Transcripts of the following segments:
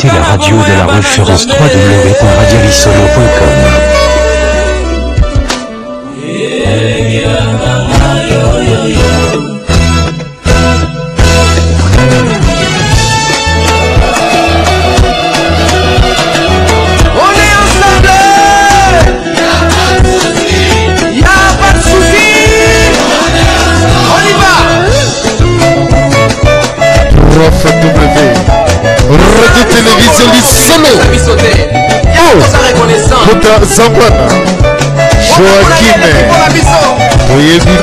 écoutez la radio de la référence www.radiolisolo.com. On est ensemble. Y a pas de souci. On y va. Prof W. Radio Télévision Lisolo. Oh. Kota Zambwana. Joaquim. Toyebi.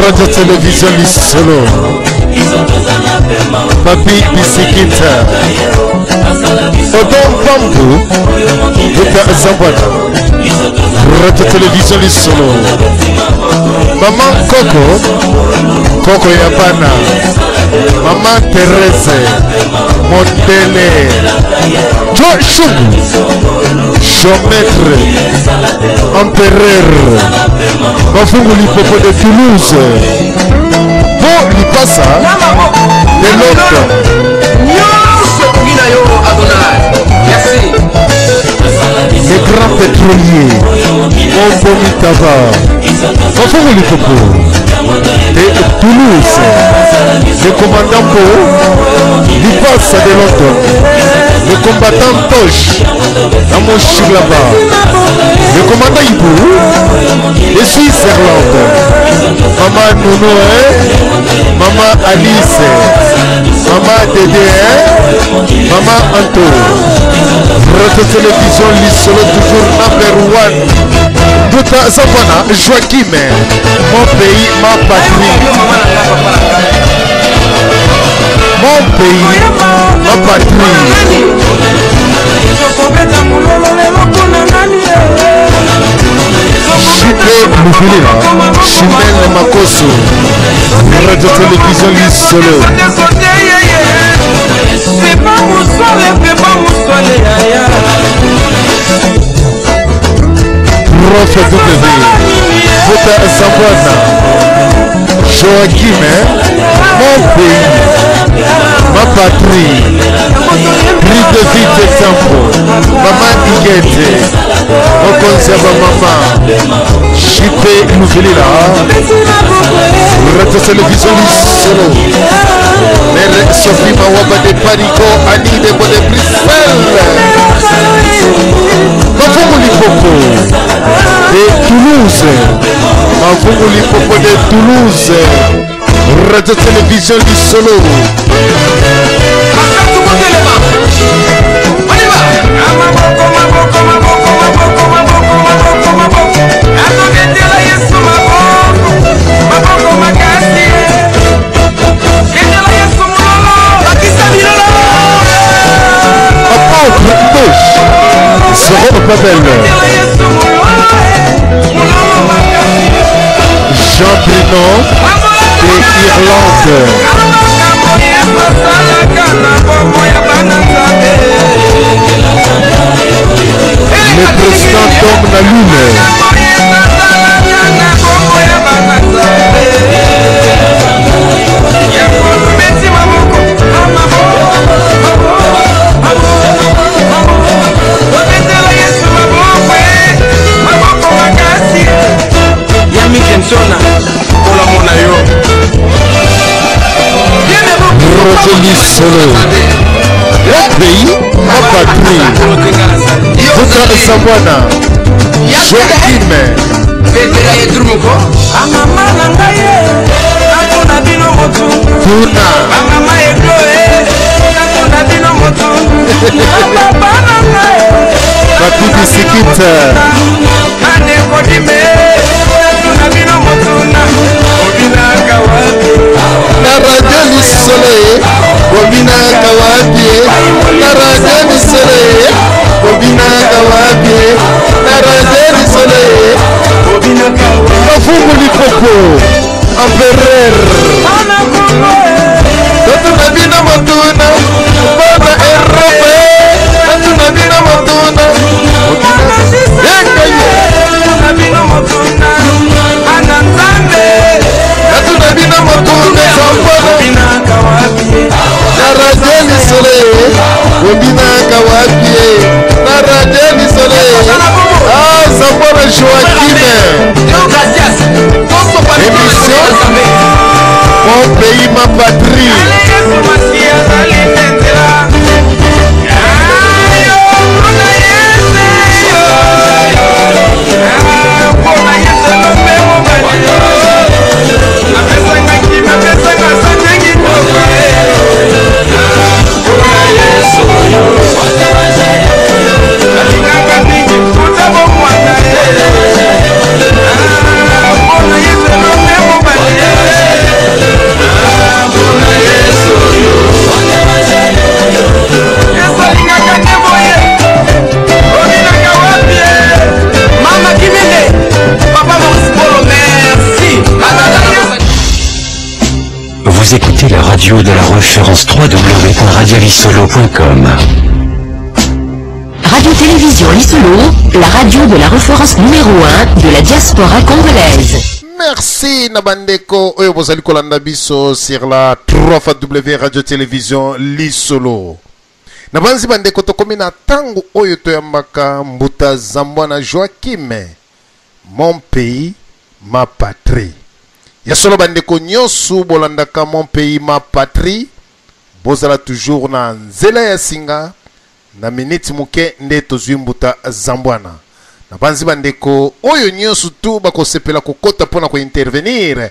Radio Télévision Lisolo. Papi Bisikita. Odon Pambu. Kota Zambwana. Radio Télévision Lisolo. Maman Coco. Coco Yabana. Maman Thérèse. Modele. Joe Chungu. Géomètre. Empereur. Mafungu Lipopo de Toulouse. Bo Lipasa. De Londres. Nyonso ebongi na yo Adonai. Merci. Les grands pétroliers. Ombomi Tava. Mafungu Lipopo. De Toulouse. Le commandant Bo. Lipasa de Londres. Le combattant Tosh. Namochiglaba. Le commandant Ibou. De Switzerland. Maman Nono, hein? Maman Alice. Maman Dédé, hein? Maman Anto. Radio Télévision Lisolo, toujours number one. Buta Zambana, Joaquim. Mon pays, ma patrie. Mon pays, ma patrie. JP Lufilila, Chimène Makoso, Radio Télévision Lisolo. Prof W, Vota Zambwana, Joaquim, mon pays, ma patrie, Prix de vie de Tempo, Maman Iguete, Mokonzi ya bamama, JP Lufilila, Radio Télévision Lisolo, Mère Sophie Mawaba de Parico, Annie de de Bruxelles, Mafungu Lipopo de Toulouse, Mafungu Lipopo de Toulouse, Radio Télévision Lisolo. Apôtre Tosh, Zéro Babel, Jean Bruno de Irlande. Le président Tom Nalule. Roger Solo. Mon pays, ma patrie. Vuka Zambwana. Joaquim. Bamama na ngai ye natuna bino motu. Tuna. Bamama eglo e natuna bino motu na papa na ngai. Papi Bisikit. Anekodime natuna bino motuna obinaka wapi. Na radio Lisolo ye, bobinaka wapi ye? Na radio Lisolo ye, bobinaka wapi ye? Na radio Lisolo ye, Mafungu Lipopo, Empereur. Totuna bino motuna, bana Europe, totuna bino motuna. Yenga ye. Vous écoutez la radio de la référence www.radiolisolo.com. Radio-Télévision Lisolo, la radio de la référence numéro 1 de la diaspora congolaise. Merci na bandeko oyo bozali kolanda biso sur la 3 W Radio Télévision Lisolo. Nabanzi bandeko tokomi na ntango oyo toyambaka mbuta Zambwana Joachim, mon pays ma patrie. Ya solo bandeko nyonso bolandaka mon pays ma patrie, bozala toujours na nzela ya singa. Na minute moke nde tozwi mbuta Zambwana. Nabanzi bandeko oyo nyonso tu bakosepela kokota mpona kointervenir,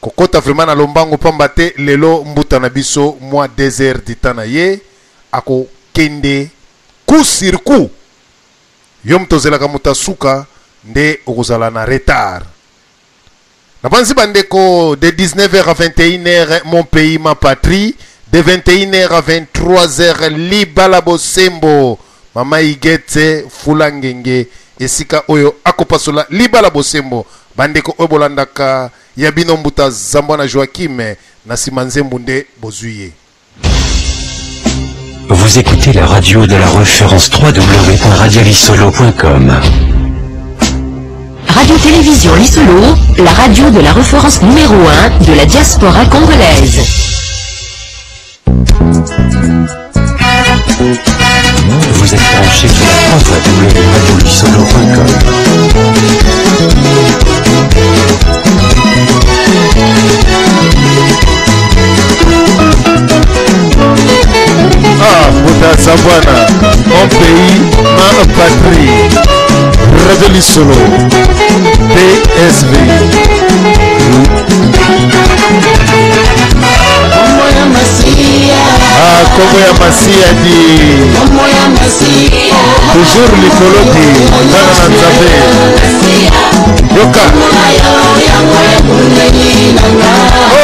kokota vraiment na lombango, pamba te lelo mbuta na biso mwa 2 heures du temps na ye akokende coup sur coup. Yo moto ozelaka moto asuka nde okozala na retard. Nabanzi bandeko, de 19h à 21h, mon pays ma patrie, de 21h à 23h, libala bosembo, mama Igete Fulangenge, esika oyo akopasola libala bosembo. Bandeko oyo bolandaka ya bino mbuta Zambwana Joachim na nsima nzembo nde bozwi ye. Vous écoutez la radio de la référence www.radiolisolo.com. Radio-Télévision Lisolo, la radio de la référence numéro 1 de la diaspora congolaise. Vous êtes branché sur la www.radiolisolo.com. Ah, mbuta Zambwana, mon pays, ma patrie. Radio Lisolo, PSV. Ah, kombo ya Masiya di toujours likolo di bana na Nzambe. Yoka. Oh,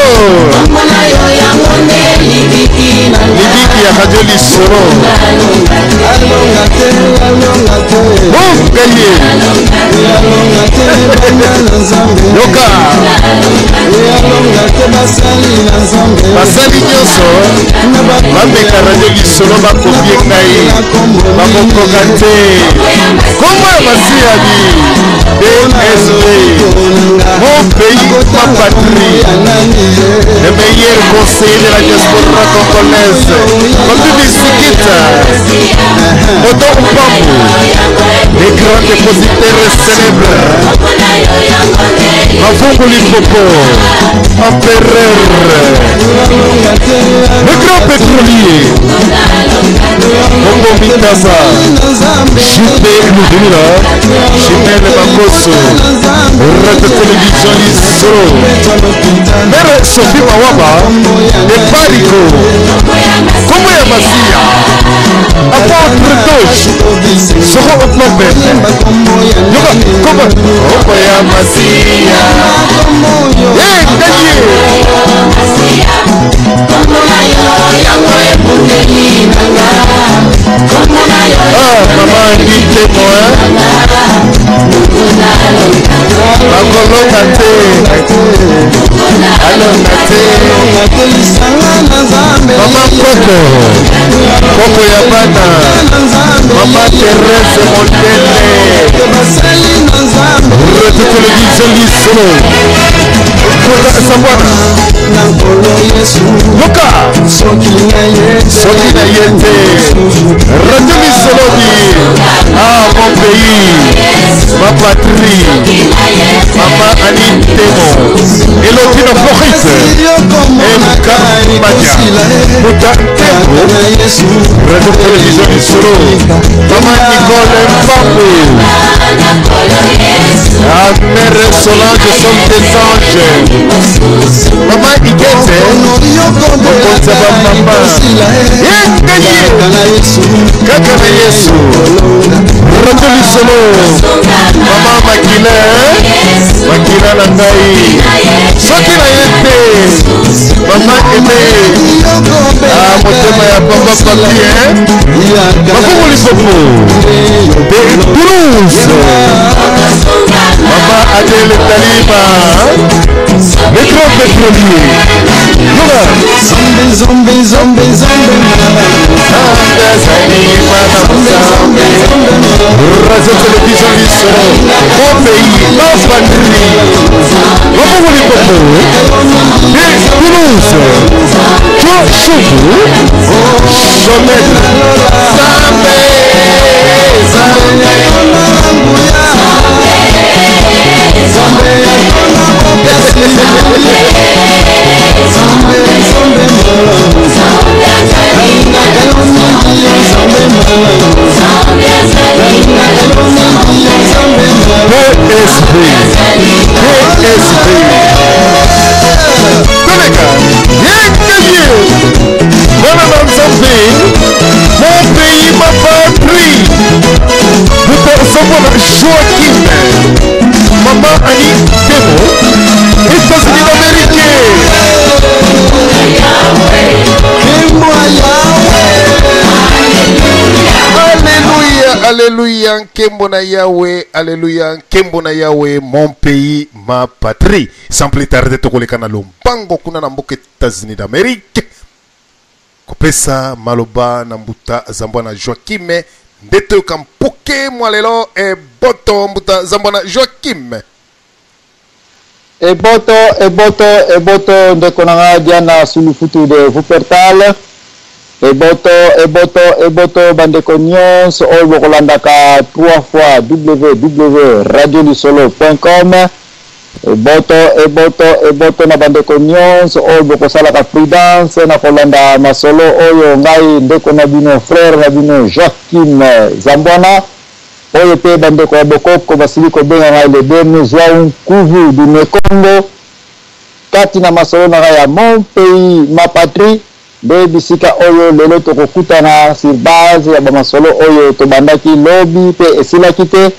libiki ya Radio Lisolo. Oh, gaye. Yoka. Basali nyonso bameka Radio Lisolo, bakopie ngai, bakokoka te. Kombo ya Masiya di DSV, mon pays ma patrie, le meilleur conseiller de la diaspora congolaise, Papi Bisikita Moto Mpambu, les grands dépositaires célèbres, Mavungu Lipopo, empereur, le grand pétrolier, Bongo Mitasa, JP Lubila, Chimène Makoso, Radio Télévision Lisolo, Mère Sophie Mawaba, de Parico, Kombo ya Masiya, Apôtre Doge, Soko Oknope, Yoka, Kombo, Kombo ya Masiya, Eh, Ngaye! Ah, mama Andy Temo, hein? Bakolonga te, alonga te. Mama Koko, Koko ya bana, Mama Thérèse Mondele, Radio Télévision Lisolo, Kota Zambwana, Yoka, soki na ye te, Radio Lisolo di, ah mon pays, ma patrie, Mama Annie Temo, Elodie na Floride, MK Madia, Mouta Tembo, Radio Télévision Lisolo, Mama Nicole Mpambu, Ah, Mère Solange, sont des anges. Mama Igete, mokonzi ya bamama. Ye ngai, kaka na Yesu. Radio Lisolo, Mama Makila, Makila na ngai. Soki na ye te, Mama Aimé. Ah, motema ya papa papi, hein? Mafungu Lipopo, de Toulouse. Mama Adèle Talima, le grand pétrolier. Zombe, zombe, zombe, zombe. Radio Télévision Lisolo, mon pays, ma patrie. Maman Lipopo, et Toulouse, Chochoku, Chomel, Zambé, PSV, PSV. Toleka, Yekeye, Mwana na Nzambe, mon pays, ma patrie. Moto ozomona Joaquim, Mama Annie Temo, États-Unis d'Amérique. Alléluia, Alléluia, nkembo na Yahweh, Alléluia, nkembo na Yahweh, mon pays, ma patrie. Sans plus tarder, tokoleka na lombango kuna na mboka États-Unis d'Amérique. Kopesa maloba na mbuta zambwa na Joaquim nde toyoka mpoke mwa lelo eboto mbuta zambwa na Joaquim. Eboto, eboto, eboto, ndeko na nga Diana Sulufutu de Wuppertal. Eboto, eboto, eboto, bandeko nyonso oyo bokolandaka 3 fois www.radiolisolo.com. Eboto, eboto, eboto na bandeko nyonso oyo bokosalaka prudence na kolanda masolo oyo ngai ndeko na bino frère na bino Joaquim Zambwana oyo mpe bandeko ya bokoko basili kobenga ngai le dernier João Nkuvu du Mekongo kati na masolo na ngai ya mon pays ma patrie nde bisika oyo lelo tokokutana sur base ya bamasolo oyo tobandaki lobi mpe esilaki te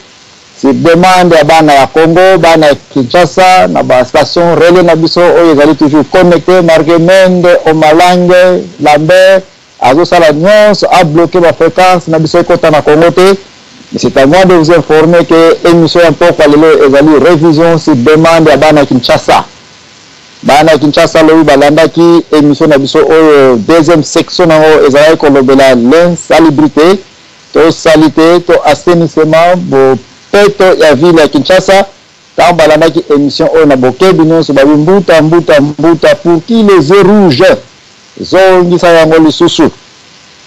sur demande ya bana ya Congo, bana ya Kinshasa na ba station relais na biso oyo ezali toujours connecté. Marke Mende Omalange Lambert azosala nyonso abloqué ba fréquence na biso ekota na Congo te. Mais c'est à moi de vous informer que émission ya mpokwa lelo ezali révision sur demande ya bana ya Kinshasa. Bana ya Kinshasa lobi balandaki émission na biso oyo deuxième section nango ezalaki kolobela l'insalubrité to salité to assainissement bopeto ya ville ya Kinshasa. Ntango balandaki émission oyo na bokebi nyonso babi mbuta mbuta mbuta pour qui les yeux rouges zongisa yango lisusu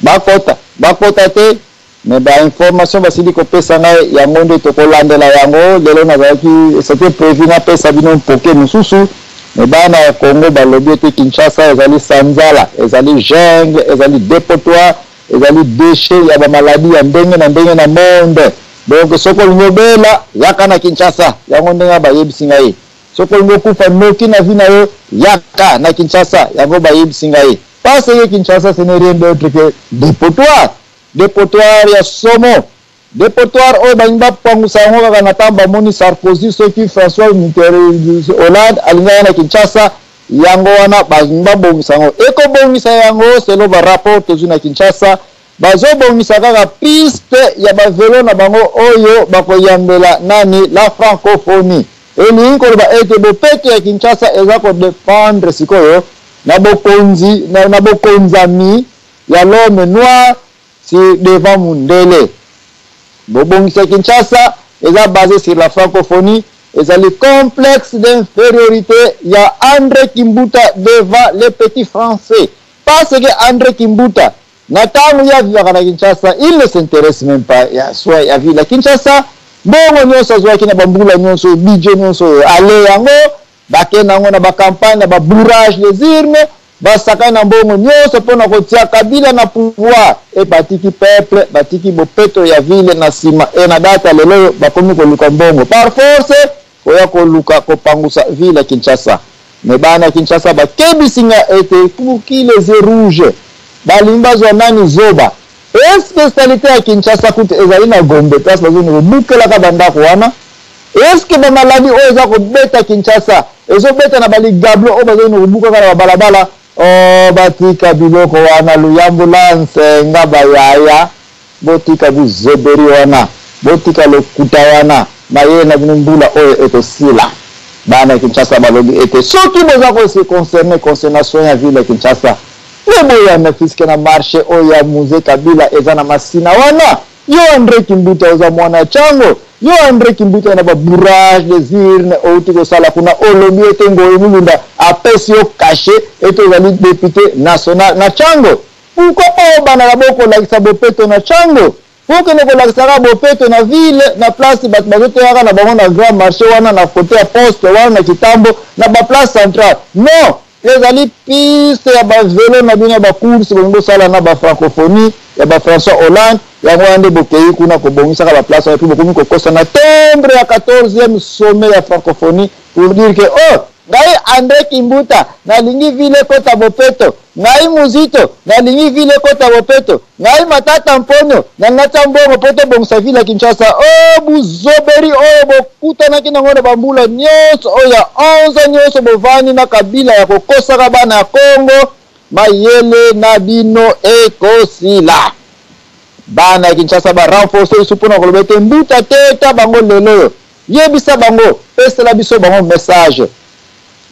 bakota bakota te. Mais ba information basili kopesa ngai yango nde tokolandela yango lelo. Nazalaki, c'était prévu napesa bino mpoke mosusu, mais bana ya Congo balobi ete Kinshasa ezali sanzala, ezali jungle, ezali dépotoir, ezali déchet ya bamaladi ya ndenge na ndenge na monde. Donc soki olingi obela, yaka na Kinshasa. Yango ndenge bayebisi ngai. Soki olingi okufa noki na vie na yo, yaka na Kinshasa. Yango bayebisi ngai, parce que Kinshasa, ce n'est rien d'autre que dépotoir, dépotoir ya somo, dépotoir oyo balingi bapangusa yango kaka na ntango bamoni Sarkozy, soki François Mitterrand, Hollande alingaki na Kinshasa. Yango wana balingi babongisa yango, ekobongisa yango selon barapport tozwi na Kinshasa. Bazobongisa kaka piste ya bavelo na bango oyo bakoyambela nani, la francophonie. Elingi koloba ete bopeto ya Kinshasa eza kodépendre sikoyo na bokonzi na bokonzami ya l'homme noir si devant mundele. Bobongisa Kinshasa eza basé sur la francophonie, ezali complexe d'infériorité ya André Kimbuta devant les petits Français, parce que André Kimbuta, na ntango ye avivaka na Kinshasa, il ne s'intéresse même pas ya soin ya ville ya Kinshasa. Mbongo nyonso azwaki na bambula nyonso, budget nyonso oyo ale yango, bakende yango na bacampagne, na babourrage les urnes, basakani na mbongo nyonso mpona kotia Kabila na pouvoir. E batiki peuple, batiki bopeto ya ville na nsima. E na date ya lelo oyo bakomi koluka mbongo par force, koya koluka kopangusa ville ya Kinshasa. Mais bana ya Kinshasa bakebisi nga ete pour qui les yeux rouges, balingi bazwa nani zoba. Est-ce saleté ya Kinshasa kutu ezali na Gombe, place bazoni kobukelaka bandako wana? Est-ce bamaladi oyo eza kobeta Kinshasa ezobeta na baligablo oyo bazoni kobukaka na babalabala? O batika biloko wana, luyambula nsenga bayaya, botika buzeberi wana, botika lokuta wana, mayele na bino mbula oyo ekosila. Bana ya Kinshasa balobi ete soki boza ko se concerner concernant soins ya ville ya Kinshasa, nde boya ne fût-ce que na marche oyo ya Mzee Kabila eza na Masina wana. Yo Andre Kimbuta oza mwana ya Tshango, yo Andre Kimbuta na ba bourrage des urnes owuti kosala kuna olobi ete Ngoyi Mulunda apesi yo cachet ete ozali depute national na Tshango. Pourquoi pas obanda d'abord kolakisa bopeto na Tshango? Bokende kolakisa kaka bopeto na ville na place batu bazotekaka na bango na grand marche wana na cote ya poste wana na kitambo na ba place centrale non ezali piste ya ba velo na bino ya ba course bolingi bosala na ba francophonie ya ba François Hollande yango wana nde bokeyi kuna kobongisaka ba place wana puis bokomi kokosa na timbre ya 14e sommet ya francophonie pour dire que oh ngai Andre Kimbuta nalingi ville ekota bopeto, ngai Muzito nalingi ville ekota bopeto, ngai Matata Mponyo nalingi natia mbongo po tobongisa ville ya Kinshasa. Oh buzoberi oyo bokutanaki nango na bambula nionso oyo ya 11 ans nionso bovandi na Kabila ya kokosaka bana ya Congo, mayele na bino ekosila. Bana ya Kinshasa ba renforcer lisusu pona koloba ete mbuta teta bango lelo oyo. Yebisa bango, pesela biso bango message.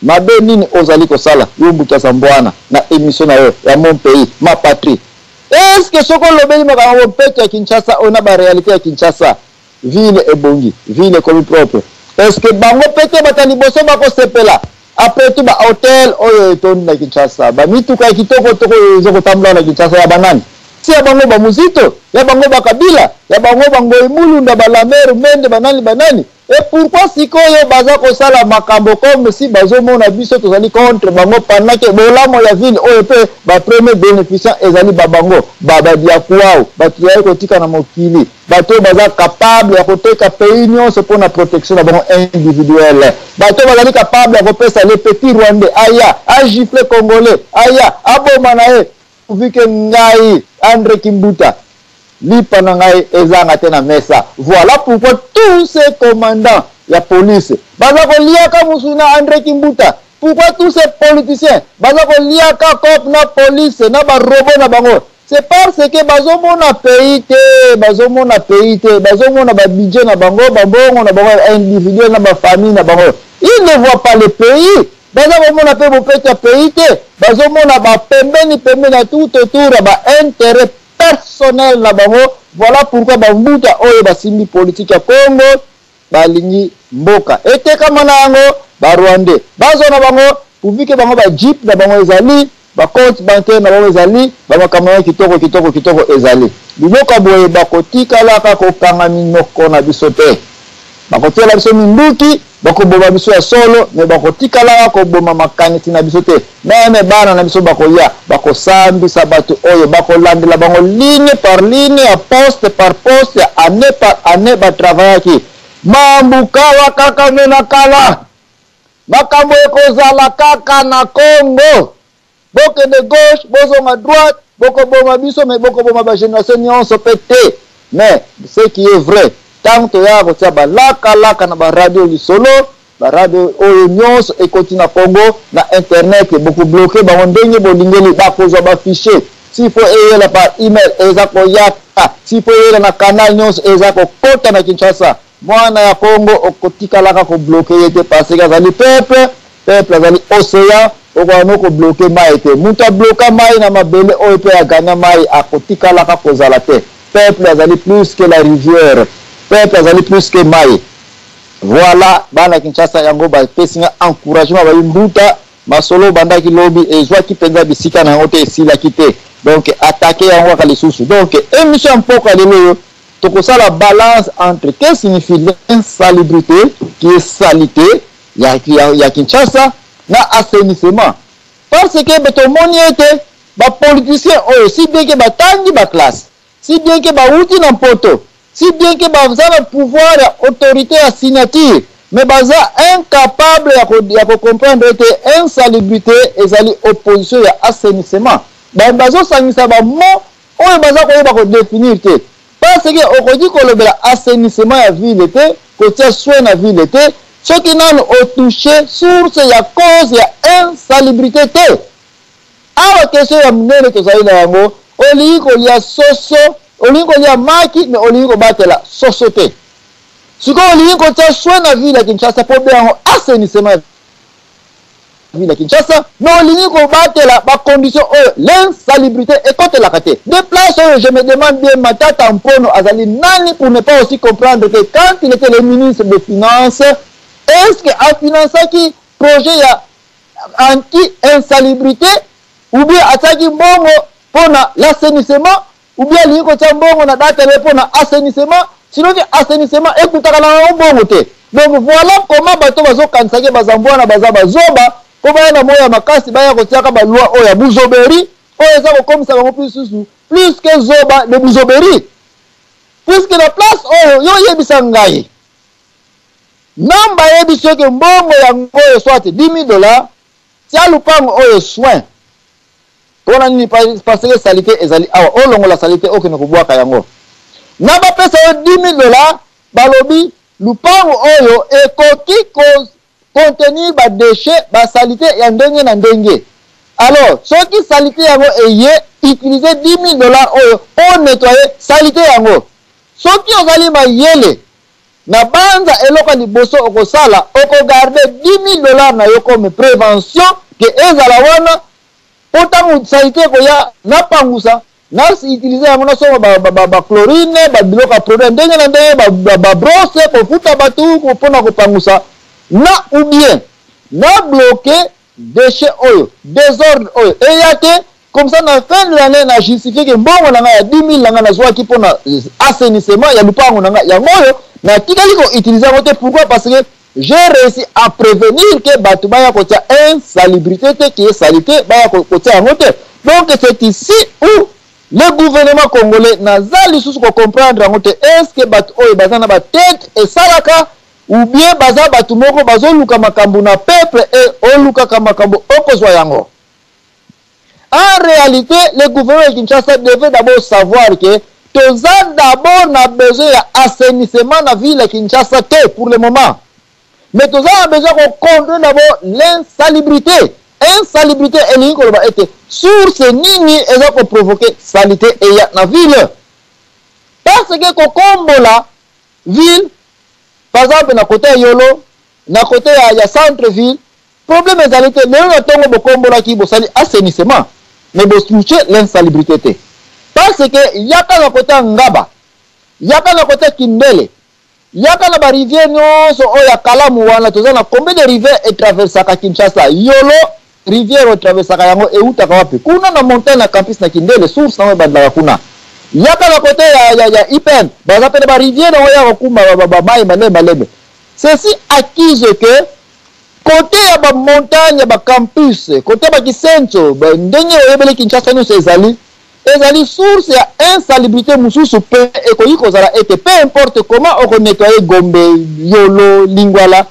Mabe nini ozali kosala yo Mbuta Zambwana na emission na yo ya mon pays ma patrie? Est ce que soki olobeli makambo ya bompeto ya Kinshasa oyo na ba realites ya Kinshasa, ville ebongi, ville ekomi propre, est ce que bango pe te bato ya liboso bakosepela? Après tout ba hotels oyo etondi na Kinshasa, ba mituka ya kitoko toko oyo ezo kotambola na Kinshasa ya ba nani? Si ya bango ba Muzito, ya bango ba Kabila, ya bango ba Ngoyi Mulunda, ba Lambert Mende, ba nani ba nani? Et pourquoi sikoyo baza kosala makambo comme si bazo mona biso tozali contre bango pendant que bolamo ya ville oyo pe ba premiers beneficiants ezali ba bango, ba Badiakuau, batu tozali kotika na mokili. Bato oyo baza capable ya koteka pays nionso pona protection na bango individuelle. Bato oyo bazali capable ya kopesa le petit rwandais aya a gifler congolais, aya aboma na ye pourvu que ngai Andre Kimbuta lipa na ngai ezanga te na mesa. Voilà pourquoi tous ces commandants ya police baza koliaka musuni na Andre Kimbuta. Pourquoi tous ces politiciens baza koliaka coop na police na ba robots na bango. C'est parce que bazo mona pays te, bazo mona pays te, bazo mona ba budget na bango, ba mbongo na bango individuel na ba famille na bango. Ils ne voient pas le pays. Baza komona pe bopeto ya pays te, bazo mona ba pembeni pembeni na tout autour ya ba intérêt personnel na bango. Voilà pourquoi ba mbuta oyo basimbi politique ya Congo balingi mboka etekama na yango ba rwandais bazwa na bango pourvu que bango ba jeep na bango ezali ba compte bancaire na bango ezali ba makambo na kitoko kitoko kitoko ezali biloko ya boye bakotikalaka kokanga minoko na biso te bakotiela biso minduki bakoboma biso ya solo me bakotikalaka koboma makanisi na biso te meme bana na biso bakoya bakosambisa bato oyo bakolandela bango ligne par ligne ya poste par poste ya année par année batravayaki mambukawa kaka nde na kala makambo ekozala kaka na Congo bokende gauche bozonga droite bokoboma biso me bokoboma ba generation nyonso pe te mais ce qui est vrai ntango toyaka kotia balakalaka na baradio lisolo ba radio oyo nyonso ekoti na Congo na internet boko bloquer bango ndenge bolingeli bakozwa ba fichier s'il faut eyela par email eza koyaka s'il faut eyela na canal nyonso eza kokota na Kinshasa mwana ya Congo okotikalaka ko bloquer ye te parce que azali peuple peuple azali ocean okoka no ko bloquer mayi te mutu abloka mayi na mabele oyo pe agagna mayi akotikalaka kozala te peuple azali plus que la rivière peuple azali plus que mayi Voilà bana Kinshasa yango ba pesi nga encouragement bayi mbuta masolo obandaki lobi ezwaki penza bisika na yango te esilaki te donc attaquer yango kaka lisusu donc emission ya mpoka lelo oyo tokosala balance entre que signifie l'insalubrité qui est salite ya, ya, ya Kinshasa na assainissement parce que tomoni ete ba politiciens oyo si bien que batangi ba classe Si bien que bawuti na mpoto, si bien que baza na pouvoir ya autorite ya signature, mais baza incapable ya ko ya ko comprendre ete insalubrite ezali opposition ya assainissement. Ba bazosangisa ba mots oyo baza koyeba ko definir te. Parce que okoki kolobela assainissement ya ville te, kotia soin na ville te, soki nanu o toucher source ya cause ya insalubrite te. Awa question ya munene tozali na yango, olingi kolia soso, olingi kolia maki mais olingi kobatela soso te. Sikoyo olingi kotia soin na ville ya Kinshasa mpo obenga yango assainissement ya ville ya Kinshasa, mais olingi kobatela ba conditions oyo l'insalubrité ekotelaka te. De place oyo je me demande bien Matata Mpono azali nani pour ne pas aussi comprendre que quand il était le ministre des finances, est-ce que afinansaki projet ya anti-insalubrité ou bien atiaki mbongo mpona l'assainissement ou bien alingi kotia mbongo na date na ye mpona assainissement? Sinon ke assainissement ekutaka na yango mbongo te. Donc voilà comment bato bazokanisaki bazambwana baza bazoba mpo baya na moyo ya makasi, baya kotiaka baloi oyo ya buzoberi oyo eza kokomisa bango plus susu plus que zoba de buzoberi, puisque na place oyo yo oyebisa ngai namba yebi soki mbongo yango oyo soit 10 000 $, tia lupango oyo soin. Mpona nini? Parce que saleté ezali awa, olongola saleté, okende kobwaka yango na bapesa yo 10 000 $. Balobi lupango oyo ekoki contenir badéchets, basaleté ya ndenge na ndenge. Alors soki saleté yango eye, utiliser 10 000 $ oyo mpo nettoyer saleté yango. Soki ozali mayele na banza, eloko ya liboso okosala, okogarder 10 000 $ na yo comme prévention ke ezala wana mpo ntango saleté ekoya, napangusa, na utiliser yango, nasomba bachlorine, babiloko ya produit ya ndenge na ndenge, babrosses, kofuta bato mpona kopangusa na ou bien na bloquer déchet oyo, désordre oyo eya te. Comme ça, na fin de l'année, na justifie ke mbongo na ngai ya 10 000 na ngai nazwaki mpona assainissement ya lupango na ngai, yango oyo natikali koutiliser yango te. Pourquoi? Parce que j'ai réussi à prévenir ke bato baya kotia insalubrité te, qui est salité, baya kotia yango te. Donc c'est ici où le gouvernement congolais naza lisusu kocomprendre yango te. Est ce que bato oyo baza na batete esalaka ou bien baza bato moko bazoluka makambo na peuple? E olukaka makambo, okozwa yango. En réalité, le gouvernement de Kinshasa devait d'abord savoir que toza d'abord na besoin ya assainissement na ville ya Kinshasa te pour le moment, mais toza na besoin kocontrôler d'abord l'insalubrité. Insalubrité elingi koloba ete source nini eza koprovoquer saleté eya na ville, parce que kokombola ville, par exemple na côté ya Yolo, na côté ya centre ville, problème ezali te. Lelo na ntongo bokombolaki, bosali assainissement, mais botouche l'insalubrité te, parce que yaka na côté ya Ngaba, yaka na côté ya Kindele, yaka na barivière nyonso oyo ya Kalamu wana. Toza na combien de rivière etraversaka Kinshasa? Yolo, rivière oyo etraversaka yango eutaka wapi? Kuna na montagne na campus na Kindele, source nango ebandaka kuna. Yaka na côté ya IPN, baza pene barivière yango ya kokumba bamai malembe malembe. Ceci accuse que côté ya bamontagne ya bacampus, côté ya bakisenso, ndenge oyebeli Kinshasa nyonso ezali source ya insalubrité mosusu mpe ekoki kozala ete peu importe comment okonettoyer Gombe, Yolo, Lingwala,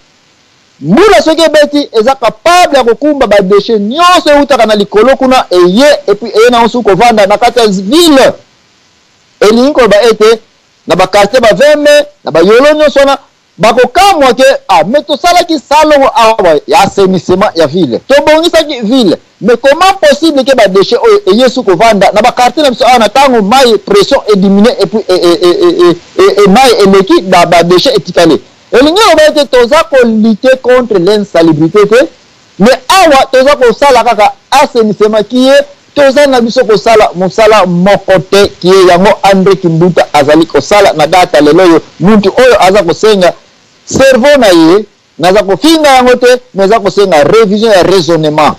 mbula soki ebeti eza capable ya kokumba badéchets nyonso eutaka na likolo kuna, eye et puis eye nango soki kovanda na kati ya ville. Elingi koloba ete na baquartier baveme na bayolo nyonso wana bakokamwa ke ah, mais tosalaki salongo awa ya assainissement ya ville, tobongisaki ville, mais comment possible ke badéchets oyo eye su kovanda na baquartier na biso awa na ntango mai pression ediminue et puis mai eleki, badéchets etikali? Elingi koloba ete toza kolutter contre l'insalubrité te, mais awa toza kosala kaka assainissement kie toza na biso kosala mosala moko te kie yango André Kimbuta azali kosala na data lelo oyo. Muntu oyo aza kosenga cerveau na ye, naza kofinga yango te, mais eza kosenga révision ya raisonnement,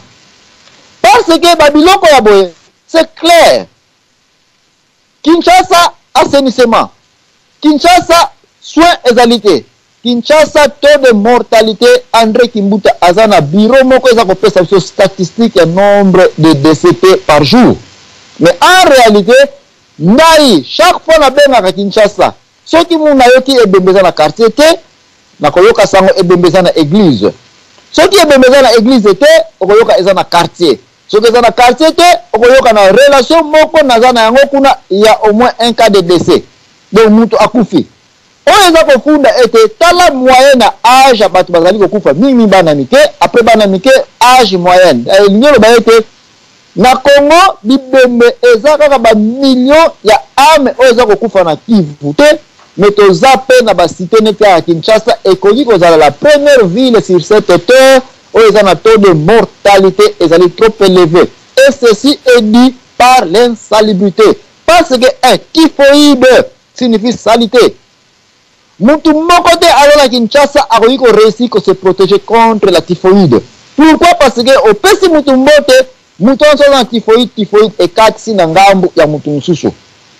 parce que babiloko ya boye, c'est clair, Kinshasa assainissement, Kinshasa soin ezali te, Kinshasa taux de mortalité. André Kimbuta aza na bureau moko eza kopesa biso statistique ya nombre de décès par jour, mais en réalité ngai chaque fois nabengaka Kinshasa, soki mu nayoki ebembe eza na quartier te, nakoyoka sango ebembe eza na église. Soki ebembe eza na église te, okoyoka eza na quartier. Soki eza na quartier te, okoyoka na relation moko naza na yango kuna ya au moins un cas de décès. Donc mutu akufi oyo eza kofunda ete tala moyenne na âge ya bato bazali kokufa mingi, bana mike. Après bana mike, âge moyenne elingi oloba ete na Congo bibembe eza kaka bamillion ya âme oyo eza kokufa na Kivu te. Mais toza mpe na bacité neti ya Kinshasa, ekoki kozala la première ville sur cette terre oyo eza na taux de mortalité ezali trop élevé. Et ceci est dû par l'insalubrité, parce que un typhoïde signifie salité. Mutu moko te aza na Kinshasa akoki koréussir kose protéger contre la typhoïde. Pourquoi? Parce que opesi mutu mbote, mutu nyonso aza na typhoïde, typhoïde ekatisi na ngambu ya mutu mosusu.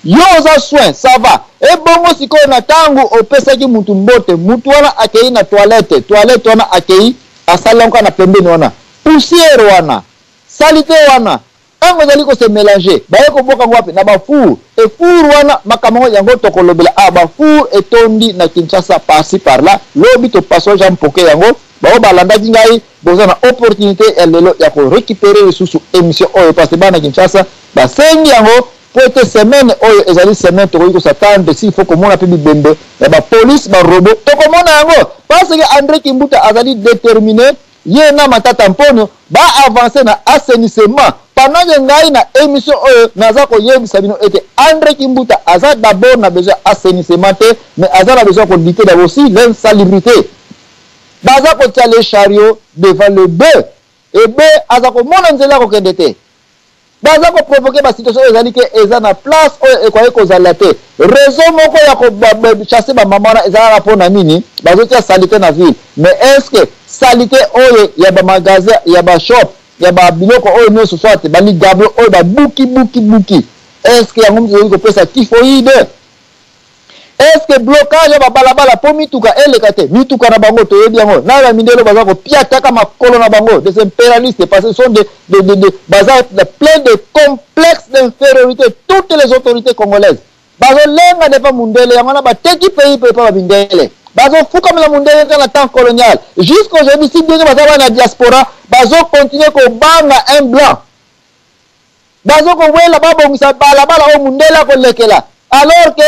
Yo oza soin, ça va. Ebongo sikoyo, na ntango opesaki mutu mbote, mutu wana akei na toilette, toilette wana akei asali yango kaka na pembeni wana, poussière wana, saleté wana, ntango ezali kose mélanger, baye koboka yango wapi? Na bafour. E four wana, makambo yango, yango tokolobela. A bafour etondi na Kinshasa par-ci par-là. Lobi topaso Jean Mpoke yango. Bao balandaki ngai, boza na opportunité ya lelo ya korécupérer lisusu émission oyo, parce bana Kinshasa basengi yango, po ete semaine oyo ezali semaine tokoki kos'attendre, s'il faut komona mpe bibembe ya bapolice, barobots, tokomona yango, parce que André Kimbuta azali déterminé, ye na Matata Mponio baavance na assainissement. Pendant que ngai na émission oyo naza koyebisa bino ete André Kimbuta aza d'abord na besoin assainissement te, mais aza na besoin kolutter d'abord aussi l'insalubrité. Baza kotia le chariot devant le bœuf, ebe aza komona nzela ya kokende te. Baza koprovoquer basituation oyo ezali ke eza na place oyo ekoki kozala te. Raison moko ya kochasser bamama wana eza kaka mpona nini? Bazotia saleté na ville. Mais est ce que saleté oyo ya bamagasin, ya bashop, ya babiloko oyo nyonso, soit baligablo oyo babuki buki buki, est ce que yango moto ezali kopesa typhoïde? Est ce que blocage ya babalabala mpo mituka eleka te, mituka na bango toyebi yango na bamindele baza kopiataka makolo na bango, des impérialistes, parce que sont de baza plein de complexes d'infériorité. Toutes les autorités congolaises bazolenga depa mundele, yango wana bateki pays mpe epa bamindele, bazofukamela mundele kaka na temps colonial jusqu'aujourd'hui. Si bien baza bana ya diaspora, bazocontinuer kobanga un blanc, bazokowela babongisa balabala oyo mundele akolekela, alors que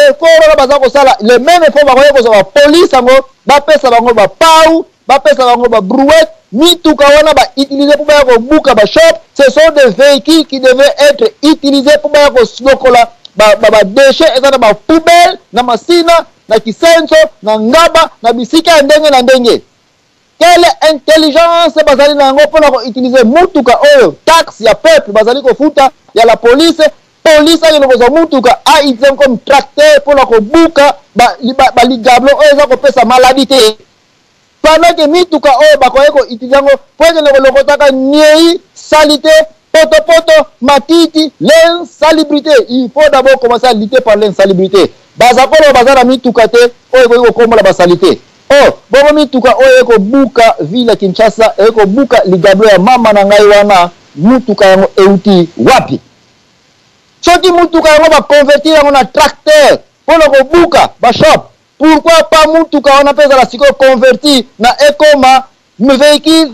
effort wana baza kosala, le même effort bakoki kozwa bapolice yango, bapesa bango bapau, bapesa bango babrouette. Mituka wana bautiliser mpo baya kobuka bashop, ce sont des véhicules qui devaient être utilisés mpo baya koslokola badéchets eza na bapoubelle na Masina, na Kisenso, na Ngaba, na bisika ya ndenge na ndenge. Quelle intelligence bazali na yango mpona koutiliser mutuka oyo taxe ya peuple bazali kofuta ya la police? Police akende kozwa mutuka, autiliser comme tracteur mpona kobuka baligablo oyo eza kopesa maladie te, pendant que mituka oyo bakoki koutiliser yango mpo ekende kolokotaka niei, saleté, potopoto, matiti, l'insalubrité. Il faut d'abord commencer à lutter par l'insalubrité. Baza koloba baza na mituka te oyo ekoki kokombola basaleté. Oh, bongo mituka oyo ekobuka ville ya Kinshasa, ekobuka ligablo ya mama na ngai wana, mutuka yango euti wapi? Soki mutuka yango baconvertir yango na tracteur mpona kobuka bashop, pourquoi pas mutuka wana mpe ezala sikoyo converti na ekoma véhicule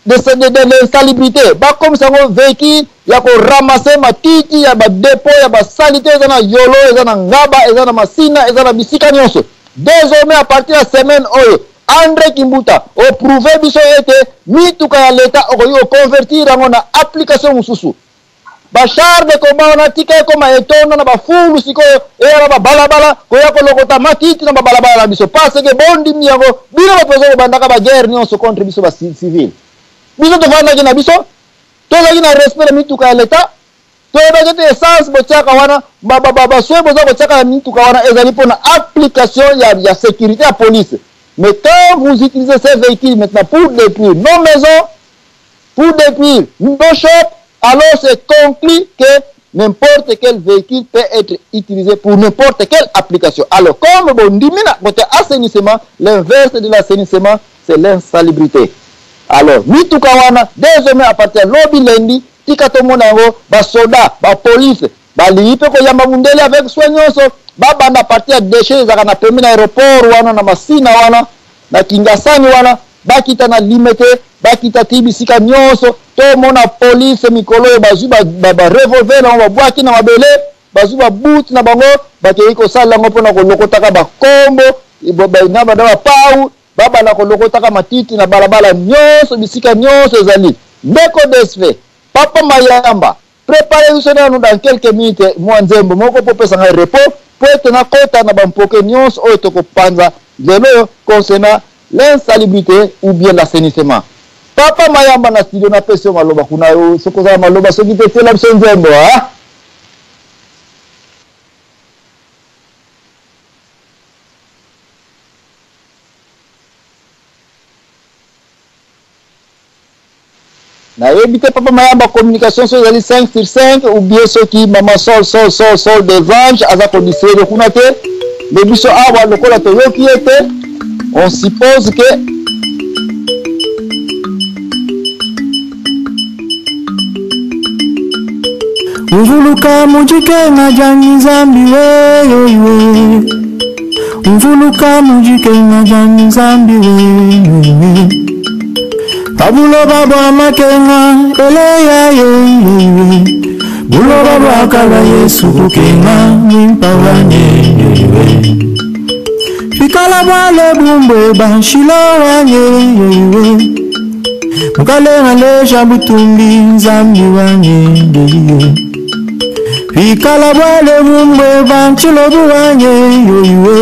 de l'insalubrité? Bakomisa yango véhicule ya koramasser matiti ya badépôts ya basaleté eza na Yolo, eza na Ngaba, eza na Masina, eza na bisika nyonso. Désormais, à partir ya semaine oyo, André Kimbuta oprouver biso ete mituka ya leta okoki koconvertir yango na application mosusu. Bachar de combat wana, tika ekoma etondo na bafulu sikoyo, eya na babalabala koya kolokota matiti na babalabala na biso, parce que bondimi yango bino bato baza kobandaka baguerre nyonso contre biso bacivile. Biso tovandaki na biso, tozalaki na respect na mituka ya leta. Toyebaki ete essence botiaka wana, baswe boza kotiaka na mituka wana, ezali mpona application ya sécurité ya police. Mais quand vous utilisez ces véhicules maintenant pour détruire nos maisons, pour détruire nos shops, alors c'est conclu que n'importe quel véhicule peut être utilisé pour n'importe quelle application. Alors, comme bon, côté assainissement, l'inverse de l'assainissement, c'est l'insalubrité. Alors, mituka wana, désormais à partir de lobi lundi, tika tomona yango, basoda, bapolice, balingi mpe koyamba mundele avec soin nyonso, babanda partir ya déchet ezalaka na pembeni na aéroport wana, na Masina wana, na Kingasani wana, bakita na Limete, bakita ti bisika nyonso. Tomona police mikolo oyo bazwi barevolver nango, babwaki na mabele, bazwi babuti na bango, bakei kosala yango mpona kolokotaka bakombo na bapau, babanda kolokotaka matiti na balabala nyonso, bisika nyonso ezali. Ndeko Desfe, Papa Mayamba, prépare biso nanu dans quelques minutes mwa nzembo moko mpo opesa ngai repos. mpo ete nakota na bampoke nyonso oyo tokopanza lelo oyo concernant l'insalubrité ou bien l'assainissement. Papa Mayamba na studio, napesi yo maloba kuna yo soki oza na maloba, soki te tiela biso nzembo ah? Nayebi te papa Mayamba, communication soki ezali 5 sur 5 ou bien soki mama Sol Sol Sol Sol des anges aza kodistraire kuna te. Mais biso awa lokola toyoki ye te, on suppose que Mvuluka mujikenga jangi Nzambi we yoiwe. Mvuluka mujikenga jangi Nzambi we yoiwe. Pabuloba bwa makenga eleya ye yoiwe. Buloba bwa kala Yesu kukenga mwimpa wanye yoiwe. Fikala bwale bumbwe banshilo wanye yoiwe. Mukalenga leja butumbi Nzambi wanye yoiwe. Fikala bwale bumbwe banshilo buwanye yoiwe.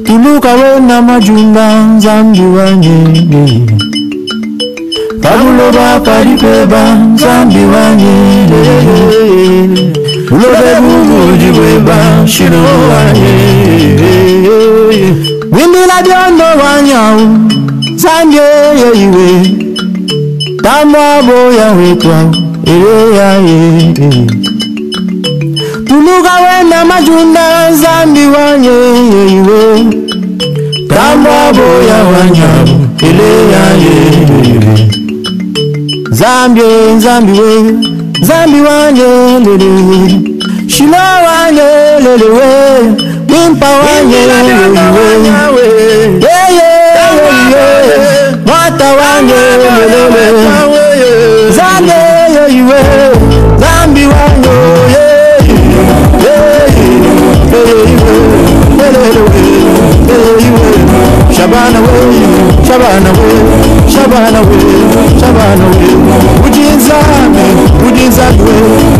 Tuluka wena majumba Nzambi wanye yoiwe. Pabuloba palipeba Nzambi wanye yoiwe. Bulobe bubuji bweba shilo wanye. Windila byondo wanyau Nzambi yoiwe. Tambwa boya wetwa eleya ye. Tuluka wenda majunda Nzambi wanye yoiwe. Tambwa boya wanyau eleya ye. Nzambi, Nzambi we, Nzambi wanye lele. Shilo wanye lele we, Mimpa wanye lele we. Yeah yeah yeah, Mwata wanye lele. Nzambi yoiwe, Nzambi wanye yeah yeah yeah. Shabana we, Shabana we, Shabana we, Shabana we. Ujinzambi, Ujinzambi we,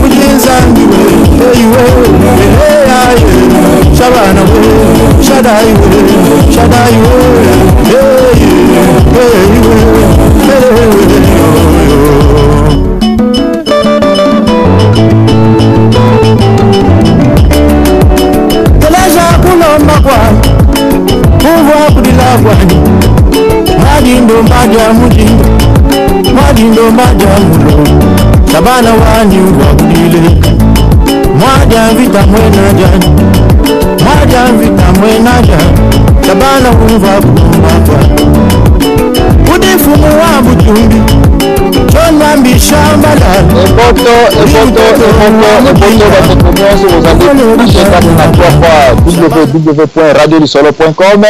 Ujinzambi we, hey we, hey hey. Shabana we, Shadai we, Shadai we, hey hey we, hey we. Teleja kulomba kwa kumvwa kudila kwani madindo maja muji madindo maja mulo Shabana wani wakudile mwaja vita mwena jani mwaja vita mwena jani Shabana kumvwa kulomba kwa udifumu wa buchumbi chonwa mbishambala. Eboto, eboto, eboto, eboto, bandeko nyonso bozali branché kati na www.radiolisolo.com.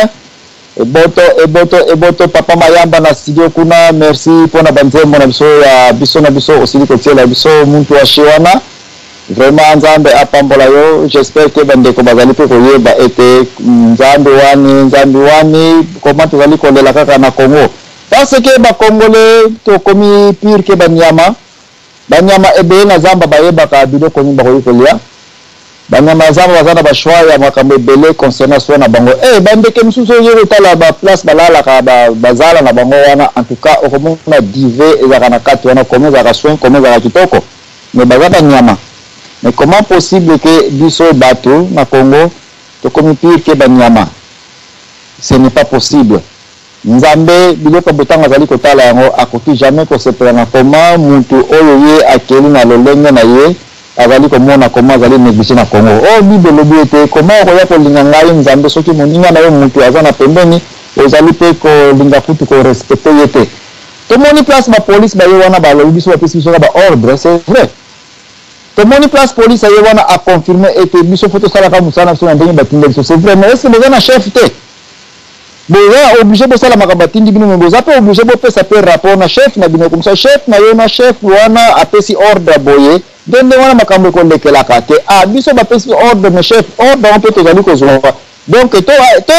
Eboto, eboto, eboto, papa Mayamba na studio kuna, merci mpona banzembo na biso ya biso na biso osili kotiela biso muntu wa shiwana. Vraiment Nzambe apambola yo. J'espère que bandeko bazali mpe koyeba ete Nzambe wani, Nzambe wani, comment tozali kolela kaka na Congo. Parce que ba Congolais tokomi pire que banyama. Banyama ebele na zamba bayebaka biloko nini bakoki kolia. Banyama ya zamba baza na ba choix ya makambo ebele concernant soin na bango. Bandeke mosusu oyo kotala ba place balalaka bazala na bango wana, en tout cas okomona dive ezalaka na kati wana, comment ezalaka soin, comment ezalaka kitoko. Mais baza banyama. Mais comment possible que biso bato na Congo tokomi pire que banyama? Ce n'est pas possible. Nzambe biloko botanga azali kotala yango akoki jamais kosepela na comment mutu oyo ye akeli na lolenge na ye azali komona comment azali négligé na Congo. Oh Bible elobi ete comment okoya kolinga ngai Nzambe soki moninga na yo mutu aza na pembeni ozali pe kolinga kutu ko respecter ye te. Tomoni place ba police baye wana balobi biso bapesi biso ba ordre, c'est vrai. Tomoni place police aye wana a confirmer ete biso faut tosalaka mosala na biso na ndenge batinda biso, c'est vrai. Mais est-ce que boza na chef te? Boza obligé bosala makambo atindi bino, mais boza pe obligé bopesa pe rapport na chef na bino. Comme ça chef na yo na chef wana apesi ordre boye, ndenge wana makambo ekolekelaka te. Ah biso bapesi ordre mais chef ordre wana mpe tozali kozwa. Donc to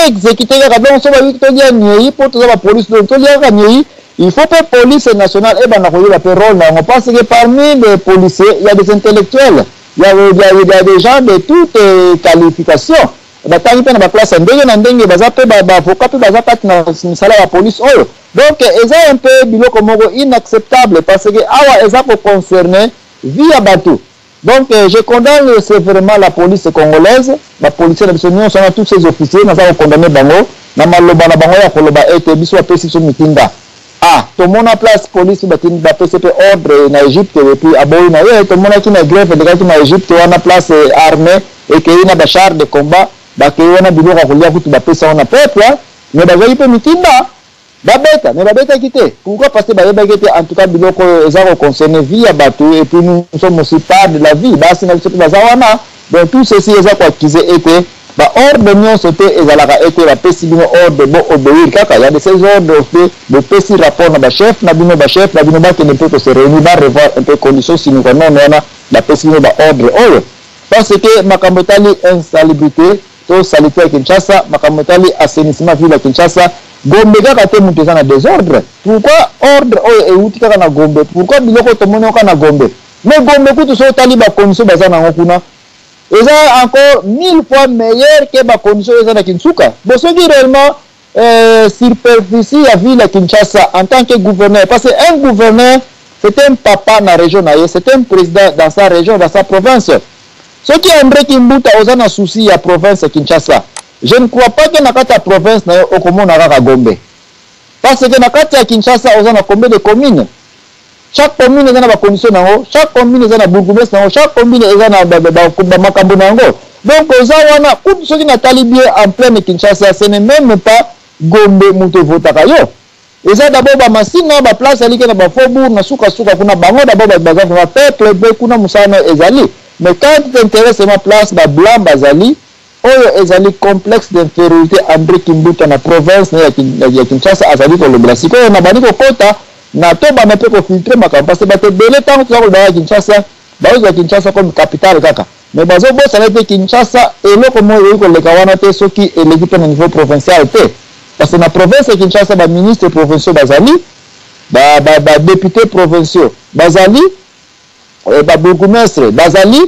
exécuter kaka. Donc so bayoki tolia nyei po toza ba police, donc tolia kaka nyei. Il faut pe police nationale ebanda koyeba pe rôle na yango, parce que parmi les policiers il y a des intellectuels. Ya des gens de toute qualification, batangi mpe na baclasse ya ndenge na ndenge, baza mpe baavocat, mpe baza kati na misala ya police oyo. Donc eza un peu biloko moko inacceptable, parce que awa eza koconcerne vie ya bato. Donc je condamne sévèrement la police congolaise, bapolicier na biso nyonso wana, tous ces officiers, naza kocondamner bango na maloba na bango ya koloba ete biso bapesi biso mitinda. Ah, tomona place police bapesi mpe ordre na Égypte et puis aboyi na ye. Tomonaki na grève elekaki na Égypte wana, place armée ekei na bachar de combat, bakei wana, biloko ya kolia kutu bapesa wana peuple, mais bazwaki mpe mitinda babeta, mais babetaki te. Pourquoi? Parce que bayebaki te, en tout cas biloko oyo eza koconcerne vie ya bato, et puis nous sommes aussi part de la vie, basi na biso mpe baza wana. Donc tout ceci eza koaccuser ete baordre nyonso te ezalaka ete bapesi bino ordre, bo obéir kaka. Ya de ces ordres mpe bopesi rapport na bachef na bino, bachef na bino bakende mpe kose réunir, barevoir un peu condition sine qua non wana bapesi bino baordre oyo, parce que makambo etali insalubrité to saleté ya Kinshasa, makambo etali assainissement ville ya Kinshasa, Gombe kaka te moto eza na désordre. Pourquoi ordre oyo euti kaka na Gombe? Pourquoi biloko tomoni kaka na Gombe? Mais Gombe kutu, so otali bacondition baza nango kuna, eza encore mille fois meilleur ke bacondition oyo eza na Kinsuka. Bon, soki réellement superficie ya ville ya Kinshasa, en tant que gouverneur, parce que un gouverneur, c'est un papa na région na ye, c'est un président dans sa région, dans sa province. Soki André Kimbuta oza na souci ya province ya Kinshasa, je ne crois pas ke na kati ya province na yo okomona kaka Gombe, parce que na kati ya Kinshasa oza na combien de communes? Chaque commune eza na bacondition nango, chaque commune eza na bourgmestre nango, chaque commune eza na bamakambo na yango. Donc oza wana kutu, soki natali bien, en pleine Kinshasa, ce n'est même pas Gombe moto evotaka yo, eza d'abord baMasina, baplace alike na bafaubourg na sukasuka kuna. Bango d'abord baza vraiment peuple mpe kuna mosala na ezali. Mais quand tu t'intéresses ma place, bablanc bazali oyo ezali complexe d'infériorité. André Kimbuta na province na ya Kinshasa azali kolobela sikoyo na bandi kokota na tobanda mpe kofiltrer makambo, parce bato ebele, ntango toza kolobaka Kinshasa, bazozwa Kinshasa comme capitale kaka, mais bazobosana ete Kinshasa eloko moko ekoki koleka wana te soki eleki mpe na niveau provincial te, parce que na province ya Kinshasa, baministre provinciaux bazali, badéputé provinciaux bazali, babourgmestre bazali,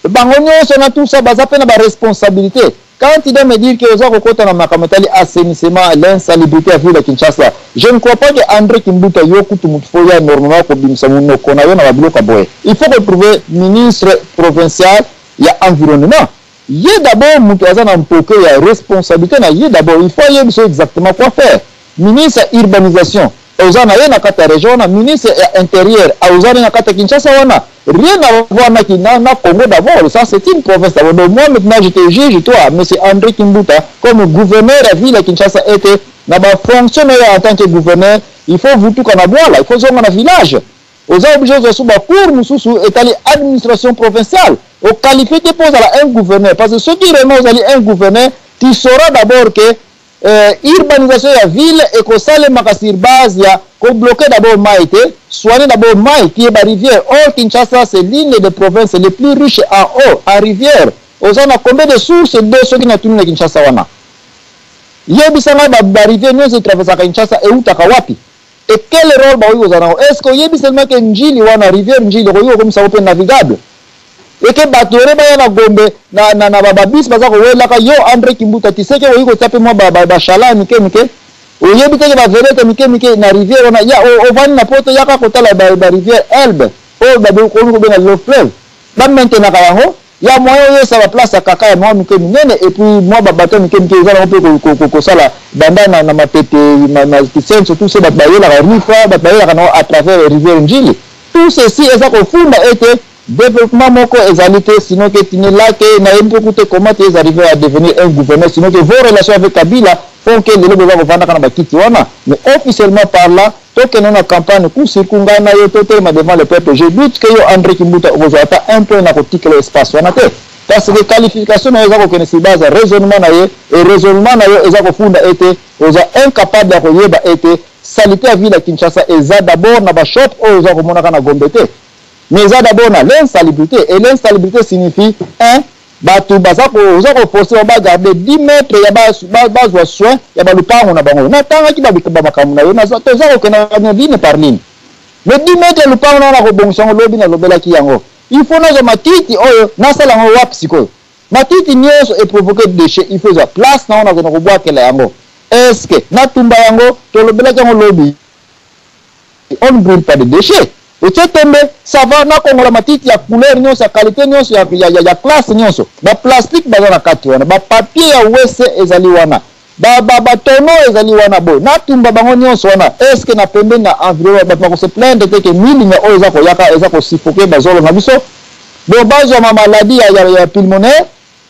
bango nyonso na tout ça baza mpe na baresponsabilité. Quand tu dois me dire que oza kokota na makambo etali assainissement, l'insalubrité ya ville ya Kinshasa, je ne crois pas que André Kimbuta, yo kutu motu fo ya normalement kobimisa monoko na yo na babiloko ya boye. Il faut retrouver ministre provincial ya environnement. Ye d'abord moto aza na mpoke ya responsabilité na ye. D'abord il faut ayebi exactement quoi faire. Ministre ya urbanisation oza na ye na kati ya région wana, ministre ya intérieur oza na ye na kati ya Kinshasa wana, rien à voir na Congo d'abord. Ça, c'est une province d'abord. Donc moi maintenant, je te juge, toi, monsieur André Kimbuta, comme gouverneur ya ville ya Kinshasa, ete na bafonction na yo en tant que gouverneur, il faut vutuka na bwala, il faut zonga na village. Oza obligé ozwa so bacours mosusu etali administration provinciale. Oqualifie te mpo ozala un gouverneur, parce que soki réellement ozali un gouverneur, tu sauras d'abord que urbanisation ya ville ekosalemaka sur base ya kobloquer d'abord mai te, soigner d'abord mai qui est barivière. Or Kinshasa, c'est l'une des provinces les plus riches en eau, en rivière. Oza na combien de sources d'eau? Soki natuni na Kinshasa wana, yebisa ngai, barivière nyonso etraversaka Kinshasa eutaka wapi et quel rôle bakoki kozala nango? Est ce que oyebi seulement ke Njili wana, rivière Njili, okoki kokomisa ngo mpe navigable, eke bato ere baya na Gombe na babisi baza kowelaka? Yo André Kimbuta, tiseke okoki kotia mpe mwa bashala mike mike. Oyebi teke bavedettes mike mike na rivière wana ya ovandi na poto, yaka kotala barivière Elbe oyo bakomi kobenga lelo fleuve, bamentenaka yango ya moyen oyesa baplace ya kaka ya mwa mike minene, et puis mwa babato mike mike eza nango mpe kosala banda na Matete, na Kisenso, tout ce bato bayelaka rifa, bato bayelaka nango à travers rivière Njili. Tout ceci eza kofunda ete développement moko ezali te, sinon ke tinelake nayebi mpe kute comment tu es arrivé à devenir un gouverneur, sinon que vos relations avec Kabila font que lelo boza kovandaka na bakiti wana. Mais officiellement par là, tokende na campagne coup sur coup, ngai na yo totelema devant le peuple, je doute que yo André Kimbuta okozwa ata un peu na kotikela espace wana te, parce que qualification na yo eza kokende sur base ya raisonnement na ye, et raisonnement na yo eza kofunda ete oza incapable ya koyeba ete saleté ya ville ya Kinshasa eza d'abord na bashop oyo oza komonaka na Gombe te, mais eza d'abord na l'insalubrité. Et l'insalubrité signifie un bato baza oza koforcer ba bagarde 10 mètres ya bazwa soin ya balupango na bango. Natangaki bamakambo na yo, toza kokenda na ligne par ligne, mais 10 mètres ya lupango na wana kobongisa yango, lobi nalobelaki yango. Il faut nazwa matiti oyo nasala yango wapi sikoyo? Matiti nionso e provoquer dechet, il faut ezwa place na yango nakende kobwakela yango. Est-ce que natumba yango? Tolobelaki yango lobi. On ne brule pas de dechet. Otie tembe, ça va, nakongola matiti ya couleur nionso, ya qualite nionso, ya, ya, ya, ya classe nionso. Ba plastique baza na kati wana, ba papier ya WC ezali wana. Ba ba ba tonneaux ezali wana bo natumba bango nionso wana est ce que na pembeni na environnement bato bako se plaindre te que milinga oyo eza koyaka eza ko suffoquer ba zolo na biso bo bazwa ma maladie ya, ya, ya pulmonaire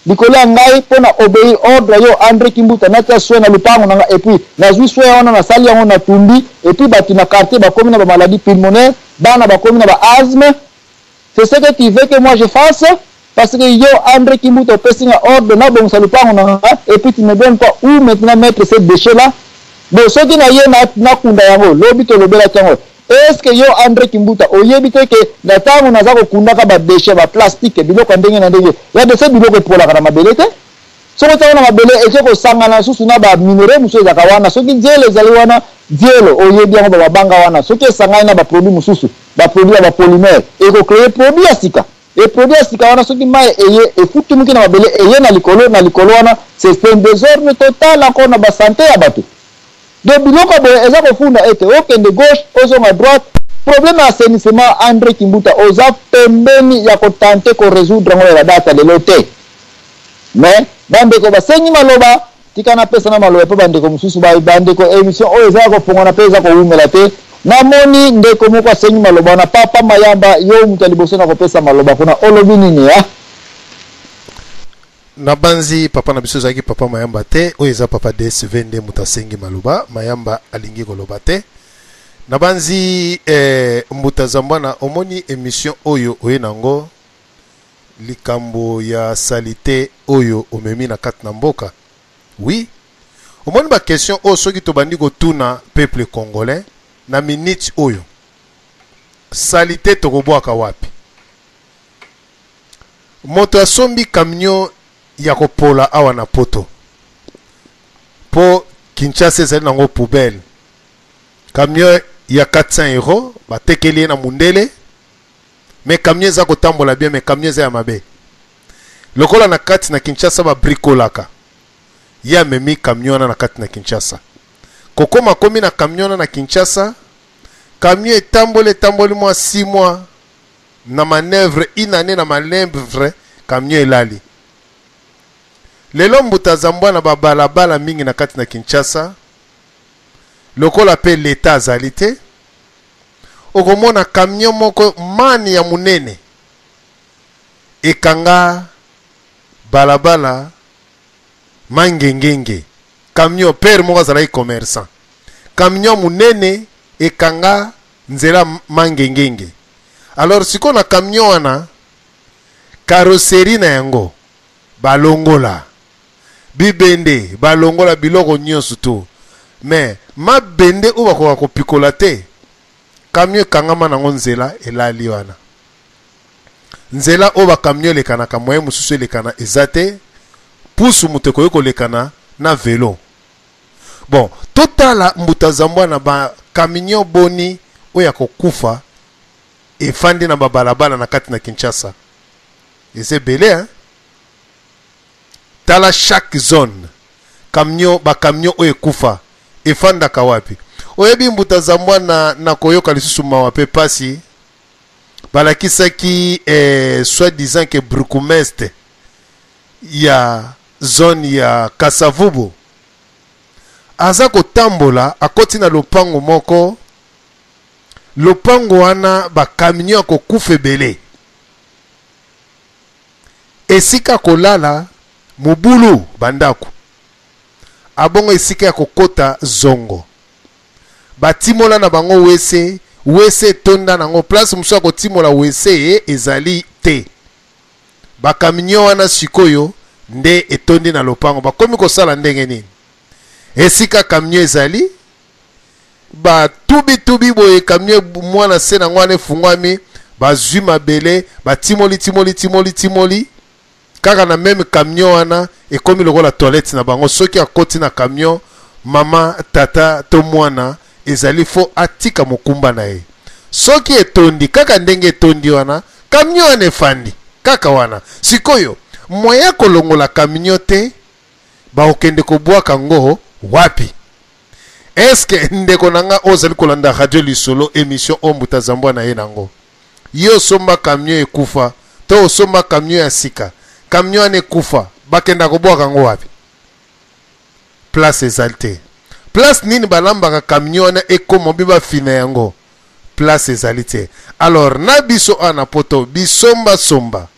likolo ya ngai mpo na obeir ordre yo Andre Kimbuta natia soin na lupango na nga et puis nazwi soin wana nasali yango natumbi et puis bato na quartier bakomi na ba maladie pulmonaire bana bakomi na ba asthme. C'est ce que tu veux que moi je fasse? Parce que yo Andre Kimbuta opesi nga ordre nabongisa lupango na nga et puis tu me donnes pas où maintenant mettre ces déchets là? Bon soki na ye na nakunda yango lobi tolobelaki yango est ce que yo Andre Kimbuta oyebi te que na tango naza kokundaka ba déchets ba plastique biloko ya ndenge na ndenge ya de ces biloko epolaka na mabele te? Soki otie yango na mabele, eke kosangana lisusu na ba minerais mosusu ezalaka wana. Soki dielo ezali wana, dielo, oyebi yango, ba mabanga wana, soki esangani na ba produits mosusu, ba produits ya ba polymères, eko creer produit ya sika. Et produit ya sika wana, soki mayi eye, efutumuki na mabele, eye na likolo, na likolo wana, c'est un desordre total encore na ba sante ya batu. Donc biloko ya boye eza kofunda ete okende gauche, ozonga droite. Problème ya assainissement, Andre Kimbuta, oza pembeni ya ko tenter ko resoudre yango na ba date ya lelo te. Mais ba ndeko basengi maloba, tika napesa na maloba pe ba ndeko mosusu. Ba ba ndeko, emission oyo eza ya kofongwana pe eza kowumela te. Namoni ndeko moko asengi maloba wana, Papa Mayamba, yo moto ya liboso na kopesa maloba kuna, olobi nini ah? Nabanzi papa na biso ezalaki papa Mayamba te, oyo eza papa DSV nde moto asengi maloba, Mayamba alingi koloba te. Nabanzi eh, Mbuta Zambwana, omoni emission oyo oye nango likambo ya salite oyo omemi na kati na mboka. Oui, omoni ba question oyo soki tobandi kotuna peuple congolais na minute oyo, salite tokobwaka wapi? Moto asombi camion ya kopola awa na poto po Kinshasa ezali nango poubelle, camion ya 400 euros batekeli ye na mundele, mais camion eza kotambola bien, mais camion eza ya mabe. Lokola na kati na Kinshasa ba bricolaka, ye amemi camion wana na kati na Kinshasa. Kokoma akomi na camion wana na Kinshasa, camion etamboli etamboli mwa 6 mois na manoeuvre, une annee na manoeuvre, camion elali. Lelo mbuta zambwa na ba balabala mingi na kati na Kinshasa, lokola pe l'etat azali te, okomona camion moko mani ya munene ekanga balabala mangengenge. Camion père moko azalaki commerçant, camion munene ekanga nzela mangengenge. Alors sikoyo na camion wana carrosserie na yango balongola bibende, balongola biloko nyonso to mais mabende oyo bakoka kopikola te. Camion ekangama nango nzela elali wana, nzela oyo ba camion elekanaka moyen mosusu elekana eza te, pusu moto ekoki kolekana na velo. Bon, totala mbuta zambwa na ba camion boni oyo ya kokufa efandi na babalabala na kati na Kinshasa, eza ebele hein? Tala chaque zone camion, ba camion oyo ekufa efandaka wapi? Oyebi mbuta zambwa na nakoyoka lisusu mawa pe pasi, balakisaki eh, soit disant que bourgmestre ya zone ya Kasavubu aza kotambola, akoti na lopango moko, lopango wana ba camion ya kokufa ebele, esika kolala mobulu bandako abongo esika ya kokota zongo batimola na bango wese, wese etonda nango, place mosusu ya kotimola wese ezali te. Ba camion wana sikoyo nde etondi na lopango, bakomi kosala ndenge nini? Esika camion ezali batubitubi boye, camion mwana se nango wana efungwami, bazwi mabele batimoli timoli timoli timoli kaka na meme camion wana, ekomi lokola toilette na bango. Soki akoti na camion, mama, tata to mwana, ezali fo atika mokumba na ye. Soki etondi kaka ndenge etondi wana, Camion wana efandi kaka wana. Sikoyo moyen ya kolongola camion te, bakokende kobwaka ngo wapi? Est-ce que ndeko na nga oyo ozali kolanda radio lisolo emission oyo Mbuta Zambwa na ye nango, yo osomba camion ekufa to osomba camion ya sika, camion wana ekufa, bakenda kobwaka ngo wapi? Place ezali te. Place nini balambaka camion wana ekoma obi bafina yango? Place ezali te. Alors na biso awa na poto bisomba somba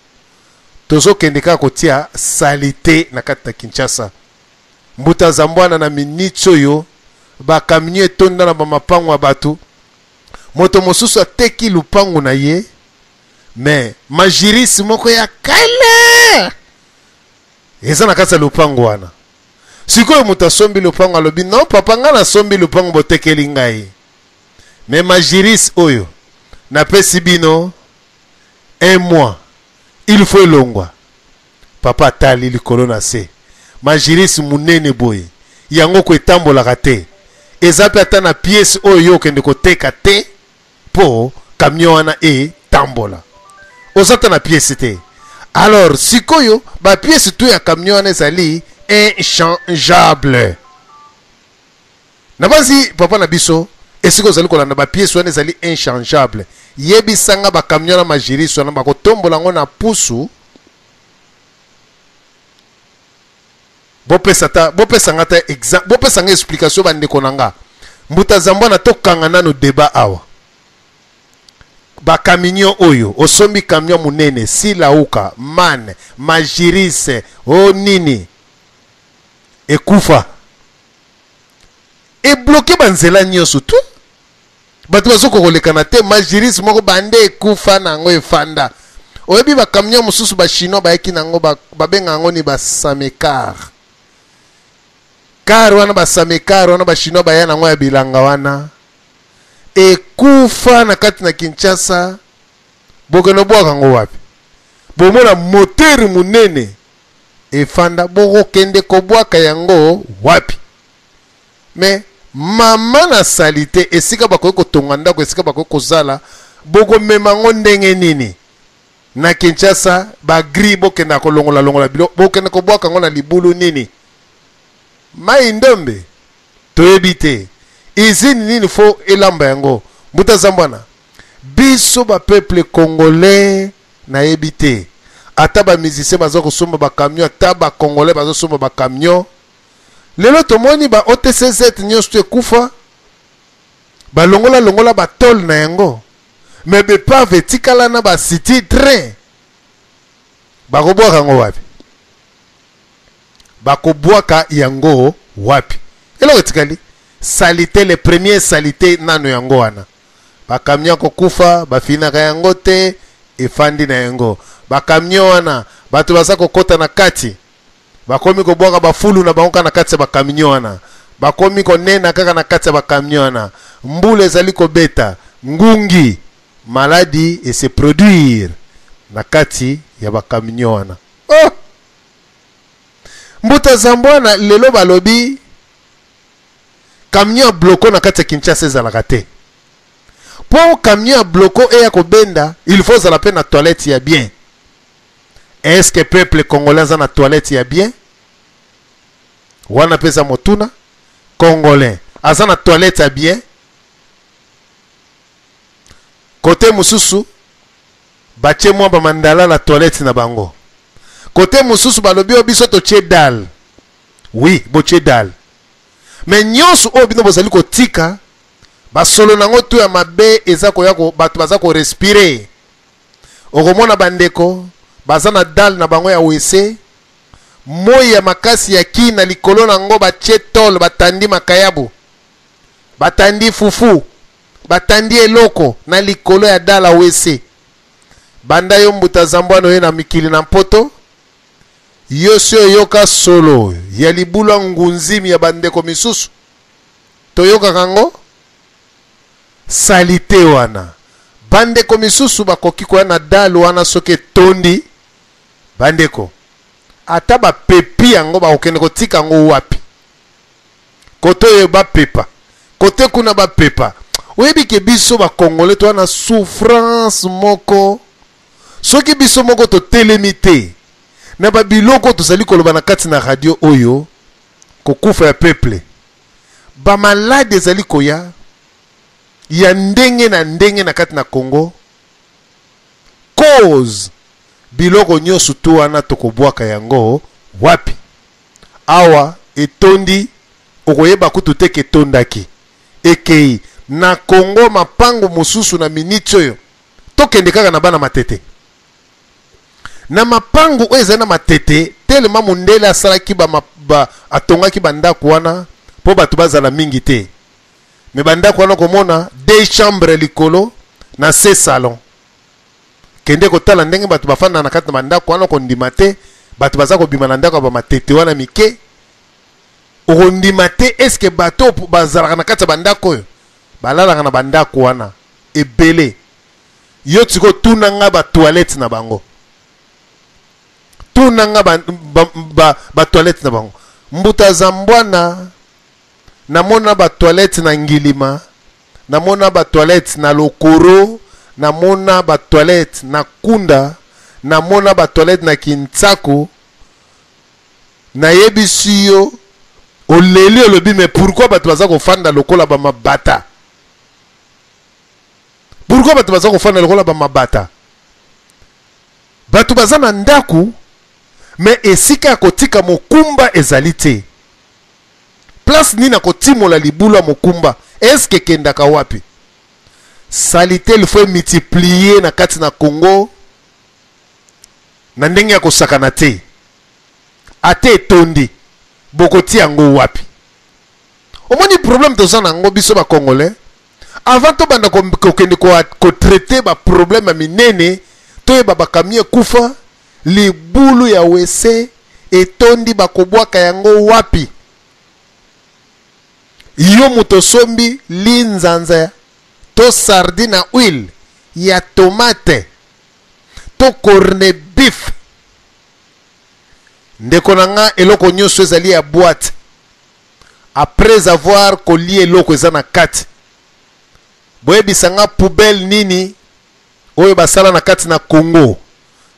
tozokende kaka kotia salite na kati na Kinshasa. Mbuta Zambwana na minutes oyo ba camion etonda na ba mapango ya bato. Moto mosusu ateki lupango na ye mais majiris moko ya kala eza na kati ya lopango wana. Sikoyo moto asombi lopango alobi non papa, ngai nasombi lopango botekeli ngai, mais majiris oyo napesi bino un mois il faut elongwa. Papa atali likolo na se, majiris munene boye yango ko etambolaka te, eza pe ata na pièce oyo yo okende koteka te po camion wana etambola, oza ata na pièce te. Alors sikoyo ba pièce tout ya camion wana ezali inchangeable. Nabanzi papa na biso esika ozali kolanda ba pièces wana ezali inchangeable. Yebisanga ba camion na majiris wana bakotombola yango na pusu. Bopesa ta, bopesa nga ta exemple, bopesa nga explication ba ndeko na nga. Mbuta Zambwana tokanga nanu debat awa. Ba camion oyo osombi camion munene silauka man majiris o nini ekufa ebloke ba nzela nyonso tu bato bazokoka kolekana te. Majiris moko bande ekufa na yango efanda. Oyebi ba camion mosusu ba chinois bayaki na yango, babenga yango ni ba samekar car wana, ba samekar wana ba chinois baya na yango ya bilanga wana ekufa na kati na Kinshasa. Bokende obwaka yango wapi? Bomona moteur munene efanda, bokokende kobwaka yango wapi? Mais mama na salite esika bakoki kotonga ndako, esika bakoki kozala, bokomema yango ndenge nini na Kinshasa? Ba gris bokenda kolongola longola biloko, bokende kobwaka yango na libulu nini? Mai ndombe toyebi te usine nini fo elamba yango. Mbuta Zambwana, biso ba peuple congolais nayebi te, ata ba musiciens baza kosomba ba camion, ata ba congolais bazo somba ba camion. Lelo tomoni ba OTCZ nyonso to ekufa, balongola longola ba tôle na yango, mais bepave etikala na ba city train. Bakobwaka yango wapi? Bakobwaka yango wapi? Eloko etikali salite, le premier salite nano yango wana. Ba camion kokufa bafinaka yango te, efandi na yango. Ba camion wana bato baza kokota na kati, bakomi kobwaka bafulu na bango kaka na kati ya ba camion wana, bakomi konena kaka na kati ya ba camion wana. Mbula ezali kobeta, ngungi, maladi e se produire na kati ya ba camion wana. Oh! Mbuta Zambwana, lelo balobi camion ya bloko na kati ya Kinshasa ezalaka te. Po camion ya bloko eya kobenda, il faut ozala pe na toilette ya bien. Est-ce que peuple congolais aza na toilette ya bien? Wana pe eza motuna. Congolais aza na toilette ya bien? Kote mosusu batie mwa ba mandala na toilette na bango. Kote mosusu balobi oyo biso totie dalle. Oui, botie dalle. Mais nyonso oyo bino bozali kotika basolo nango tu ya mabe eza koya ko, bato baza ko respirer. Okomona bandeko baza na dalle na bango ya WC, moi ya makasi ya ki na likolo nango batie tole, batandi makayabu, batandi fufu, batandi eloko na likolo ya dalle ya WC. Banda yo mbuta Zambwana oye na mikili na mpoto, yo si oyoka solo ya libulu ya ngunzimi ya bandeko misusu? Toyokaka yango salite wana. Bandeko misusu bakoki koya na dalle wana soki etondi, bandeko ata bapepi yango bakokende kotika yango wapi? Kote oyo bapepa, kote kuna bapepa. Oyebi ke biso ba Congolais toza na souffrance moko. Soki biso moko totelemi te na ba biloko tozali koloba na kati na radio oyo, kokufa ya peuple, ba malade ezali koya ya ndenge na ndenge na kati na Congo, cause biloko nyonso tu wana tokobwaka yango wapi? Awa etondi, okoyeba kutu te ke etondaki. Ekei na Congo mapango mosusu na miniti oyo tokende kaka na bana Matete. Na mapango oyo ezali na Matete, telema mundele asalaki ba, ba atongaki ba ndako wana mpo bato bazala mingi te. Me ba ndako wana komona deux chambres likolo na se salon. Kende kotala ndenge bato bafanda na kati na bandako wana, okondima te. Bato baza kobima na ndako ya bamatete wana mike, okondima te. Eske bato bazalaka na kati ya bandako oyo balalaka na bandako wana ebele? Yo sikoyo tuna nga ba toilette na bango, tuna nga ba, ba, ba, ba toilette na bango. Mbuta Zambwana, namona ba toilette na Ngilima, namona ba toilette na Lokoro, namona ba toilette na Kunda, namona ba toilette na Kintsako. Nayebisi yo, oleli, olobi mais pourquoi bato baza kofanda lokola ba mabata? Pourquoi bato baza kofanda lokola ba mabata? Bato baza na ndako mais esika ya kotika mokumba ezali te. Place nini akotimola libulu ya mokumba? Eske ekendaka wapi? Salite il faut multiplier na kati na Congo na ndenge ya kosakana te. Ata etondi, bokotia yango wapi? Omoni problème toza na yango biso ba Congolais, avant tobanda kokende kotraite ba problème ya minene, toyeba ba camion ekufa, libulu ya wese etondi, bakobwaka yango wapi? Yo moto osombi linzanza to sardine na huile ya tomate to corne beef, ndeko na nga, eloko nyonso ezali ya boîte. Après avoir kolia eloko eza na kati, boyebisa nga poubelle nini oyo basala na kati na Congo?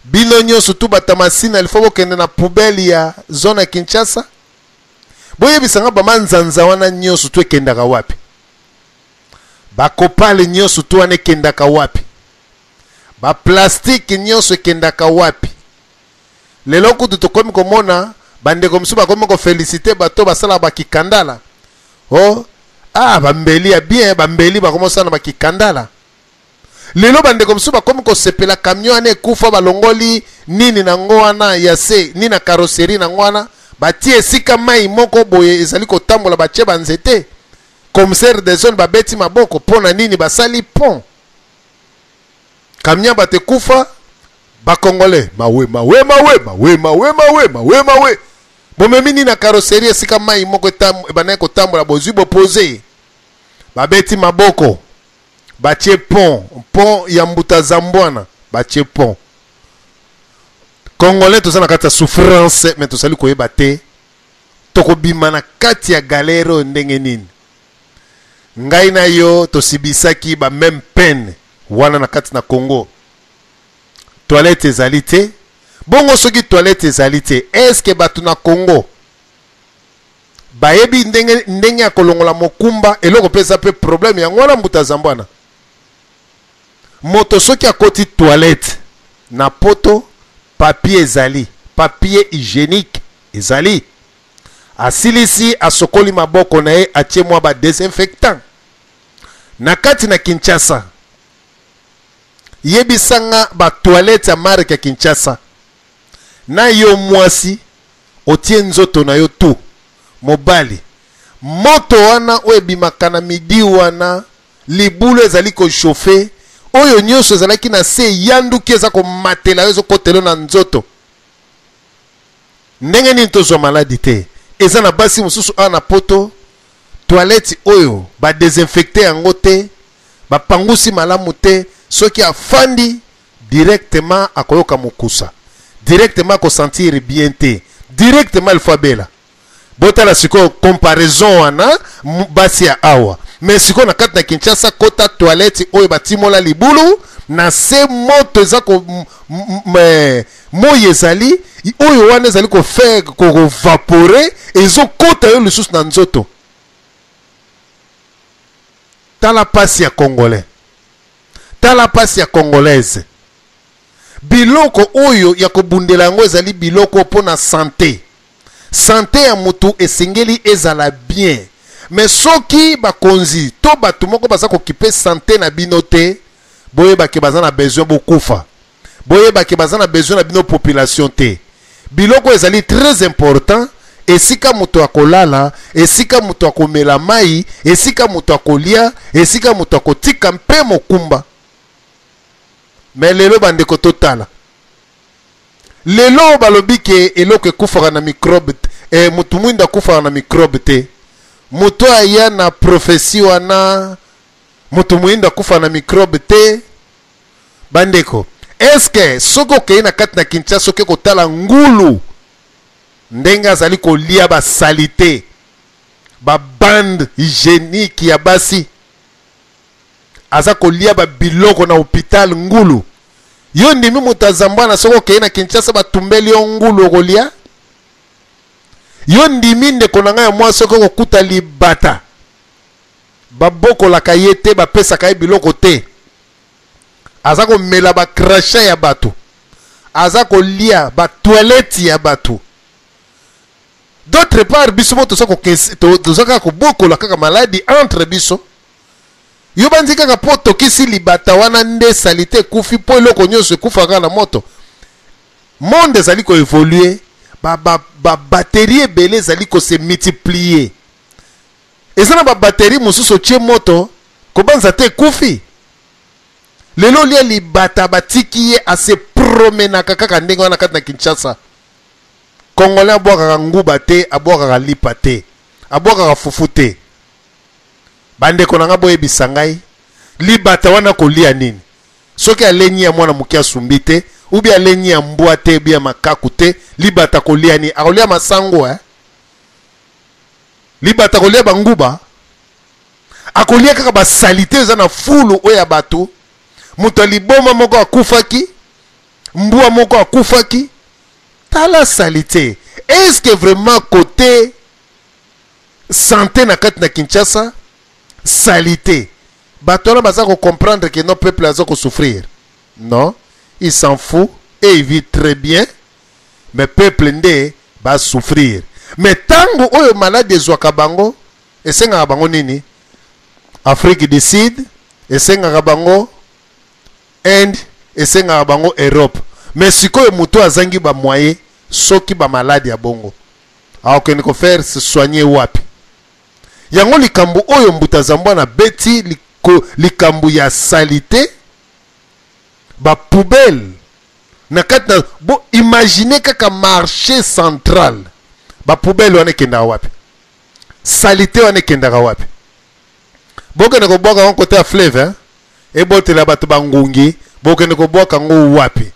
Bino nyonso tu batamasina, il faut bokende na poubelle ya zone ya Kinshasa. Boyebisa nga bamanzanza wana nyonso tu ekendaka wapi? Bakopale nyonso tu wana ekendaka wapi? Baplastike nyonso ekendaka wapi? Lelo kutu tokomi komona bandeko mosusu bakomi kofelisite bato basalaka bakikandala. Oh, ah, bambeli ya bien, bambeli bakomi kosala na bakikandala. Lelo bandeko mosusu bakomi kosepela camion wana ekufa, balongoli nini nango wana ya se, nini na carrosserie nango wana, batie esika mai moko boye ezali kotambola, batie banzete. Commissaire des zones babeti maboko mpo na nini basali pont. Camion bato ekufa, ba Congolais mawe mawe mawe mawe mawe mawe mawe mawe. Bomemi nini na carrosserie esika mai moko ebandaki kotambola, bozwi bopose, babeti maboko, batie pont, pont ya Mbuta Zambwana, batie pont. Congolais toza na kati ya souffrance, mais tozali koyeba te tokobima na kati ya galère oyo ndenge nini. Ngai na yo tosibisaki ba même peine wana na kati na Congo. Toilette ezali te. Bongo soki toilette ezali te, est-ce que bato na Congo bayebi ndenge, ndenge ya kolongola mokumba? Eloko mpe eza mpe problème yango wana. Mbuta Zambwana, moto soki akoti toilette na poto, papier ezali, papier hygiénique ezali, asilisi asokoli maboko na ye, atie mwa ba désinfectant. Na kati na Kinshasa, yebisanga ba toilette ya marque ya Kinshasa, na yo mwasi otie nzoto na yo tu mobali, moto wana oyo ebimaka na midi wana, libulu ezali kochauffe, oyo nyonso ezalaki na se yanduki eza komatela yo, ezokotela yo na nzoto. Ndenge nini tozwa maladi te? Eza na basi mosusu awa na poto, toilette oyo badesinfecte yango te, bapangusi malamu te, soki afandi directement akoyoka mokusa, directement akosentir bien te, directement il faut abela. Botala sikoyo comparaison wana, basi ya awa. Mais sikoyo na kati na Kinshasa, kota toilette oyo batimola libulu na se, moto eza ko moi ezali oyo wana ezali kofaire kovaporer, ezokota yo lisusu na nzoto. Tala pasi ya Congolais, tala pasi ya Congolaise. Biloko oyo ya kobundela yango ezali biloko mpo na santé. Santé ya mutu esengeli ezala bien, mais soki bakonzi to bato moko baza kokipe santé na bino te, boyebake baza na besoin bokufa, boyebake baza na besoin na bino population te. Biloko ezali très important: esika moto akolala, esika moto akomela mai, esika moto akolia, esika moto akotika mpe mokumba. Mais lelo, bandeko, totala lelo, balobi ke eloko ekufaka na microbe, motu mwindu akufaka na microbe te. Moto aya na prophétie wana, motu mwindu akufa na microbe te. Bandeko, eske soki okei na kati na Kinshasa, soki kotala ngulu ndenge azali kolia basaleté, babande hygiénique ya basi, aza kolia babiloko na hôpital, ngulu, yo ndimi moto azambwana? Soki okei na Kinshasa, batumbeli yo ngulu, okolia? Yo ndimi, ndeko na ngai ya mwasi, soki okokuta libata babokolaka ye te, bapesaka ye biloko te, aza komela bacrachats ya bato, aza kolia batoilette ya bato. D'autre part, biso mo toza kaka kobokola kaka maladie entre biso. Yo bandi kaka mpo tokisi libata wana nde saleté ekufi, mpo eloko nyonso ekufa kaka na moto. Monde ezali koévoluer, babactérie ba, ba ebele ezali kose multiplier. Eza na babactérie mosusu, otie moto, kobanza te, ekufi. Lelo olia libata, batiki ye ase promenaka kaka ndenge wana kati na Kinshasa. Congolais abwakaka nguba te, abwakaka lipa te, abwakaka fufu te. Bandeko na nga, boyebisa ngai, libata wana kolia nini soki alenyi ya mwana moke asumbi te, ubi alenyi ya mbwa te, ubi ya makaku te? Libata kolia nini? Akolia masango, eh? Libata kolia banguba, akolia kaka basaleté eza na fulu oyo ya bato. Moto ya liboma moko akufaki, mbwa moko akufaki. Tala saleté. Est-ce que vraiment côté santé na kati na Kinshasa, saleté, bato wana baza kocomprendre que non, peuple aza kosouffrir? Non, il s'en fout et il vit très bien, mais peuple nde basouffrir. Mais ntango oyo maladie ezwaka bango, esengaka bango nini? Afrique du Sud esengaka bango, Inde esengaka bango, Europe. Mais sikoyo moto azangi bamoyens, soki bamaladi ya bongo, akokende kofaire se soigner wapi? Yango likambo oyo mbuta Zambwana beti likambo ya saleté, bapoubelle na kati na bo. Imagine kaka marché central, bapoubelle wana ekendaka wapi? Saleté wana ekendaka wapi? Bokende kobwaka yango côté ya fleuve, hein? Ebotela bato bangungi, bokende kobwaka yango wapi?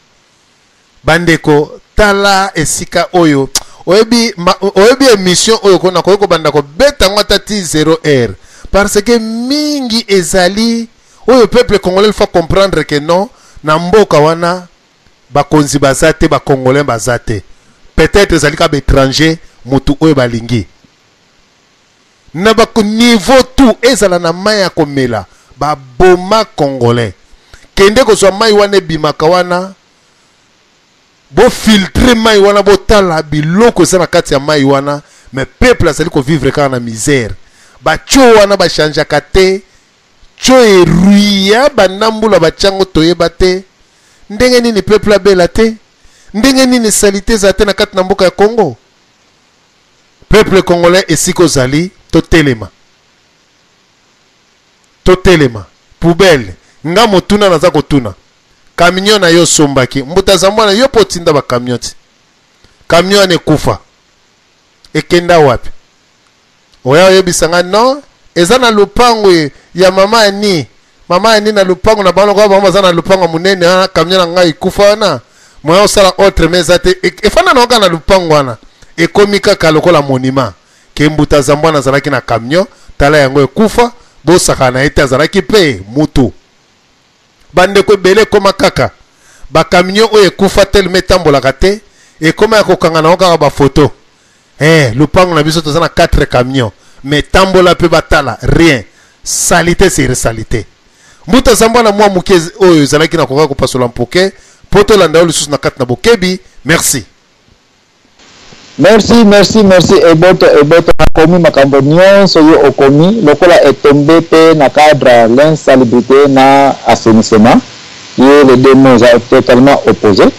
Bandeko, tala esika oyo oyebi, oyebi émission oyo ko nakoki kobanda kobeta yango ata ti 0 heure, parce que mingi ezali oyo peuple congolais il faut comprendre que non, na mboka wana bakonzi baza te, bacongolais baza te, peut-être ezali kaka baétranger. Motu oyo balingi na baniveau tout, ezala na mai ya komela, baboma Congolais. Kende kozwa mai wana ebimaka wana, bofiltrer mai wana, botala biloko eza na kati ya mai wana. Mais peuple azali kovivre kaka na misère. Batio wana bachangeaka te, tio eruya bandambula batiango, toyeba te ndenge nini peuple abela te, ndenge nini saleté ezala te na kati na mboka ya Congo. Peuple congolais, esika ozali, totelema, totelema. Poubelle, nga motuna naza kotuna: camion na yo osombaki, mbuta Zambwana, yo mpo otinda bacamion ti camion wana ekufa, ekenda wapi? Oya oyebisa nga non, eza na lupango ya mama Ani, mama Ani na lupango na bango. Lokola bango baza na lupango ya monene wana, camion na ngai ekufa wana, moya osala autre mais eza te. Efanda na kaka na lupango wana, ekomi kaka lokola monument ke mbuta Zambwana azalaki na camion. Tala yango ekufa. Bosakana na ye te, azalaki mpe mutu. Bandeko ebele ekoma kaka ba camion oyo ekufa telema etambolaka te, ekoma ya kokanga nango kaka ba photo. Eh, lupango na biso toza na 4 camion, mais tambola mpe batala rien. Salite sur salite. Mbuta zambwa na mwa moke oyo ezalaki na koka kopasola mpoke mpo tolanda yo lisusu na kati na bokebi. Merci. Merci, merci, merci Eboto, Eboto nakomi makambo nionso yo okomi lokola etombe pe na cadre ya l'insalubrite na assainissement ye les deux mots eza totalement oppose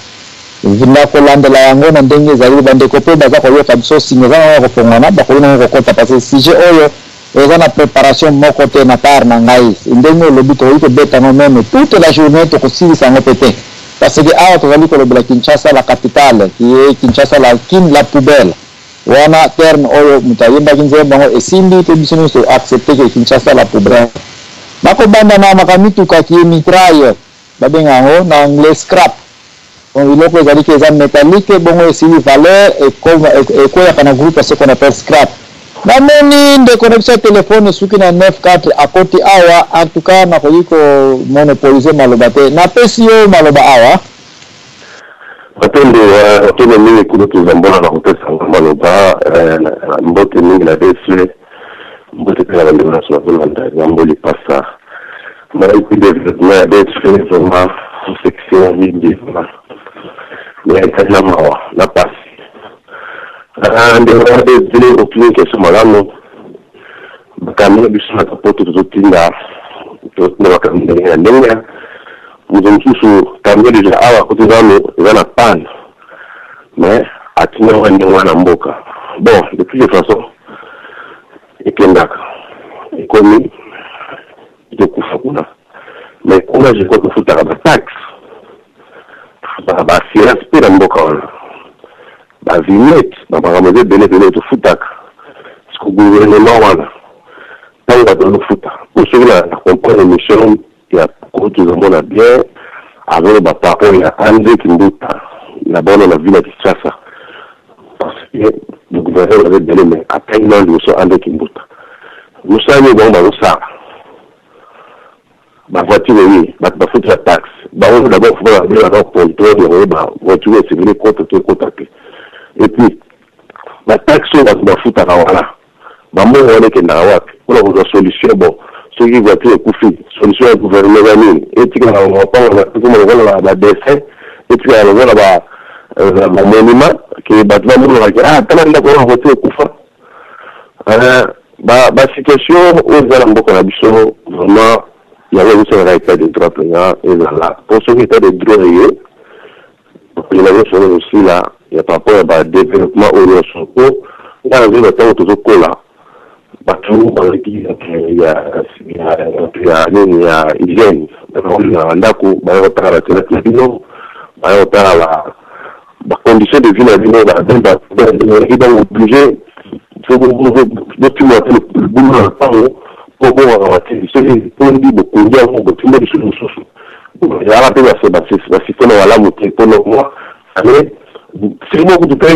nakolandela yango na ndenge ezali bandeko pe baza koyoka biso singa eza nango ya kofongwana bakoki nango kokota parce que sujet oyo eza na preparation moko te na part na ngai ndenge olobi tokoki kobeta yango meme toute la journée tokosilisa yango pe te parce que awa tozali kolobela Kinshasa la capitale qui est Kinshasa la kin la poubelle wana terme oyo moto ayembaki nzembo yango esimbi pe biso nyonso to accepter que Kinshasa la poubelle bakobanda na makamituka qui est mitraille babenga yango na anglais scrap Donc biloko ezali ke eza metallique bongo esili valeur ekweyaka na groupe ya ce qu'on appelle scrap. Namoni ndeko na biso ya telephone esuki na 94 akoti awa en tout cas nakoki ko monopoliser maloba te napesi yo maloba awa. Matondo matondo mingi kulutu Zambola na kopesa nga maloba mbote mingi na DSV mbote mpe na bandeko nyonso bazolanda Zambo Lipasa ngai mpe developpement ya DSV vraiment osekisi mingi vraiment mais ezali na mawa na pasi ndeko ya DSV otuni question malamu makambo na biso na kapoto tozotinda tozotinda makambo ndenge na ndenge moto mosusu camion deja awa akoti nano eza na panne mais atinda yango ndenge wana mboka bon de toutes les façons ekendaka ekomi ezokufa kuna mais kuna je crois tofutaka ba taxe tofutaka ba assurance mpe na mboka wana ba vignette ba makambo eza ebele ebele tofutaka siko gouvernement wana ntango bato bazofuta po soki na comprendre émission ya kulutu ozomona bien azoloba parole ya Andre Kimbuta na bono na ville ya Kinshasa parce que le gouverneur aza ebele mais atangi nano liboso Andre Kimbuta mosala nini bango bazosala ba voiture oye bato bafutela taxe bango d'abord faut babengaka contrôle ya koyeba voiture oyo esengeli ekota to ekota te et puis ba taxe oyo bato bafutaka wana Ba mbongo wana ekendaka wapi? Pona kozwa solution bon soki voiture ekufi solution ya gouvernement eza nini? Etikala na mapango na ekoma lokola ba dessin etikala lokola ba ba monument ke bato bamonaka ke ah tala ndako wana voiture ekufa ba ba situation oyo eza na mboka na biso vraiment yango ezosalaka etat de droit mpenza ezala po soki etat de droit eye Kolela nionso wana ezosila ya par rapport ya ba developpement oyo nionso po nga nazoyeba tango tozokola batu bazalaki ya batu ya nini ya hygiène na ba ndako baya kotala ba toilette na bino baya kotala ba ba condition de vie na bino bazalaki donc oblige botimola te libulu na lopango po bongaka matiti soki etondi bokundi yango botimoli lisusu mosusu Ezalaka pe ba système ya malamu te po moi mais soki moko kutu pe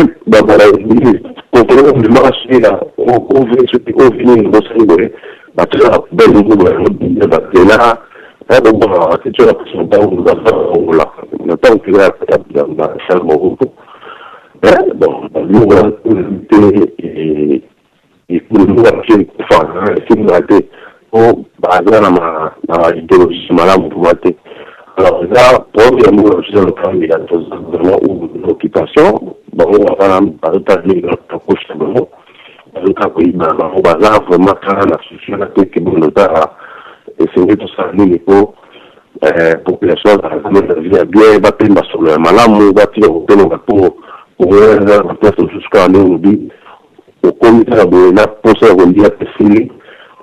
controle obimaka soki na ov soki ov nini bosali boye bato eza na poubelle moko boye yango batela bobongaka te tio na poso ntango baza na ntango mpenza ya Charles Mobutu bon biloko wana te Ekolo na biso ekufa esimbaka te po baza na ba ideologie malamu vraiment te. Alors eza problème ya mboka na biso eza lopango ya toza vraiment ou na occupation bango baza na bazotala mingi na poche na bango bazotala koyiba na bango baza vraiment kaka na souci wana te ke bon totala esengeli tosala nini po population azala vraiment na vie ya bien bapemba solo ya malamu batika kotelema po kongo eza na place mosusu kaka ndenge olobi Okomi kaka boye na posa ya kolia esili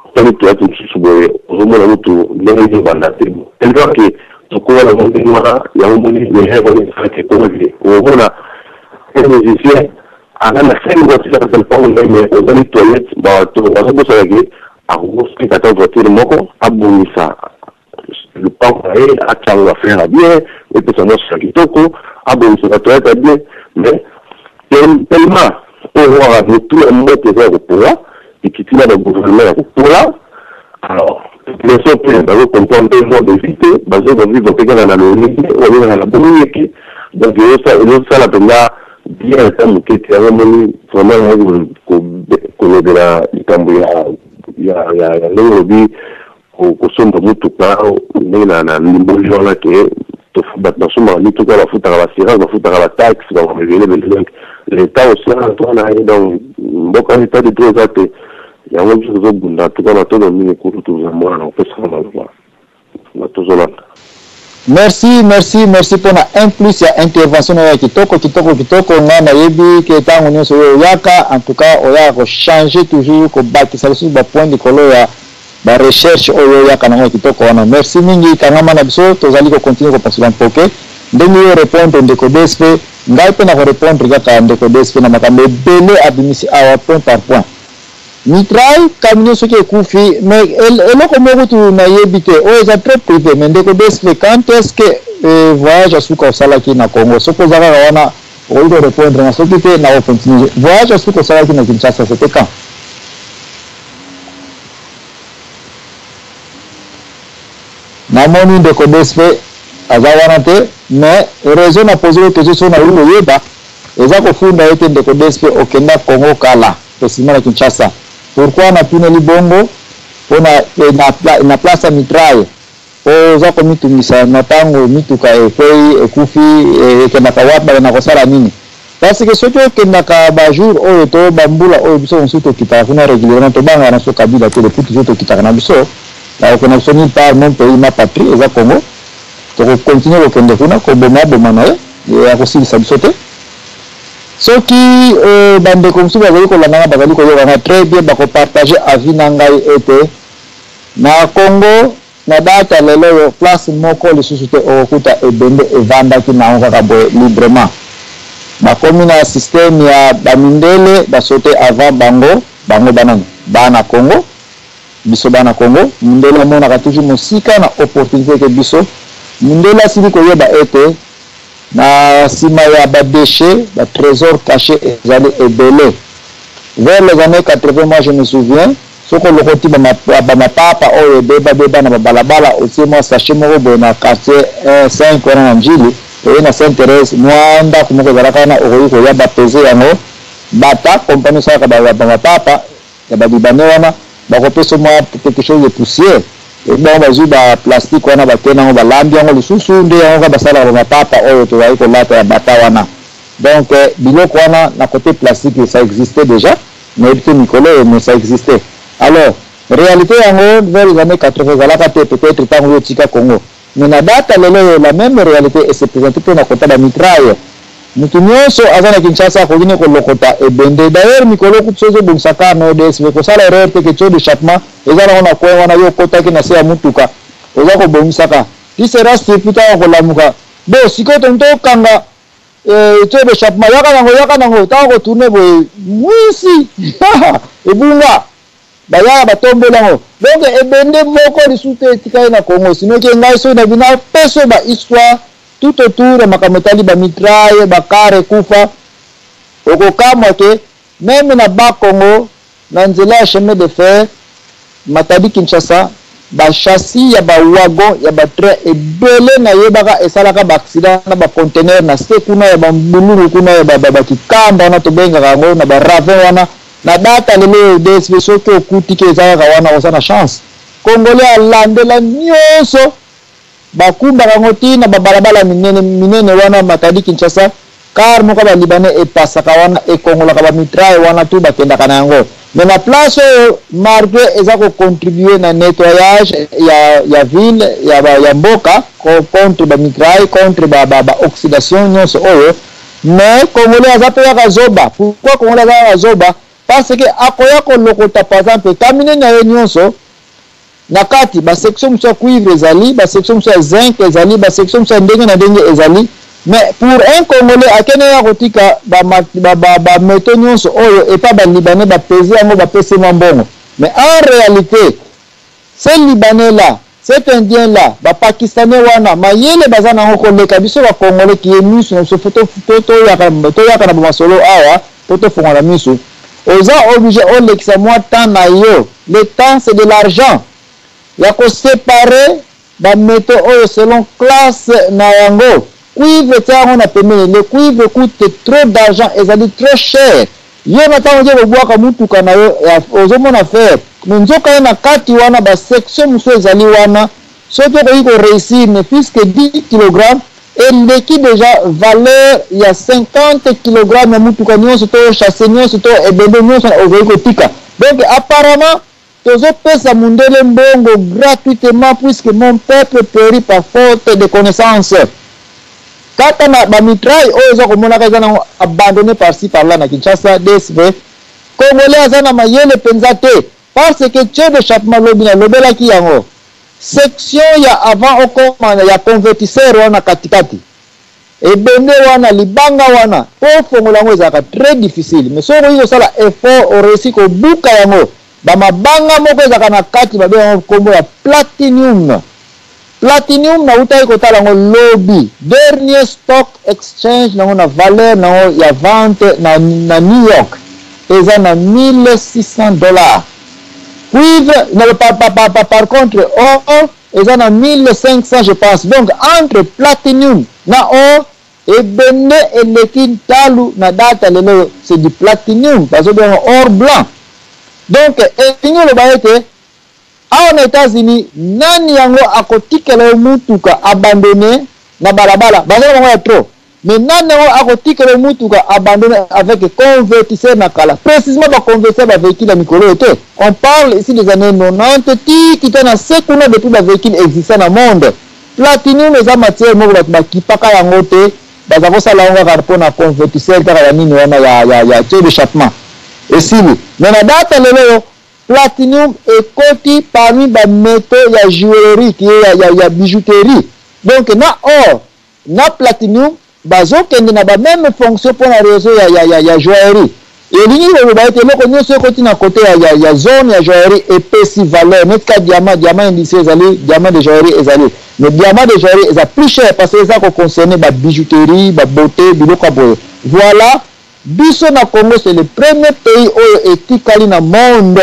otali toilette mosusu boye ozomona mutu ndenge nini obanda te tellement que tokola nango ndenge wana yango omoni erreur wana esalaka ekoma ke okomona un musicien aza na cinq voiture na kati ya lopango na ye mais ozali toilette bato bazobosana ke akokosika ata voiture moko abongisa lopango na ye atia yango ba fleur ya bien epesa mwasi ya kitoko abongisa ba toilette ya bien mais tellement oyo kaka motu ya mboka eza ya kopola ekiti na ba gouvernement ya kopola. Alors population mpe bazo comprendre mpe mode de vie te, bazo ko vivre mpe kaka na lolenge oyo babengaka na boyeke. Donc ezosala mpenza bien ata moke te. Yango omoni vraiment yango kolobela likambo ya ya ndenge olobi kosomba motuka, ndenge na limboli wana ke bato basombaka mituka, bafutaka baassurance, bafutaka bataxe, bango ebele ebele. Donc l'État aussi wana to wana ye, donc mboka état de droit eza te. Yango biso tozobunda tuka na tono mingi kutu toza mwana kopesaka maloba na tozolanda. Merci, merci, merci mpona un plus ya intervention na yo ya kitoko, kitoko, kitoko. Ngai nayebi ke ntango nyonso oyo oyaka, en tout cas oyaka kochanger toujours, kobakisa lisusu bapoint likolo ya barecherche oyo oyaka nango ya kitoko wana. Merci mingi, kangama na biso, tozali kocontinue kopasula mpoke. Ndenge yo répondre ndeko DSP, ngai mpe na korépondre kaka ndeko DSP na makambo ebele abimisi awa, point par point. Mitraille, camion soki ekufi, mais eloko moko kutu nayebi te, oyo eza très privé. Mais ndeko DSP, quand est ce que voyage ya suka osalaki na Congo? Soki oza kaka wana, okoki korépondre nga, soki te, na kocontinue. Voyage ya suka osalaki na Kinshasa, c'était quand? Namoni ndeko DSP aza wana te, mais raison na pose yo question, so nayoki koyeba, eza kofunda ye te. Ndeko DSP, okenda Congo kala, précisément na Kinshasa? Pourquoi natuneli bongo? Mpona na place ya mitraille, oza komitungisa na ntango mituka ekwei, ekufi, ekendaka wapi, bakenda kosala nini? Parce que soki okendaka bajour oyo to bambula oyo, biso mosusu tokitaka kuna régulièrement, tobangaka na so Kabila te. Depuis toujours tokitaka na biso, nakokenda biso nulle part. Mon pays, ma patrie eza Congo. Tokokontinue kokende kuna, koboma boma na ye, akosilisa biso te. Soki bandeko mosusu bazali kolanda nga, bazali koyoka nga très bien, bakopartage avis na ngai ete na Congo, na date lelo oyo, place moko lisusu te okokuta ebembe evandaki nango kaka boye librement. Bakomi na système ya bamindele, basote avant bango. Bango banani? Bana Congo, biso bana Congo. Mindele amonaka toujours mosika na opportunité ke biso. Mindele asili koyeba ete na nsima ya badéchet, batrésor caché ezali ebele. Vers les années 80, moi je me souviens, soki olokoti bamapapa oyo ebebabeba na babalabala, otie mwa sachet moko boye na quartier 5 wana na Njili, oye na Sainte Thérèse, mwa ndako moko ezalaka wana, okoki koya bapese yango. Bata kompani osalaka bamapapa ya balibanais wana, bakopesa mwa quelque chose de poussière. Bango bazwi baplastique wana, bakende yango, balambi yango lisusu, nde yango kaka basalaka bamapapa oyo tozali kolata ya bata wana. Donc biloko wana na côté plastique, ça existait déjà. Nayebi te mikolo oyo, mais ça existait. Alors réalité yango vers les années 80 ezalaka te, peut-être ntango oyo otika Congo. Mais na date lelo oyo, la même réalité ese présente mpe na kota bamitraille. Mutu nyonso aza na Kinshasa akoki ne kolokota ebende. D'ailleurs mikolo kutu, so ozobongisa car na odsv, kosala erreur te ke tuyau d'échappement eza nango na coin wana, yo okotaki na se ya mutuka, oza kobongisaka, tu seras surpris ntango kolamuka bo sikoyo tongi tokanga tuyau d'échappement, yaka nango, yaka nango. Ntango kotourne boye, mwisi ebunga, bayaka batombeli yango. Donc ebende moko lisusu te etikali na Congo. Sinoki ngai soki na bino apeso bahistoire tout autour ya makambo etali bamitraille, bacar ekufa, okokamwa ke même na Bakongo, na nzela ya chemin de fer Matadi Kinshasa, bachâssis ya bawagon ya batrain ebele nayebaka esalaka baaccident na baconteneur na se kuna ya bambululu, kuna ya bakikamba wana tobengaka yango, na baravin wana. Na date lelo oyo, DSP, soki okuti ke eza kaka wana, oza na chance. Congolais alandela nyonso, bakumbaka yango ntina babalabala minene minene wana Matadi Kinshasa. Car moko balibanais epasaka wana, ekongolaka bamitraille wana, tu bakendaka na yango. Mais na place oyo, malgré eza kocontribue na nettoyage ya ville, ya mboka contre bamitraille, contre baoxydation ba nyonso oyo, mais congolais aza mpe kaka zoba. Pourquoi congolais aza kaka zoba? Parce que akoya kolokota, par exemple, kamine na ye nyonso, na kati basection mosusu ya cuivre ezali, basection mosusu ya zinc ezali, basection mosusu ya ndenge na ndenge ezali. Mais pour un congolais, akende ya kotika bamétaux nyonso oyo epa balibanais, bapese yango, bapesi mwa mbongo. Mais en réalité, ce libanais là, cet indien là, bapakistanais wana, mayele baza nango koleka biso bacongolais. Kiye miso na biso, fo toyaka na bamasolo awa po tofongola miso. Oza obligé olekisa mwa temps na yo. Le temps, c'est de l'argent. ya ko separer ba metaux oyo selon classe na yango. Cuivre tia yango na pembeni, le cuivre coute trop d'argent, ezali trop cher. Yo na tango oke kobwaka mutuka na yo ozomona fer, mais nzoka ye na kati wana ba section mosusu ezali wana, soki okoki ko reussir ne fût-ce que 10 kilogrammes, eleki dejà valeur ya 50 kilogrammes ya mutuka nionso to chassis nionso to ebende nionso okoki kotika. Donc apparemment tozo pesa mundele mbongo gratuitement puisque mon peuple perit par faute de connaissance. Kaka na ba mitraille oyo oza komonaka eza nango abandonne par ci par là na Kinshasa, DSV, Congolais aza na mayele penza te parce que tuyau d'echappement lobi na lobelaki yango section ya avant okoma ya convertisseur wana katikati ebende wana libanga wana po ofongola yango ezalaka très difficile mais soki okoki kosala effort o reussi kobuka yango ba mabanga moko ezalaka na kati babenga yango kombo ya platinium. Platinium nawutaki kotala yango lobi dernier stock exchange nango na valeur nango ya vente na, na New York eza na 1600 dollars. Cuivre na, par, par, par, par, par contre or eza na 1500 je pense. Donc entre platinium na or ebende eleki ntalu na data lelo c'est du platinium bazobenga or blanc. Donc elingi oloba ete Awa na Etats Unis nani yango akotikela yo mutuka abandonne na balabala? Baza na bango ya trop mais nani yango akotikela yo mutuka abandonne avec convertisseur na kala? Precisement ba convertisseur ba vehicules ya mikolo oyo te. On parle ici des annees 90 ti kita na se kuna depuis ba vehicules exista na monde. Platinum eza matière moko batu bakipaka yango te, baza kosala yango kaka pona convertisseur kaka ya nini wana ya ya ya tuyau d'echappement esili. Mais na date ya lelo oyo Platinum ekoti parmi ba metaux ya jouellerie qui est ya, ya, ya bijouterie. Donc na or na platinum bazokende na ba meme fonction pona reseau ya, ya, ya, ya joaillerie. Elingi koloba ete eloko nyonso ekoti na kote ya, ya, ya zone ya joaillerie epesi valeur. Neti ka diamant, diamant industrie ezali, diamant de joaillerie ezali. Mais diamant de joaillerie eza plus cher parce que eza ko concerner ba bijouterie, ba beauté, biloko ya boye. Voilà. Biso na Congo c'est le premier pays oyo etikali na monde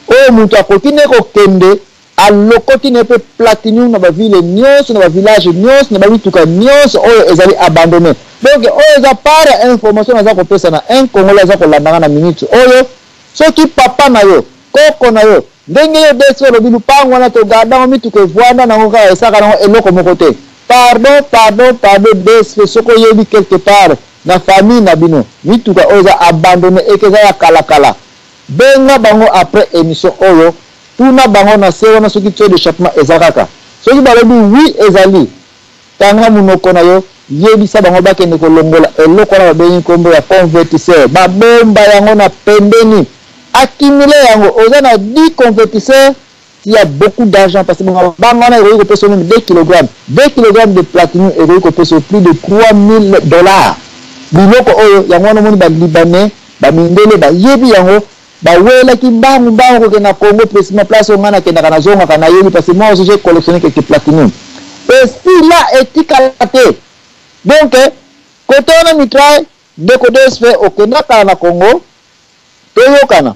oyo mutu akoki ne kokende alokoti ne pe platinium na ba ville nionso na ba village nionso na ba mituka nionso oyo ezali abandonne. Donc oyo eza part ya information naza kopesa na un congolais aza kolanda nga na minute oyo, soki papa na yo, koko na yo, ndenge yo DSP olobi lupangu wana to garda yango mituka evuanda nango kaka esaka nango eloko moko te. Pardon pardon pardon DSP soki oyebi quelque part na famille na bino mituka oyo eza abandonne eke eza ya kala kala benga bango après emission oyo tuna bango na se wana soki tuyau d'echappement eza kaka soki balobi oui ezali kanga munoko na yo yebisa bango bakende kolongola eloko wana babengi kombo ya convertisseur babomba yango na pembeni accumuler yango oza na 10 convertisseurs Il ya beaucoup d'argent parce que mabanga wana ekoki kopesa yo meme 2 kilogrammes, 2 kilogrammes de platinum ekoki kopesa yo plus de 3000 dollars. Biloko oyo yango wana omoni ba libanais, ba mindele bayebi yango, bawelaki mbangu mbangu kokende na Congo precisement place oyo ngai nakendaka nazongaka nayebi parce que moi aussi j'ai collectionné quelques platinum. Esila etikala te. Donc kote wana mitraille ndeko DSP okenda kala na Congo Toyokana,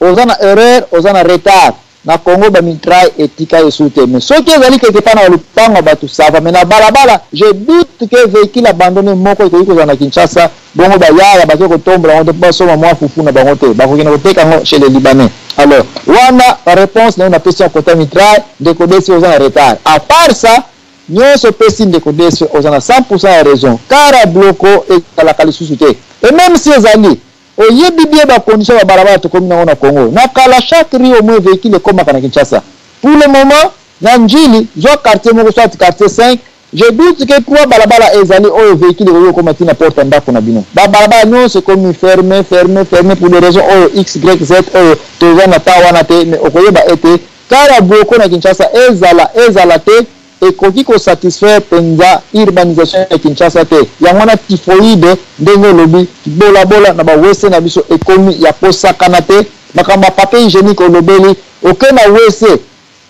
oza na erreur, oza na retard, na Congo ba mitraille etika esu te, mais soki ezali quelque part na ba lupango ya batu ça va, mais na balabala je doute que vehicule abandonne moko ekoki kozala na Kinshasa, bongo ba yaya bake kotombola yango te po basomba mua fufu na bango te, bakokende koteka yango chez les libanais. Alors wana reponse nayo napesi ya kota mitraille, ndeko DSP oza na retard. A part ça, nionso opesi ndeko DSP oza na 100% ya raison, car ya bloko ezalaka lisusu te, et meme si ezali, Oyebi bien ba conditions ya ba balabala tokomi nango na Congo. Na kala chaque rue au moins vehicule ekomaka na Kinshasa. Pour le moment na Ndjili zwa quartier moko soit quartier 5, je doute que trois balabala ezali oyo vehicule ekoki kokoma ti na porte ya ndako na bino. Ba balabala nionso ekomi ferme, ferme, ferme pour des raisons oyo x, y, z oyo toza na temps wana te mais okoyeba ete car ya Boko na Kinshasa ezala ezala te ekoki ko satisfaire penza urbanisation ya Kinshasa te, yango wana typhoïde ndenge olobi, kibolabola na ba WC na biso ekomi ya kosakana te, makambo ya papier hygienique olobeli, oke na WC,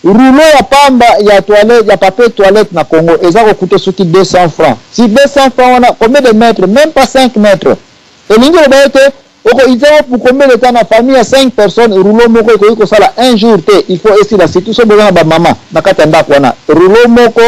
rouleau ya pamba ya toilette ya papier toilette na Congo eza ko coute soki 200 francs, sur 200 francs wana combien de mètres? Meme pas 5 mètres, elingi koloba ete. Oko utiliser yango pour combien de temps? Na famille ya 5 personnes, rouleau moko ekoki kosala un jour te, il faut esila, surtout soki boza na ba mama na kati ya ndako wana. Rouleau moko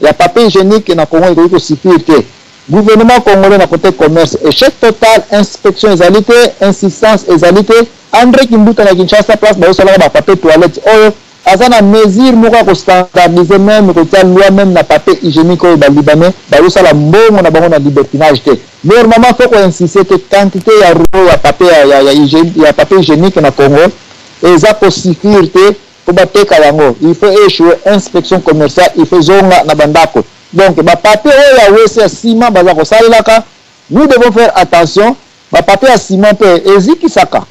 ya papier hygienique na Congo ekoki ko suffire te. Gouvernement congolais na cote commerce echec total, inspection ezali te, insistance ezali te. Andre Kimbuta na Kinshasa place bazo salaka ba papier toilette oyo aza na mesure moko ya ko standardiser meme kotia loi meme na papier hygienique oyo ba libanais bazo sala mbongo na bango na libertinage te. Normalement faut ko insister que quantite ya rouleau ya papier ya, ya, ya, ya papier hygienique na Congo eza ko suffire te po bateka yango. Il faut echouer inspection commerciale, il faut ezonga na ba ndako. Donc ba papier oyo ya WC ya ciment baza kosalelaka, nous devons faire attention. Ba papier ya ciment pe ezikisaka.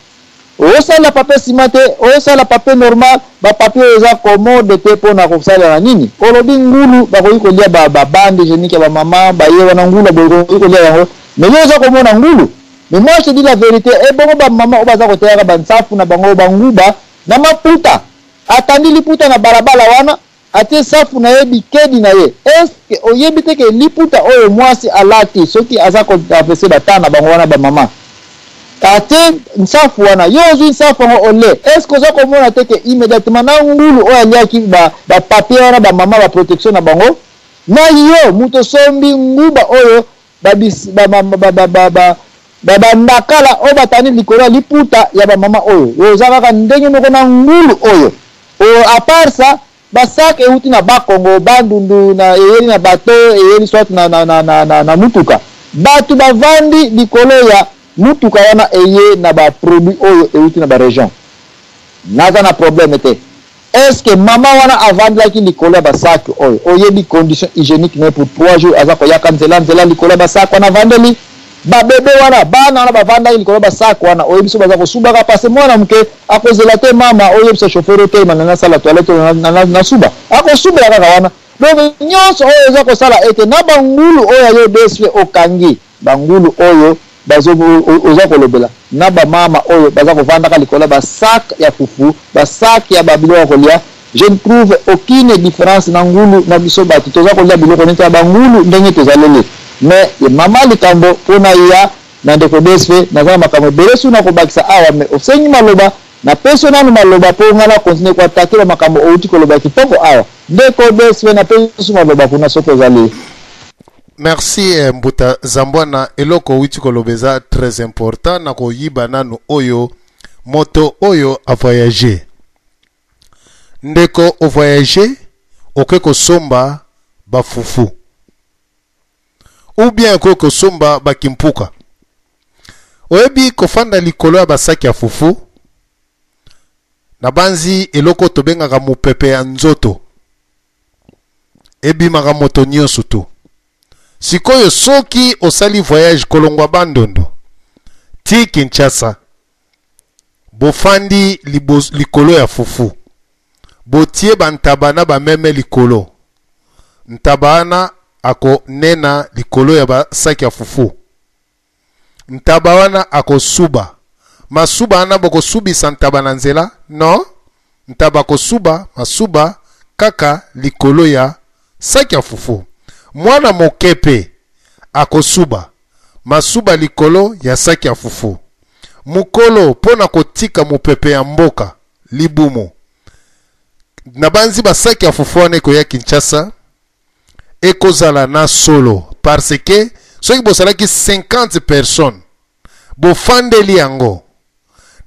Osalela papier ciment te, osala papier normal, ba papier oyo eza commode te pona kosalela na nini? Olobi ngulu bakoki kolia ba ba bande hygienique ya ba mama baye wana ngulu bokoki kolia yango, mais yo oza komona ngulu. Mais moi je te dis la verite, ebongo ba mama oyo baza kotekaka ba nsafu na bango ba nguba na maputa, atandi liputa na balabala wana, atie safu na ye bikedi na ye, est ce que oyebi te ke liputa oyo muasi alati soki aza ko traverser ba temps na bango wana ba mama atie nsafu wana, yo ozui nsafu yango olie, est ce que oza komona te ke immediatement na ngulu oyo aliaki ba ba papier wana ba mama ba protection na bango na yo mutu osombi nguba oyo ba bis ba ba ba ba ba ba ba bandakala oyo batandi likolo ya liputa ya ba mama oyo oza kaka ndenge moko na ngulu oyo o à part ça ba sac euti na bas Congo bandundu na eyeli na bateau eyeli soit na na na na, na, na mutuka batu bavandi likolo ya mutuka wana eye na ba produit oyo euti na ba region naza na problème te. Est ce que maman wana avandelaki likolo ya ba sac oyo? Oyebi condition hygienique naye pour 3 jours aza koyaka nzela nzela likolo ya ba sac wana avandeli? Ba bebe wana, bana wana bavandaki likolo ya ba sac wana oyebi soki baza kosubaka? Parce que mwana muke akozela te mama oyebisa chauffeur otelema na nasala toilette oyo na suba. Akosubela kaka wana. Donc nyonso oyo eza kosala ete na ba ngulu oyo ya yo DSP okangi, ba ngulu oyo bazo oza kolobela na ba mama oyo baza kovandaka likolo ya ba sac ya fufu, ba sac ya ba biloko ya kolia, je ne trouve aucune difference na ngulu na biso batu toza kolia biloko neti ya ba ngulu ndenge tozaleli. Mais mama likambo pona ya na ndeko DSV naza na makambo ebele su nakobakisa awa mais osengi maloba napesi yo nanu maloba po nga na continuer ko attaquer ba makambo owuti koloba kitoko awa. Ndeko DSV napesi su maloba kuna soki ozali. Merci eh, Mbuta Zambwana, eloko owuti koloba eza très important. Na koyiba nanu oyo moto oyo a voyager. Ndeko o voyager oke kosomba ba fufu ou bien okoki kosomba ba kimpuka. Oyebi kofanda likolo ya basaki ya fufu, nabanzi eloko tobengaka mopepe ya nzoto ebimaka moto nyonso tu. Sikoyo soki osali voyage kolongwa Bandundu ti Kinshasa, bofandi likolo ya fufu, botie bantaba na bameme likolo, ntaba wana akonena likolo ya basaki ya fufu, ntaba wana akosuba masuba wana, bokosubisa ntaba na nzela? Non, ntaba akosuba masuba kaka likolo ya saki ya fufu. Mwana moke pe akosuba masuba likolo ya saki ya fufu. Mokolo mpo na kotika mopepe ya mboka libumu, nabanzi basaki ya fufu wana ekoya Kinshasa ekozala na solo, parce que soki bosalaki 50 personnes bofandeli yango,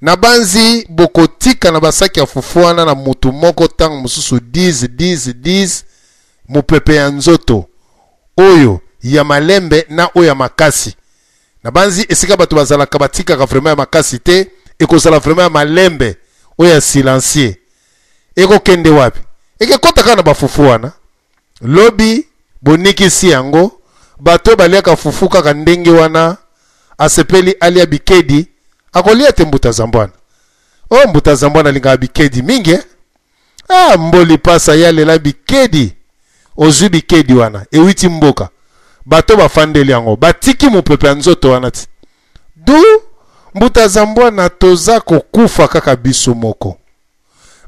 nabanzi bokotika na basaki ya fufu wana na mutu moko ntango mosusu 10 10 10 mopepe ya nzoto oyo ya malembe na oyo ya makasi. Nabanzi esika bato bazalaka batikaka vraiment ya makasi te, ekozala vraiment ya malembe oyo ya silencieux. Ekokende wapi? Ekekota kaka na bafufu wana. Lobi bonikisi yango, bato baliaka fufu kaka ndenge wana, asepeli alia bikedi, akolia te Mbuta Zambwana. Oh, Mbuta Zambwana alingaka bikedi mingi eh? Ah, mboli pasa ya lela bikedi. Ozwi bikedi wana ewiti mboka, bato bafandeli yango, batiki mopepe ya nzoto wana ti du Mbuta Zambwana. Toza kokufa kaka biso moko,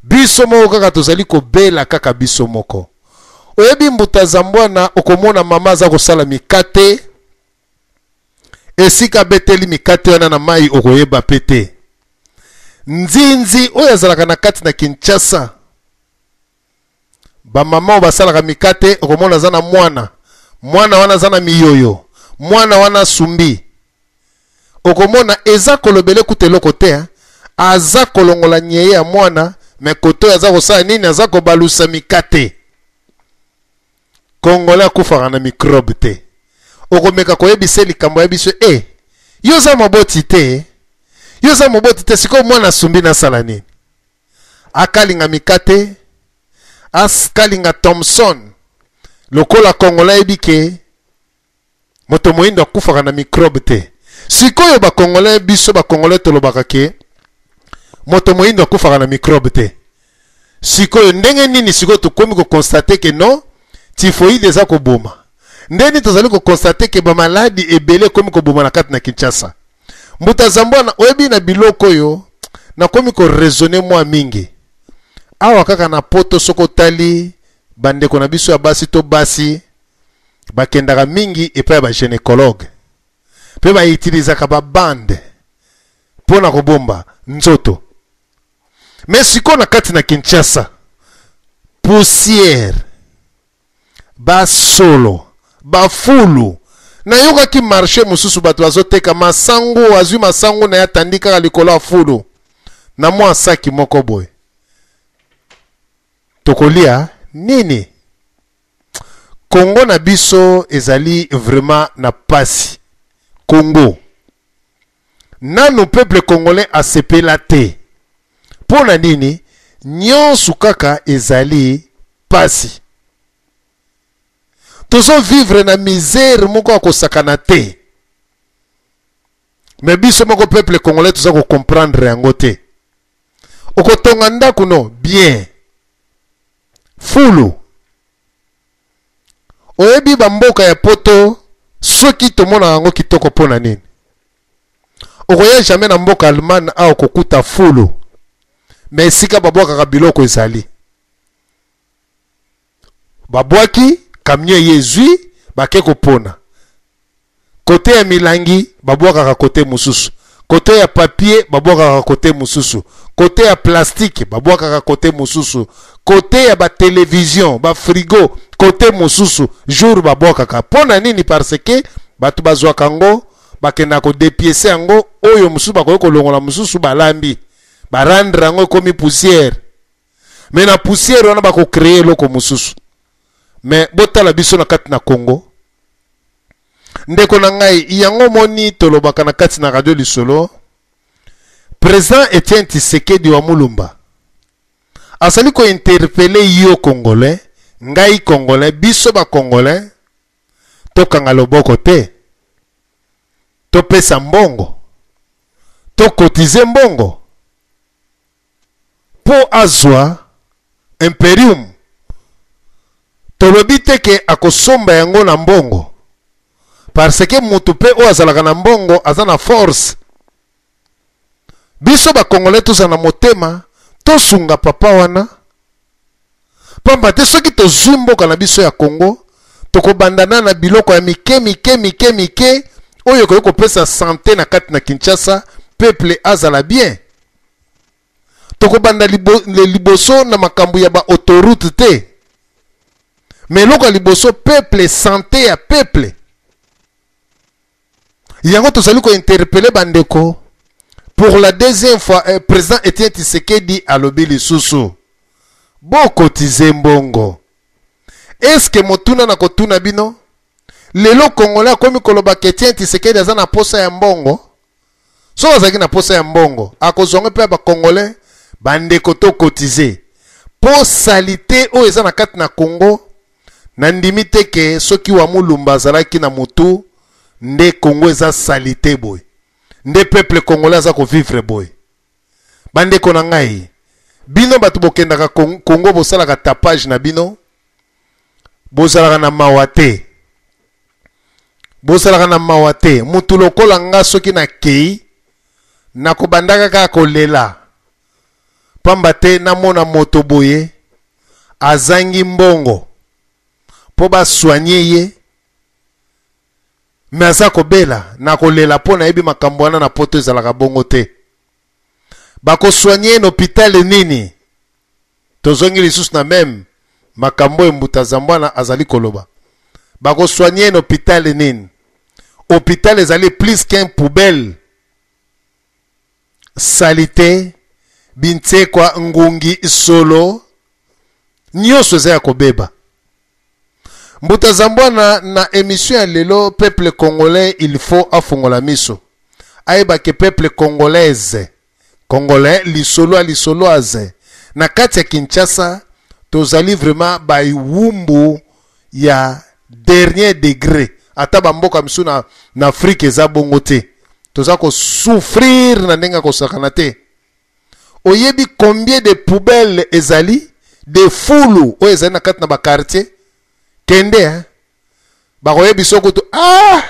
biso moko kaka tozali kobela kaka biso moko. Oyebi Mbuta Zambwana, okomona mama aza kosala mikate. Esika abeteli mikate wana na mai okoyeba pe te. Nzinzi oyo azalaka na kati na Kinshasa, bamama oyo basalaka mikate, okomona aza na mwana, mwana wana aza na miyoyo, mwana wana asumbi. Okomona eza kolobele kuta eloko te, hein? Aza kolongola nyeye ya mwana, me koto oyo aza kosala nini? Aza kobalusa mikate. Congolais akufaka na microbe te. Okomeka koyebisa likambo ya biso, eh, yo oza moboti te, yo oza moboti te, sikoyo mwana asumbi nasala nini? Akalinga mikate, akalinga Thomson. Lokola Congolais ayebi ke moto moyindo akufaka na microbe te. Sikoyo ba Congolais, biso ba Congolais tolobaka ke moto moyindo akufaka na microbe te. Sikoyo ndenge nini sikoyo tokomi ko constater ke non, typhoïde eza koboma? Ndenge nini tozali ko constater ke ba maladi ebele ekomi koboma na kati na Kinshasa? Mbuta Zambwana, oyebi na biloko oyo nakomi ko raisonner mwa mingi. Awa kaka na poto, soki otali bandeko na biso ya basi to basi bakendaka mingi epai ya ba gynécologue mpe bautilisaka ba bande mpo na kobomba nzoto. Mais sikoyo na kati na Kinshasa, poussière, basolo, bafulu. Nayokaki marché mosusu bato bazoteka masangu, azwi masangu na ye atandi kaka likolo ya fulu na mwa saki moko boye. Tokolia nini? Congo na biso ezali vraiment na pasi. Congo nanu peuple congolais asepela te. Mpo na nini? Nyonso kaka ezali pasi. Tozo vivre na misère moko ya kosakana te. Mais biso moko peuple congolais toza ko comprendre yango te. Okotonga ndako no bien. Fulu. Oyebi ba mboka ya poto soki tomonaka yango kitoko mpo na nini? Okoya jamais na mboka Allemagne awa okokuta fulu. Mais esika babwakaka biloko ezali. Babwaki camion ye ezwi bake kopona. Kote ya milangi babwakaka kote mosusu, kote ya papier babwakaka kote mosusu, kote ya plastique babwakaka kote mosusu, kote ya ba television, ba frigo kote mosusu, jour babwakaka. Mpo na nini? Parce que bato bazwaka yango bakendaka kodepiese yango, oyo mosusu bakoki kolongola, mosusu balambi, ba rendre yango ekomi poussière. Mais na poussière wana bako créer eloko mosusu. Mais botala biso na kati na Congo. Ndeko na ngai, yango moni tolobaka na kati na radio Lisolo, Président Etienne Tshisekedi wa Mulumba azali ko interpeller yo Congolais, ngai Congolais, biso ba Congolais, tokanga loboko te, topesa mbongo, tokotize mbongo mpo azwa imperium. Tolobi te ke akosomba yango na mbongo, parce que mutu pe oyo azalaka na mbongo aza na force. Biso ba Congolais tozala na motema, tosunga papa wana, pamba te soki tozwi mboka na biso ya Congo, tokobanda na na biloko ya mike mike mike mike oyo ekoki kopesa sante na kati na Kinshasa, peuple azala bien. Tokobanda liboso na makambo ya ba autoroute te, mais eloko ya liboso peuple, sante ya peuple. Yango tozali ko interpeller bandeko pour la deuxième fois. Président Etienne Tshisekedi alobi lisusu bokotize mbongo. Est-ce que motuna na kotuna bino lelo Congolais akomi koloba ke Etienne Tshisekedi aza na posa ya mbongo? Soki azalaki na posa ya mbongo akozwa ngo mpe ya ba Congolais. Bandeko to cotiser po salite oyo eza na kati na Congo. Nandimi te ke soki wa Mulumba azalaki na mutu nde Congo eza salite boye, nde peuple congolais aza ko vivre boye. Bandeko na ngai, bino bato bokendaka Congo, bosalaka tapage na bino, bozalaka na mawa te, bozalaka na mawa te. Mutu lokola nga soki nakei nakobandaka kaka kolela, pamba te namona moto boye azangi mbongo po ba soigner ye. Mais aza kobela na kolela mpo nayebi makambo wana na poto ezalaka bongo te. Bakosoigne ye na hôpital nini? Tozongi lisusu na meme makambo oyo Mbuta Zambwana azali koloba. Bakosoigne ye na hôpital nini? Hôpital ezali plus qu'un poubelle. Salite, bintsekwa, ngungi, solo, nyonso eza ya kobeba. Mbuta Zambwana na emission ya lelo, peuple congolais il faut afongola miso. Ayeba ke peuple congolaise, congolais lisolo ya lisoloise na kati ya Kinshasa tozali vraiment bawumbu ya dernier degré. Ata ba mboka misusu na Afrique eza bongo te. Toza ko souffrir na ndenge ya kosakana te. Oyebi combien de poubelles ezali de fulu oyo ezali na kati na ba quartier? Kende hein? Bakoyebi soko to ah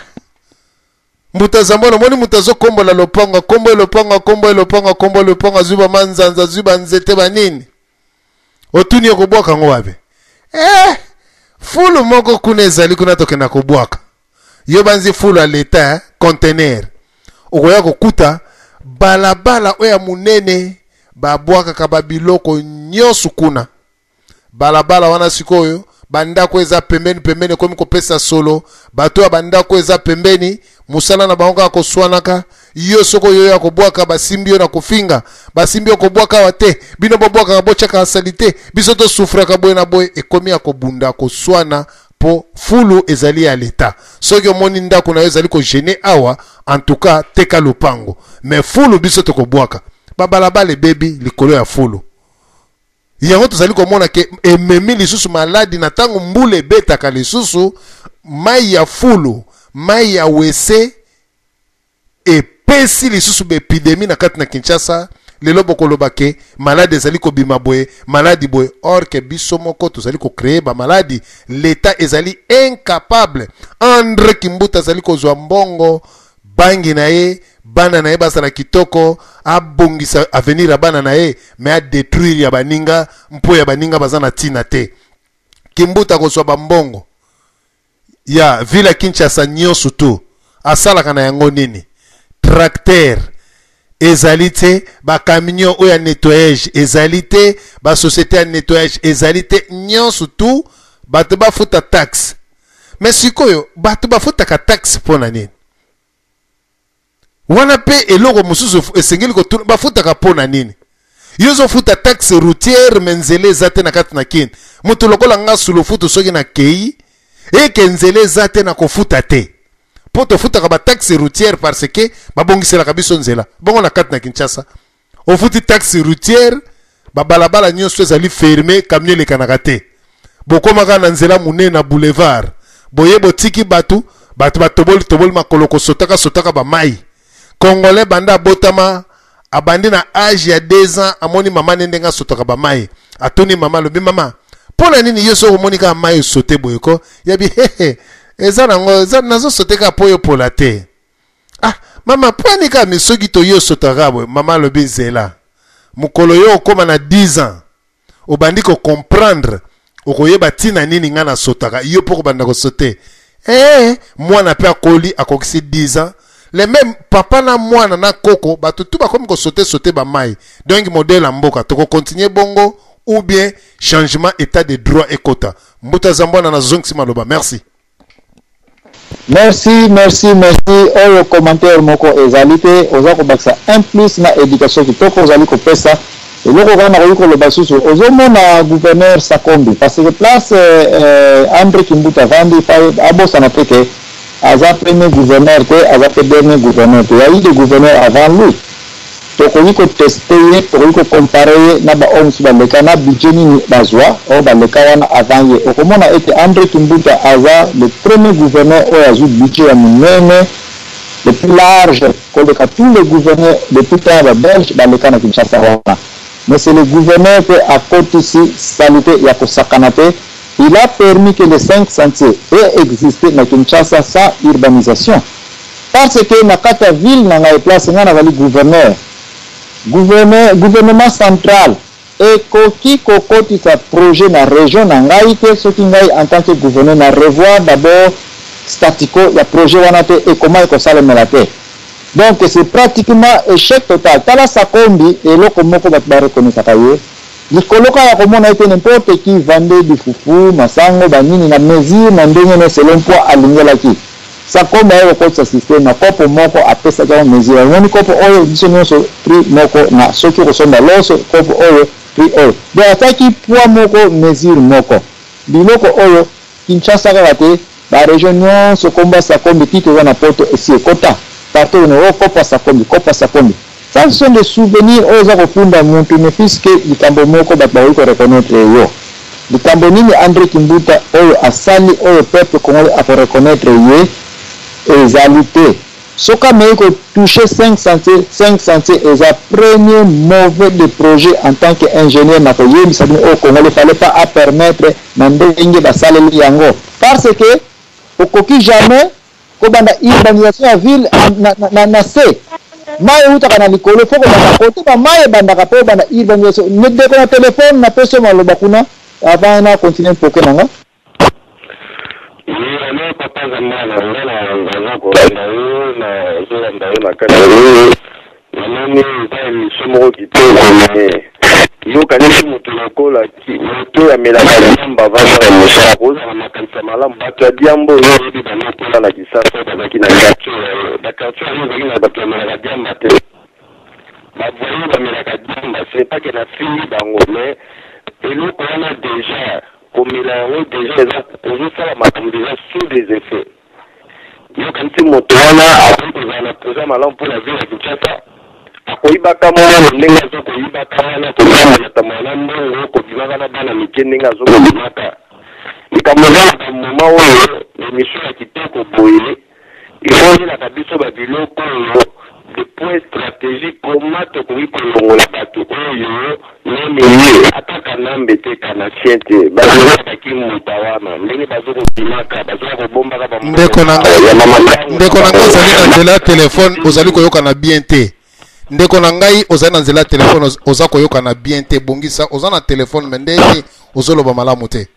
Mbuta Zambwana, omoni moto azokombola lopango, akombo lopango, akombo lopango, akombo lopango, azwi ba manzanza, azwi ba nzete ba nini. Otuni okobwaka yango wapi? Fulu moko kuna ezali kuna tokenda kobwaka. Yo banzi fulu ya leta, container. Okoya kokuta balabala oyo ya monene babwakaka ba biloko nyonso kuna. Balabala wana sikoyo bandako eza pembeni pembeni ekomi kopesa solo. Bato ya bandako eza pembeni mosala na bango kaka koswanaka. Yo soko yo ya kobwaka basimbi yo na kofinga, basimbi yo kobwaka awa te, bino bobwakaka botyaka salite, biso tosufraka boye na boye. Ekomi ya kobunda koswana po fulu ezali ya leta. Soki omoni ndako na yo ezali kogene awa, en tout cas teka lopango, mais fulu biso tokobwaka. Babalabala ebebi likolo ya fulu. Yango tozali komona ke ememi lisusu maladi na ntango mbula ebetaka lisusu mai ya fulu, mai ya wese epesi lisusu ba epidemie na kati na Kinshasa. Lelo bokoloba ke maladi ezali kobima boye, maladi boye, or ke biso moko tozali ko créer ba maladi. L'État ezali incapable. André Kimbuta azali kozwa mbongo bangi na ye, bana na ye bazala kitoko, abongisa avenir ya bana na ye, mais a détruire ya baninga mpo ya baninga baza na tina te. Kimbuta kozwa ba mbongo ya ville ya Kinshasa nyonso tu asalaka na yango nini? Tracteur ezali te, ba camion oyo ya nettoyage ezali te, ba société ya nettoyage ezali te, nyonso tu bato bafuta taxe. Mais sikoyo bato bafutaka taxe mpo na nini? Wana pe eloko mosusu esengeli kotuna, bafutaka mpo na nini? Yo ozofuta taxe routière mais nzela eza te na kati na Kin. Moto lokola nga sulufutu soki na kei eke nzela eza te na kofuta te. Po tofutaka ba taxe routière parce que babongiselaka biso nzela. Bongo na kati na Kinshasa ofuti taxe routière, ba balabala nyonso ezali fermé, camion elekanaka te. Bokomaka na nzela monene na boulevard, boye botiki bato, bato batoboli toboli makolo kosotaka sotaka ba mai. Congolais banda abotama abandi na age ya 2 ans amoni mama ne ndenge asotaka ba mai, atuni mama, alobi mama mpo na nini yo soki omoni kaka mai osote boye ko? Yabi hehe, eza nango, eza nazosote kaka mpo yo pola te. Ah mama, mpo nini kaka misoki to yo osotaka boye? Mama alobi zela mokolo yo okóma na 10 ans obandi ko comprendre, okoyeba ntina nini nga nasotaka, yo mpo kobanda kosote. Mwana mpe akoli akokisi 10 ans, le même papa na mwana na koko bato tu bakomi kosote sote ba mai. Donc modèle ya mboka tokokontinue bongo ou bien changement état de droit ekota. Mbuta Zambwana na zongisi maloba. Merci. Merci, merci, merci. Oyo commentaire moko ezali te, oza kobakisa un plus na éducation kitoko ozali kopesa. Eloko kaka nakoki koloba susu, ozomona gouverneur Sakombi parce que place André Kimbuta avandi, abosana te ke aza premier gouverneur te, aza pe dernier gouverneur te. Il y a eu des gouverneurs avant lui. Tokoki koteste ye, tokoki kocompare ye na ba oyo mosusu baleka na budget nini bazwa oyo baleka wana avant ye. Okomona ete André Kimbuta aza le premier gouverneur oyo azwi budget ya monene le plus large koleka tous les gouverneurs depuis temps ya ba Belge baleka na Kinshasa wana. Mais c'est le gouverneur pe akotisi salite ya kosakana te. Il a permis que les 5 sentiers aient existé na Kinshasa sans urbanisation. Parce que na kati ya ville na ngai place ngai nazali gouverneur, gouverneur, gouvernement central ekoki kokotisa projet na region na ngai te soki ngai en tant que gouverneur na revoir d'abord statico ya projet wana te et comment ekosalemela te. Donc c'est pratiquement echec total. Tala Sakombi, eloko moko bato ba reconnaissaka ye likolo kaka ya komona ete n'importe qui vendait du fufu, masango, banini na mesure na ndenge ne selon poids alingelaki. Sakombi aye kokotisa système na kopo moko, apesaki yango mesure. Omoni kopo oyo, biso nyonso prix moko, na soki okosomba loso, kopo oyo, prix oyo. Donc atiaki poids moko, mesure moko. Biloko oyo Kinshasa kaka te, ba region nyonso, kombo ya Sakombi ti toza na Poto esi ekota partout. Ono oyo kopo ya Sakombi, kopo ya Sakombi, ça ce sont des souvenirs oyo eza kofunda mutu, ne fût-ce que likambo moko bato bakoki koreconnaître yo. Likambo nini André Kimbuta oyo asali oyo peuple congolais akoreconnaître ye? Ezali te. Soki ameki kotouche 5 chantier, 5 chantier eza premier mauvais de projet. En tant que ingénieur, na koyebisa bino oyo congolais fallait pas apermettre na ndenge basaleli yango, parce que okoki jamais kobanda urbanisation ya ville na se mai eutaka na likolo. Fo kobanda kote bamai ebandaka mpo obanda urbanisation. Ndeko na telefone, napesi yo maloba kuna avant na continue mpoke nanga. Oui, alors papa Zambala, nga na naza kolanda yo, nazolanda yo na kati oyo. Namoni eza émission moko kitoko, mais yokanisi moto lokola moto oyo amelaka diamba avanda na mosala kozala makanisa malamu. Bato ya diamba oyo oyebi banakola na Kisasa, bazalaki na quartier, baquartier yango ezalaki na bato bamelaka diamba te, bavoyous bamelaka diamba. C'est pas que nafingi bango, mais eloko wana déjà komela yango déjà eza ozosala makambo déjà sous des effets. Yokanisi moto wana akoki kozala na projet malamu mpona ville ya Kinshasa? Akoyibaka mwana ndenge aza koyibaka wana, kotambola tambola na mbongo, kobimaka na bana mike ndenge azokobimaka. Likambo eza na bamoma oyo, émission ya kitoko boye, il faut oyelaka biso babiloko oyo de point stratégique, comment tokoki kolongola bato oyo nani ye ata Kanambe te, kanachien te, bazozalaki muta wana ndenge bazokobimaka, bazoka kobombaka. Ndeko na ngai, ndeko na ngai, ozali na nzela ya telefone, ozali koyokana bien te. Ndeko na ngai, ozali na nzela ya telefone, oza koyokana bien te. Bongisa, oza na telefone me ndenge ozoloba malamu te.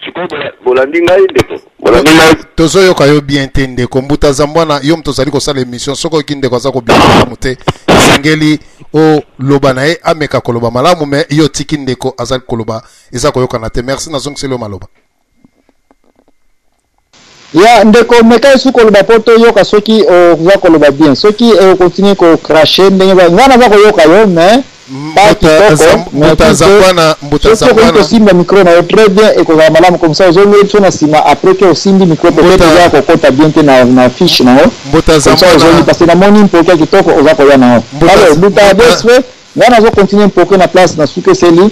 Sikoyo bolandi ngai, ndeko? Bolandi ngai? Tozoyoka yo bien te, ndeko Mbuta Zambwana. Yo moto ozali kosala émission, soki oyoki ndeko aza kobima malamu te, esengeli oloba na ye ameka koloba malamu. Me yo otiki ndeko azali koloba, eza koyokana te. Merci, nazongiseli yo maloba. Ya ndeko, meka esu koloba mpo toyoka soki oza koloba bien. Soki okontinue kocracher ndenge ngai naza koyoka yo, mais pas kitoko. Mbuta Zambwana, Mbuta Soki okoki Zambwana. Kosimba micro na yo très bien, ekozala malamu. Comme ça ozongeli biso na nsima après ke osimbi micro, peut-être eza kokota bien te na fiche na yo. Mbuta Comme ça Zambwana. ozongi, parce que namoni mpoke ya kitoko oza koya na yo. Alors Mbuta Desfe, ngai nazocontinue mpoke na place na suki eseli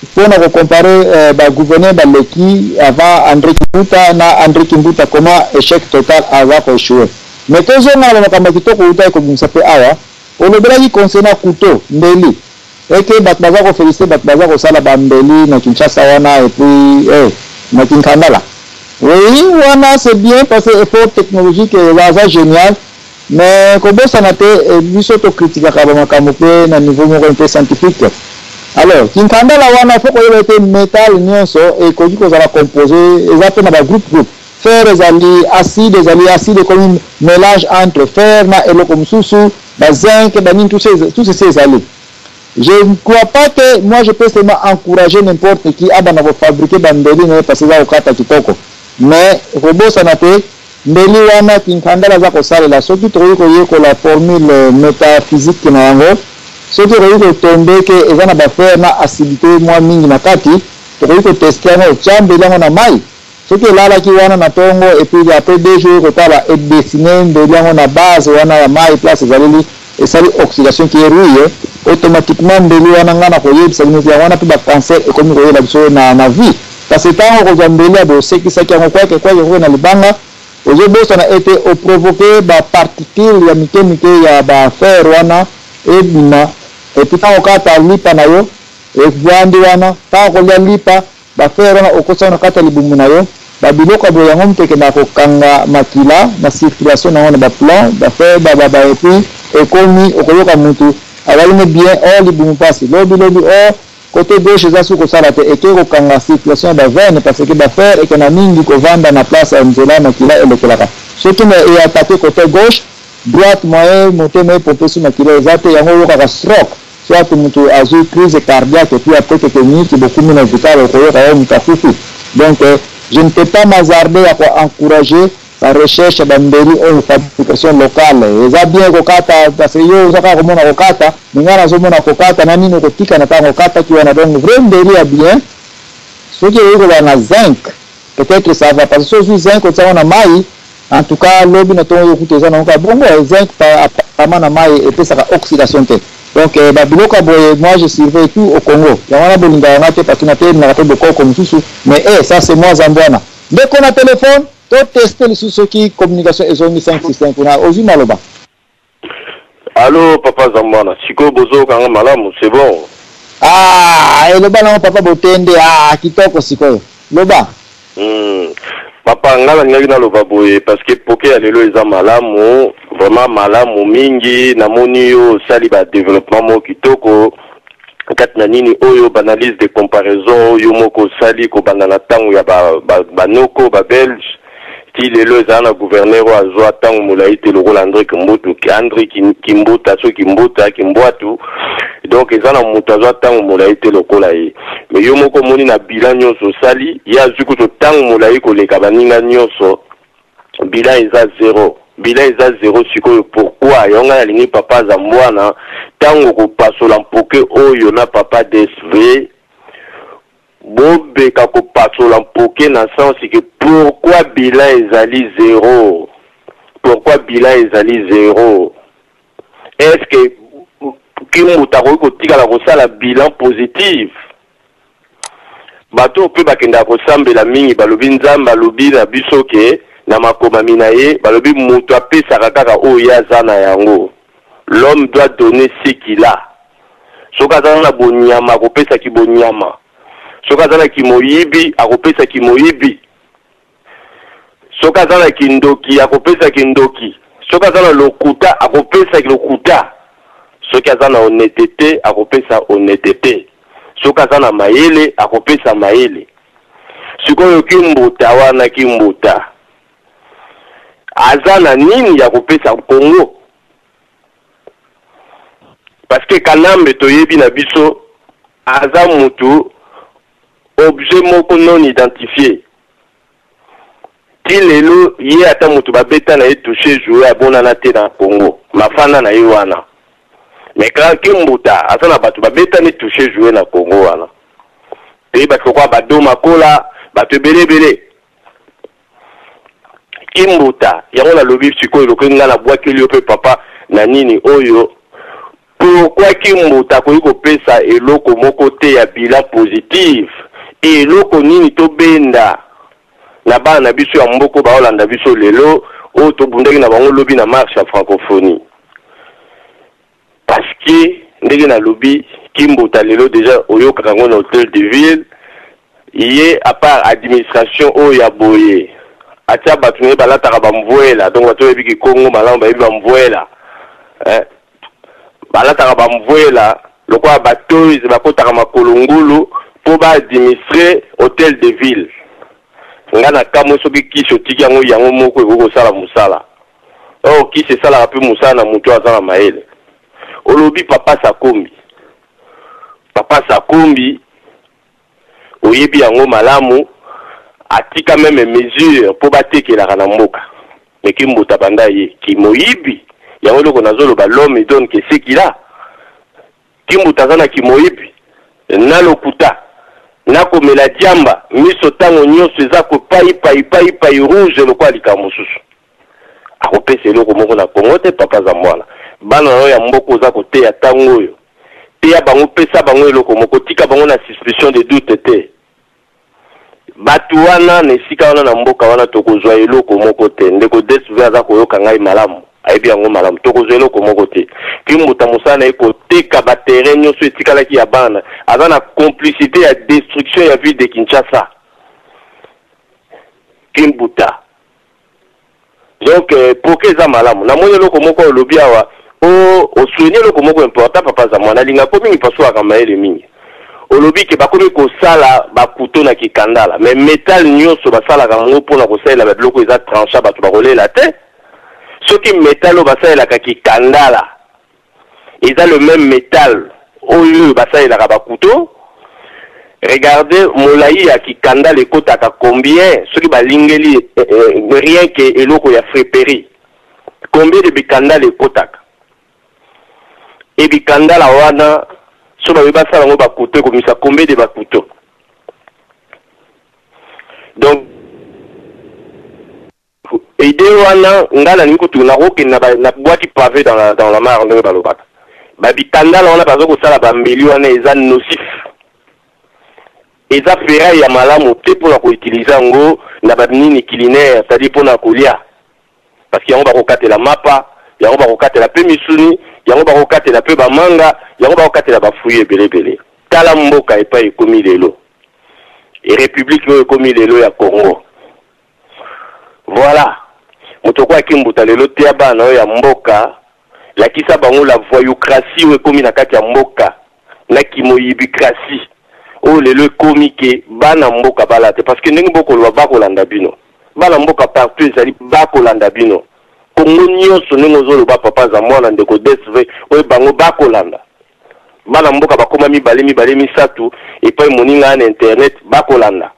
mpona kocomparer bagouverneur baleki avant André Kimbuta na André Kimbuta, comment échec total aza koéchouer. Mais tozonga na bamakambo ya kitoko uta ekobimisa mpe awa. Olobelaki concernant couteau, mbeli, eke bato baza koféliciter bato baza kosala bambeli na Kinshasa wana et puis na Kinkandala. Oui, wana c'est bien parce que effort technologique eza génial, mais kobosana te, biso tokritikaka bamakambo mpe na niveau moko mpe scientifique. Alors kinkandala wana, fo koyeba ete métal nyonso ekoki kozala composé, eza mpe na bagroupe groupe. Fer ezali acide, ezali acide ekomi mélange entre fer na eloko mosusu, bazinc, banini, tout ceci ezali. Je ne crois pas que moi je peux seulement encourager n'importe qui abanda kofabriquer bambeli na ye parce eza kokata kitoko, mais kobosana te, mbeli wana kinkandala aza kosalela, soki tokoki koyekola formule métaphysique na yango, soki okoki kotombe ke eza na bafer na acidité mwa mingi na kati, tokoki kotester yango. Otya mbeli yango na mai, soki elalaki wana na ntongo et puis après 2 jours kotala edessiner mbeli yango na base wana ya mai, place ezaleli esali oxydation qui rouille automatiquement mbeli wana. Ngai na koyebisa bino yango wana mpe bacancer ekomi koyela biso na vie, parce que ntango kozwa mbeli ya bosekisaki yango kwake kwake kwake na libanga, ozobosana ete oprovoquer baparticule ya mike mike ya bafer wana ebima. Et puis ntango kata lipa na yo evandi wana, ntango kolia lipa, bafer wana okosala na kati ya libumu na yo. Babiloko ya boye yango moto ekendaka kokanga makila na circulation nango na baplomb, bafer ba, et puis ekomi okoyoka mutu azali ne bien o libumu mpasi lobi lobi o. Cote gauche eza su kosala te, eke kokanga circulation ya ba veines parce que ba fer ekenda mingi kovanda na place ya nzela makila elekelaka. Soki na e attaquer cote gauche, droite moyen motema e pomper su makila eza te, yango oyokaka stroke, soit mutu azui crise cardiaque et puis après quelques minutes bokomi na hopital okoyoka oh mutu akufi. Donc je ne peux pas m'hasarder ya ko encourager Ba recherche ya ba mbeli oyo fabrication locale eza bien kokata parce que yo oza kaka komona kokata mais ngai nazomona kokata na nini okotika na tango okataki wana donc vrai mbeli ya bien soki ekoki kozala na zinc peut-être ça va parce que soki ozwi zinc otiango na mayi en tout cas lobi na tongo yokuta eza nango kaka bongo zinc apparemment na mayi epesaka oxydation te donc eh, ba biloko ya boye moi je surveille tout au Congo yango wana bolingaka nga te parce que natelemaka mpe bokoko mosusu mais eh ça c'est moi Zambwana ndeko na telefone To tester lisusu soki communication ezongi 5 sur 5 kuna ozui maloba. Allo papa Zambwana, sikoyo bozoyoka nga malamu, c'est bon? Ah, eloba nango papa Botende, ah kitoko sikoyo. Loba. Papa nga nalingaki naloba boye parce que poke ya lelo eza malamu, vraiment malamu mingi, namoni yo osali ba developpement moko kitoko kati na nini oyo ba analyse de comparaison oyo yo moko osali kobanda na tango ya ba, ba, ba noko ba belge ti lelo ezala na gouverneur oyo azwa tango molayi te lokola Andre Kimbutu, Andre Kimbuta soki Kimbuta Kimbwatu donc eza na moto azwa tango molayi te lokola ye mais yo moko omoni na bilan nyonso osali ye azwi kutu tango molayi koleka baninga nyonso Bilan eza zero. Bilan eza zero sikoyo pourquoi? Yango ngai nalingi papa Zambwana tango okopasola mpoke oyo na papa DSV bobeka kopasola mpoke na sens que pourquoi bilan ezali zero? Pourquoi bilan ezali zero? Est-ce que Kimbuta akoki kotikala kosala bilan positive? Bato oyo mpe bakendaka kosambela mingi balobi Nzambe alobi na biso ke na makomami na ye balobi moto apesaka kaka oyo ye aza na yango, l'homme doit donner ce qu'il a. Soki aza na bonyama akopesa kibonyama, soki aza na kimoyibi akopesa kimoyibi. Soki aza na kindoki akopesa kindoki, soki aza na lokuta akopesa lokuta, soki aza na honnetete akopesa honnetete, soki aza na mayele akopesa mayele. Sikoyo kimbuta wana kimbuta aza na nini ya kopesa Congo? Parce que Kanambe toyebi na biso aza mutu objet moko non identifie ti lelo ye ata mutu ba beta na ye touche joue abonana te na Congo mafanda na ye wana mais ka kimbuta aza na batu ba betani touche joue na Congo wana pe batu lokola ba do makola batu ebele ebele kimbuta yango nalobi sikoyo lokola nga nabwakeli yo pe papa na nini oyo Pourquoi Kimbuta akoki kopesa eloko moko te ya bilan positive? Eloko nini tobenda na bana na biso ya mboko baolanda biso lelo oyo tobundaki na bango lobi na marche ya francophonie? Parce que ndenge nalobi Kimbuta lelo dejà oyokaka yango na hotel de ville ye à part administration oyo ya boye atia bato na ye balataka ba mvuela donc bato oyo bayebi kikongo malamu bayebi ba mvuela eh, Balataka ba mvuela lokola ba toys bakotaka makolo ngulu po ba administrer hotel de ville. Nga na kamwe soki kisi otiki yango yango moko ekoki kosala musala. Or kisi esalaka pe musala na mutu oyo aza na mayele. Olobi papa Sakombi. Papa Sakombi oyebi yango malamu atika meme mesure po batekelaka na mboka mais kimbuta banda ye kimoyibi yango eloko nazoloba l'homme donne que ce qu'il a kimbuta aza na kimoyibi na lokuta na komela diamba miso tango nyoso eza kopai pai pai pai rouge lokola likambo mosusu akopesa eloko moko na Congo te papa Zambwana bana na yo ya mboka oza koteya tango oyo Teya bango, pesa bango eloko moko, tika bango na suspicion de doute te. Batu wana na esika wana na mboka wana tokozua eloko moko te. Ndeko DSV aza koyoka ngai malamu, ayebi yango malamu. Tokozua eloko moko te. Kimbuta mosala na ye koteka ba terrain nioso etikalaki ya bana. Aza na complicite ya destruction ya ville de Kinshasa. Kimbuta. Donc poke eza malamu. Namoni eloko moko olobi awa o osouligner eloko moko important papa Zamwa. Nalingako mingi parce que ozalaka mayele mingi. Olobi ke bakomi kosala ba couteau na kikandala, mais metal nioso basalaka yango pona kosalela ba biloko eza tranchant batu bakolela te. Soki metal oyo basalelaka kikandala eza le meme metal oyo basalelaka ba couteau, regardez molayi ya kikandala ekotaka combien soki balingeli rien que eloko ya freperie, combien de bikandala ekotaka? Et bikandala wana soki balobi basala yango ba couteau ekobimisa combien de ba couteau? Donc idee wana nga nalingi kutu nakokende na ba na bwaki pave dans la dans la mare ndenge balobaka ba bikandala wana baza kosala ba mbeli wana eza nocif eza ferraille ya malamu te mpona ko utiliser yango na ba nini culinaire c'est-à-dire mpona kolia. Parce que yango bakokatela mapa, yango bakokatela pe misuni, yango bakokatela pe ba manga, yango bakokatela ba fruits ebele ebele. Tala mboka epai ekomi lelo. Et republique oyo ekomi lelo ya Congo. Voilà. Moto okoya kimbuta lelo teya bana oyo ya mboka, lakisa bango la voyoucratie oyo ekomi na kati ya mboka na kimoyibicratie oyo lelo ekomi ke bana mboka balata parce que ndenge bokoloba bakolanda bino. Bana mboka partout ezali ba kolanda bino. Congo nioso ndenge ozo loba papa aza mwana ndeko DSV oyo bango ba kolanda. Bana mboka bakoma mibale mibale misatu epai moninga aya na internet ba kolanda.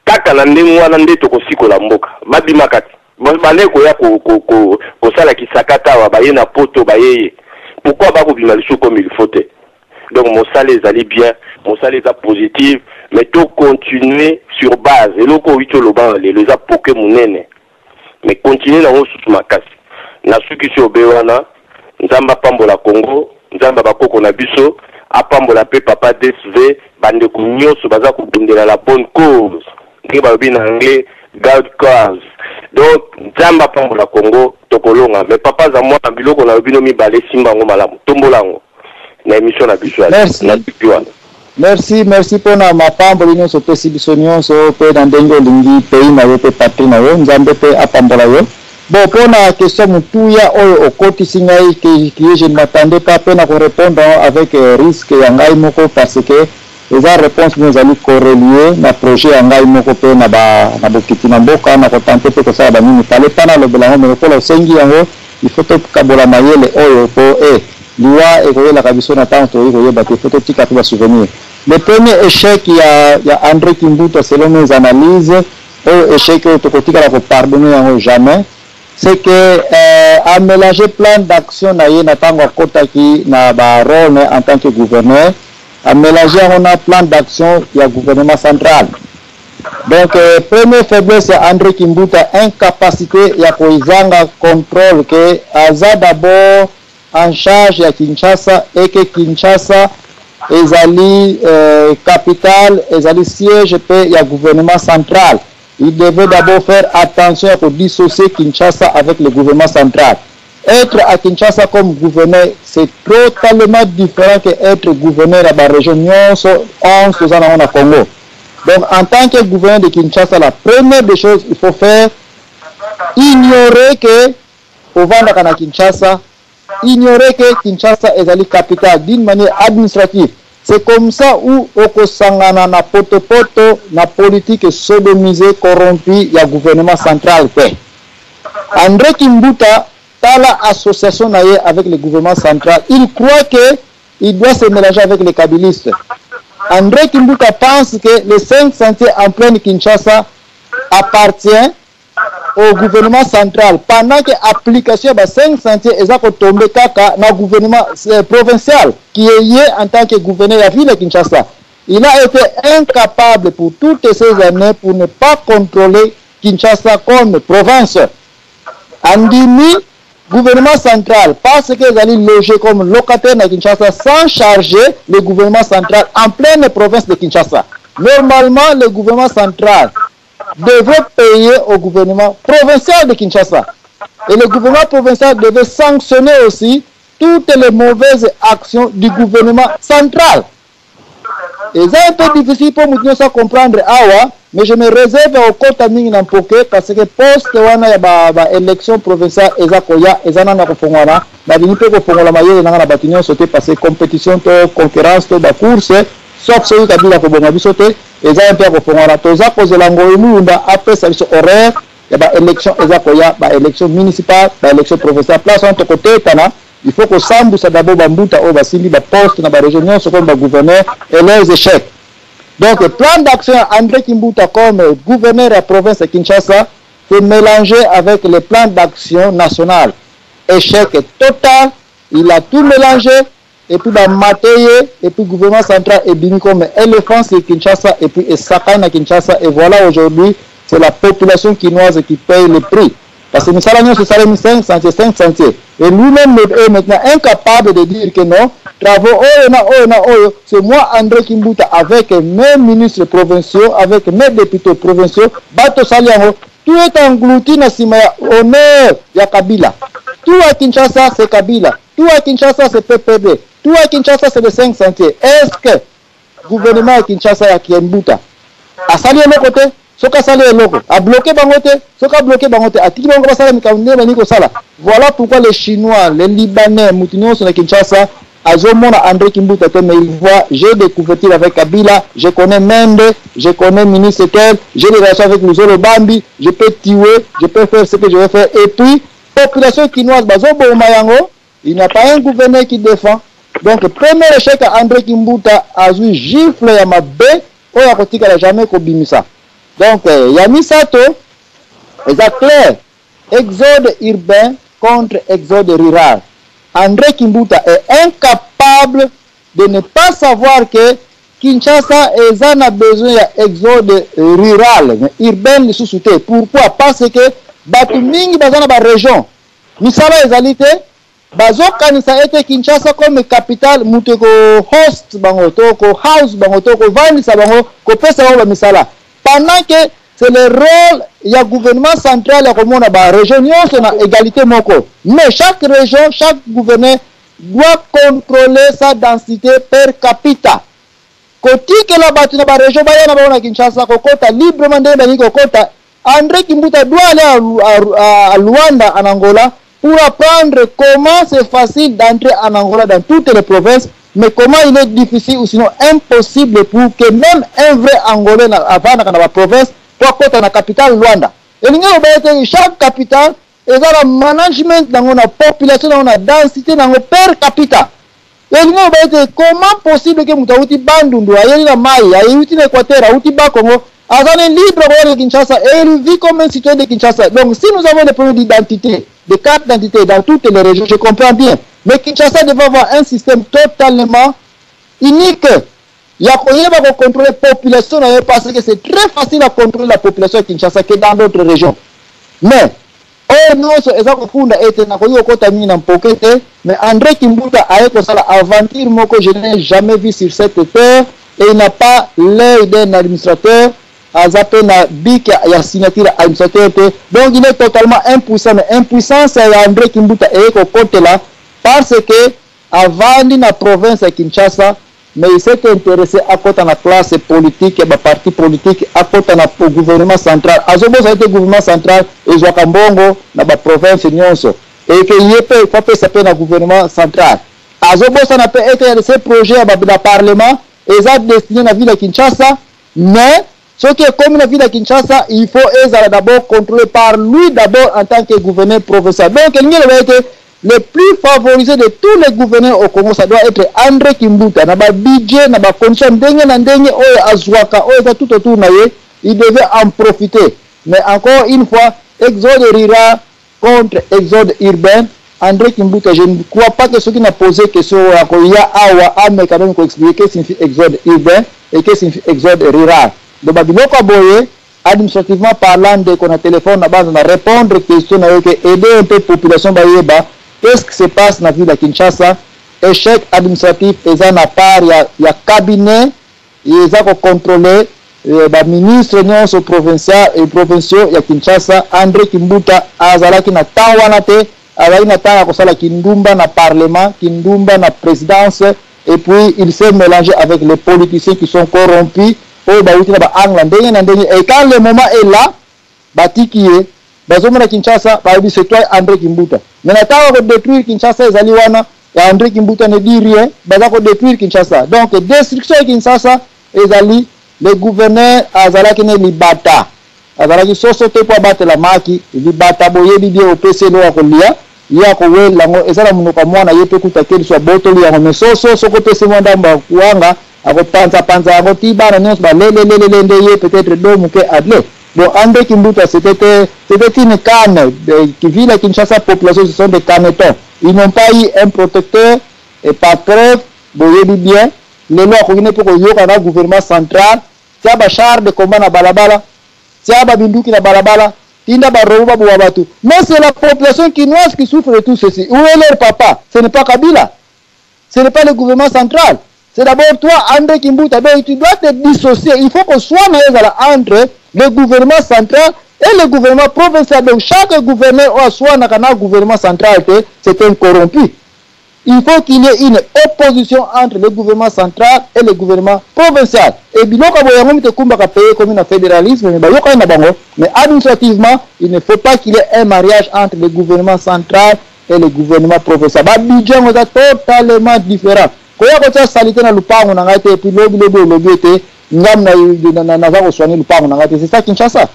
Kaka na ndenge wana nde tokosikola mboka. Ba bimaka te. Bandaki koya ko ko ko kosala kisakata awa baye na poto bayeye. Pourquoi ba kobima lisusu comme il faut te? Donc mosala ezali bien, mosala eza positive mais to continuer sur base eloko owiti oloba awa lelo eza poke munene mais continuer nango susu makasi. Nasukisi obe wana, Nzambe apambola Congo, Nzambe ya bakoko na biso apambola pe papa DSV, bandeko nyoso baza kobundela la bonne cause ndenge balobi na anglais God cause. Donc Nzambe apambola Congo, tokolonga. Mais papa Zamwana biloko nalobi no mibale simba yango malamu, tombola yango. na emission na biso ya Merci. na suki wana. Merci, merci pona mapamboli nionso opesi biso nionso pe na ndenge olingi pays na yo pe patrie na yo. Nzambe pe apambola yo. Bon, pona question motuya oyo okotisi ngai que qui est je ne m'attendais pas pe na ko repondre yango avec risque ya ngai moko parce que eza reponse moko ezali correlier na projet ya ngai moko pe na ba na bokiti na mboka na ko tenter pe kosala ba nini. Fallait pas nalobela yango mais lokola osengi yango il faut tokabola mayele oyo po eh Liwa ekoyelaka biso na tango tokoki koyeba te, faut totika pe ba souvenirs. Le premier echec ya ya Andre Kimbuta selon mes analyses, oyo echec oyo tokotikala ko pardonner yango jamais, c'est que a melanger plan d'action na ye na tango akotaki na ba role na ye en tant que gouverneur, a melanger yango na plan d'action ya gouvernement central. Donc premier faiblesse ya Andre Kimbuta, incapacite ya kozanga controle que aza d'abord en charge ya Kinshasa et que Kinshasa ezali capitale, ezali siège pe ya gouvernement central. Il devait d'abord faire attention ya ko dissocier Kinshasa avec le gouvernement central. Etre à Kinshasa comme gouverneur, c'est totalement différent que etre gouverneur ya ba regions nionso 11 toza nango na Congo. Donc en tant que gouverneur de Kinshasa, la première des choses il faut faire, ignorer que Ovandaka na Kinshasa, ignorer que Kinshasa ezali capitale d'une manière administrative, c'est comme ça où okosangana na potopoto na politique sodomisee corrompue ya gouvernement central te. Andre Kimbuta tala association na ye avec le gouvernement central, il croit que il doit se melanger avec les kabilistes. Andre Kimbuta pense que les 5 sentiers en pleine Kinshasa appartient au gouvernement central pendant que application ya ba 5 sentiers eza ko tomber kaka na gouvernement provincial qui est ye en tant que gouverneur ya ville ya Kinshasa. Il a été incapable pour toutes ces années pour ne pas contrôler Kinshasa comme province. Andimi gouvernement central parce que ezali loger comme locataire na Kinshasa sans charger le gouvernement central en pleine province de Kinshasa. Normalement, le gouvernement central devait payer au gouvernement provincial de Kinshasa. Et le gouvernement provincial devait sanctionner aussi toutes les mauvaises actions du gouvernement central. Eza un peu difficile mpo moto nyonso acomprendre awa, mais je me réserve ya kokota mingi na mpoke parce que poste wana ya ba, ba élection provinciale eza koya, eza nano ya kofongwana. Nalingi mpe kofongola mayele nanga na bato nyonso te parce que compétition to concurrence to bacourse, sauf soki Kabila kobonga biso te, eza mpe ya kofongwana. Toza kozela Ngoyi Mulunda apesa biso horaire ya ba élection eza koya, ba élection municipale, ba élection provinciale. Place wana tokotetana. Il faut kosambusa d'abord bambuta oyo basimbi baposte na barégion nyonso comme bagouverneur et leurs échecs. Donc plan d'action ya André Kimbuta comme gouverneur ya province ya Kinshasa, c'est mélangé avec le plan d'action national. Échec total, il a tout mélangé et puis bamate ye et puis gouvernement central ebimi comme éléphant sur Kinshasa et puis esakani na Kinshasa. Et voilà, aujourd'hui c'est la population kinoise qui paye le prix parce que misala nyonso esalemi, 5 chantiers, 5 chantiers, et lui-même est maintenant incapable de dire que non, travaux oyo na oyo na oyo, c'est moi André Kimbuta avec mes ministres provinciaux, avec mes députés provinciaux, bato sali yango. Tout est englouti na nsima ya honneur ya Kabila. Tout à Kinshasa, c'est Kabila. Tout à Kinshasa, c'est PPD. Tout à Kinshasa, c'est les 5 chantiers. Est-ce que gouvernement ya Kinshasa ya Kimbuta asali eloko te? Soki asali eloko, abloquer bango te. Soki abloquer bango te, atiki bango basala mikambo ndenge balingi kosala. Voilà pourquoi les Chinois, les Libanais, mutu nyonso na Kinshasa azomona André Kimbuta te, mais il voit: j'ai des couvertures avec Kabila, je connais Mende, je connais ministre tel, j'ai des relations avec Luzolo Bambi, je peux tuer, je peux faire ce que je vais faire. Et puis population kinoise bazoboma yango, il n'y a pas un gouverneur qui défend. Donc premier échec ya André Kimbuta, azwi gifle ya mabe oyo akotikala jamais kobimisa. Donc ya misato eza clair: exode urbain contre exode rural. André Kimbuta est incapable de ne pas savoir que Kinshasa eza na besoin ya exode rural, mais urbain lisusu te. Pourquoi? Parce que bato mingi baza na barégion, misala ezali te, bazokanisa ete Kinshasa comme capitale, moto ekohost bango to kohouse bango to kovandisa bango, kopesa bango bamisala, pendant que c'est le rôle ya gouvernement central ya komona barégion nyonso na égalité moko. Mais chaque région, chaque gouverneur doit contrôler sa densité per capita. Kotikela bato na barégion baya na bango na Kinshasa kokota librement ndenge balingi kokota, André Kimbuta doit aller à Luanda, en Angola, pour apprendre comment c'est facile d'entrer en Angola dans toutes les provinces, mais comment il est difficile ou sinon impossible pour que même un vrai Angolais avandaka na baprovince po akota na capitale Luanda. Elingi koloba ete chaque capitale eza na management nango, na population nango, na densité nango per capita. Elingi koloba ete comment possible ke moto awuti Bandundu, ayeli na mai, ayeuti na Équateur, awuti Bakongo, aza ne libre koya na Kinshasa et il vit comme un citoyen de Kinshasa? Donc si nous avons des problèmes d'identité, de carte d'identité dans toutes les régions, je comprends bien, mais Kinshasa devait avoir un système totalement unique ya koyeba kocontrôler population na ye, parce que c'est très facile à contrôler la population ya Kinshasa que dans d'autres régions. Mais oyo nyonso eza kofunda ete nakoki kokɔta mingi na mpoke te, mais André Kimbuta aye kosala aventure moko je n'ai jamais vu sur cette terre et il n'a pas l'œil d'un administrateur, aza mpe na bic ya signature ya administrateur te. Donc il est totalement impuissant. Mais impuissance ya André Kimbuta eye kokotela parce que avandi na province ya Kinshasa, mais il s'est intéressé akota na classe politique ya baparti politique, akota na gouvernement central. Azobosa ete gouvernement central ezwaka mbongo na baprovince nyonso, eke ye mpe faut apesa mpe na gouvernement central. Azobosana mpe ete ce projet ya na parlement eza destiné na ville ya Kinshasa, mais soki ekomi na ville ya Kinshasa, il faut ezala d'abord contrôlé par lui d'abord en tant que gouverneur provincial. Donc elingi eloba ete le plus favorisé de tous les gouverneurs au Congo, ça doit être André Kimbuta. Na babudget, na bacondition ndenge na ndenge oyo azwaka, oyo eza tout autour na ye, il devait en profiter. Mais encore une fois, exode rural contre exode urbain, André Kimbuta, je ne crois pas que soki na posé question oyo akoya awa ameka même koexpliquer qu'est-ce signifie exode urbain et qu'est-ce signifie exode rural. Donc babiloko ya boye, administrativement parlant, ndeko na téléphone na banza na répondre question na yo ke aider un peu population bayeba qu'est-ce qui se passe na ville ya Kinshasa. Échec administratif eza na part ya cabinet eza kocontrôler baministre nyonso provincial et provinciaux ya Kinshasa. André Kimbuta azalaki na temps wana te, azalaki na ntango ya kosala kindumba na parlement, kindumba na présidence. Et puis il s'est mélangé avec les politiciens qui sont corrompus oyo bawuti na ba angle ndenge na ndenge. Et quand le moment est là, batiki ye, bazomona Kinshasa, balobi c'est toi André Kimbuta. Mais na ntango ko détruire Kinshasa ezali wana ya André Kimbuta ne dit rien, baza ko détruire Kinshasa. Donc destruction ya Kinshasa ezali le gouverneur azalaki ne libata, azalaki soso te mpo abatela maki libata. Boyebi bien, opesi eloko ya kolia, ye akowela yango, eza na monoko ya mwana ye mpe kuta keliso abotoli yango. Mais soso, soki opesi mwa ndambo ya kuanga, akopanzapanza yango ti bana nyonso balelelelele nde ye peut-être do moke adle. Bon, André Kimbuta, c'était une canne. Ville à Kinshasa, population, ce sont des canetons. Ils n'ont pas eu un protecteur. Et par preuve, boyebi bien, lelo akoki ne mpe koyoka na gouvernement central: tia bachar de combat na balabala, tia babinduki na balabala, tinda barobots babowa bato. Mais c'est la population kinoise qui souffre de tout ceci. Où est leur papa? Ce n'est pas Kabila, ce n'est pas le gouvernement central, c'est d'abord toi, André Kimbuta. Donc tu dois te dissocier. Il faut qu'on soit entre le gouvernement central et le gouvernement provincial. Donc chaque gouverneur oyo aswanaka na gouvernement central te, c'est un corrompu. Il faut qu'il y ait une opposition entre le gouvernement central et le gouvernement provincial. Et biloko boye yango mite kumbaka pays comme na fédéralisme, mais bayoka na bango. Mais administrativement, il ne faut pas qu'il y ait un mariage entre le gouvernement central et le gouvernement provincial. Ba budget yango eza totalement différent. Koya kotia saleté na lupango na ngai te, et puis lobi lobi olobi ete ngam naza kosoigner lupango na ngai te. C'est ça Kinshasa.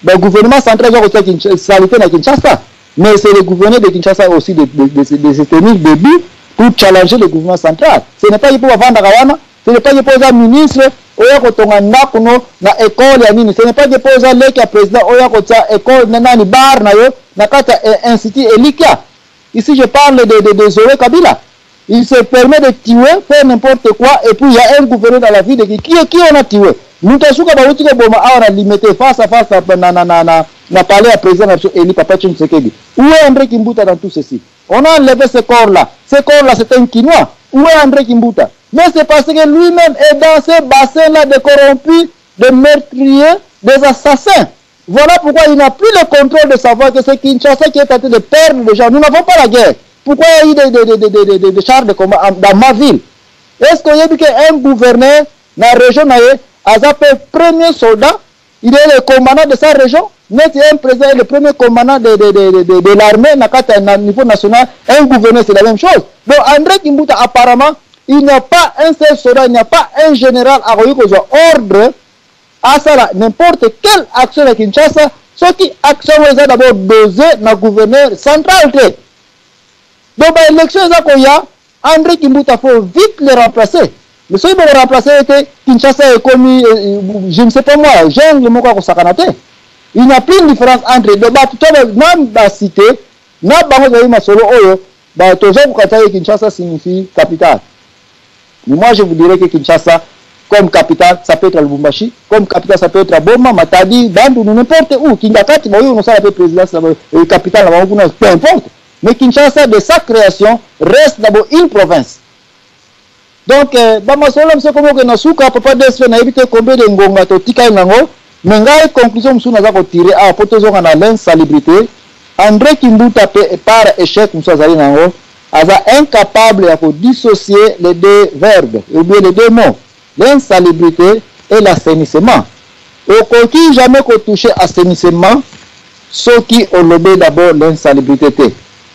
Ba gouvernement central eza kotia saleté na Kinshasa. Mais c'est le gouverneur de Kinshasa aussi de se tenir debout pour challenger le gouvernement central. Ce n'est pas qu'il faut vendre wana, ce n'est pas qu'il faut ministre oya kotonga ndako no na école ya nini, ce n'est pas qu'il faut leki ya président oya kotia école na nani bar na yo na kati ya institut Elikia. Ici je parle de Zoé Kabila. Il se permet de tuer, faire n'importe quoi, et puis il y a un gouverneur dans la ville qui on a tué. Mutasuka bauti ko boma awa na Limete, face à face na palais ya président na biso Eli Papa Tshisekedi. Où est André Kimbuta dans tout ceci? On a enlevé ce corps-là. Ce corps-là, c'est un Kinois. Où est André Kimbuta? Mais c'est parce que lui-même est dans ce bassin-là de corrompus, de meurtriers, des assassins. Voilà pourquoi il n'a plus le contrôle de savoir que c'est Kinshasa qui est en train de perdre des gens. Nous n'avons pas la guerre. Pourquoi il y a eu des chars de combat dans ma ville? Est-ce qu'il y a eu qu'un gouverneur dans la région, aza premier soldat, il est le commandant de sa région? Net un président est le premier commandant de l'armée, na niveau national, un gouverneur, c'est la même chose. Donc André Kimbuta, apparemment, il n'y a pas un seul soldat, il n'y a pas un général à ordre à ça, n'importe quelle action de Kinshasa, ce qui action est d'abord dosé dans le gouverneur central. Donc, l'élection est André Kimbuta, faut vite le remplacer. Mais ce qui va remplacer, Kinshasa est commis, je ne sais pas moi, jungle moko akosakana te. Il n'y a plus une différence entre deux. Bah, tout à l'heure, même la cité, na bango ezali masolo oyo, bah, toza kokata ye Kinshasa signifie capitale. Mais moi, je vous dirais que Kinshasa, comme capitale, ça peut être à Lubumbashi, comme capitale, ça peut être à Boma, Matadi, Bandundu, n'importe où. Kingakati, bah, oui, on sait la présidence, la capitale, là, peu importe. Mais Kinshasa, de sa création, reste d'abord une province. Donc, bah, masolo, monsieur, comment que nasuka, papa Desfe, na évité combien de ngonga, to tika nango, mais ngai conclusion mosusu naza kotirer awa po tozonga na l'insalubrité. André Kimbuta pe par échec mosusu azali nango, aza incapable ya kodissocier les deux verbes ou bien les deux mots, l'insalubrité et l'assainissement. Okoki jamais kotoucher assainissement soki olobi d'abord l'insalubrité te,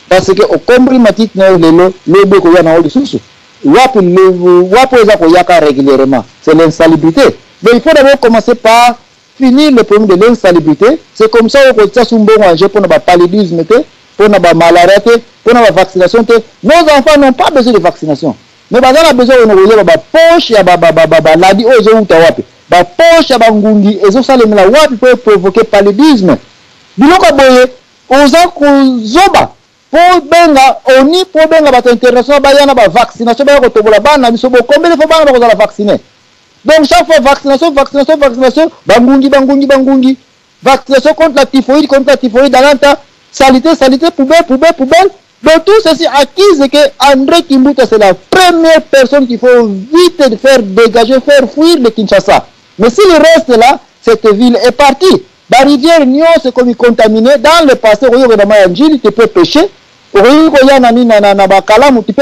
parce que okombri matite na yo lelo, lobi koya na yo lisusu wapi, wapi eza koyaka régulièrement, c'est l'insalubrité. Donc il faut d'abord commencer par finir le problème de l'insalubrité. C'est comme ça qu'on kotia sumbongo en jeu pour na paludisme te, pour na malaria te, pour na vaccination te. Nos enfants n'ont pas besoin de vaccination, mais baza na besoin de koyeba ba poche ya ba ladi oyo ezowuta wapi, ba poche ya bangungi ezosalemela wapi po provoquer paludisme. Biloko boye oza kozoba po benga oni, po benga bato international baya na ba vaccination, baya kotobola bana biso. Bo combien de fois bana bakozala vacciner? Donc chaque fois vaccination, vaccination, vaccination, bangungi, bangungi, bangungi, vaccination contre la typhoïde, contre la typhoïde, alanta, salité, salité, poubelle, poubelle, poubelle. Donc tout ceci accuse que André Kimbuta, c'est la première personne qu'il faut vite faire dégager, faire fuir de Kinshasa. Mais s'il reste là, cette ville est partie. La rivière Nyon s'est comme contaminée. Dans le passé, tu peux pêcher. Tu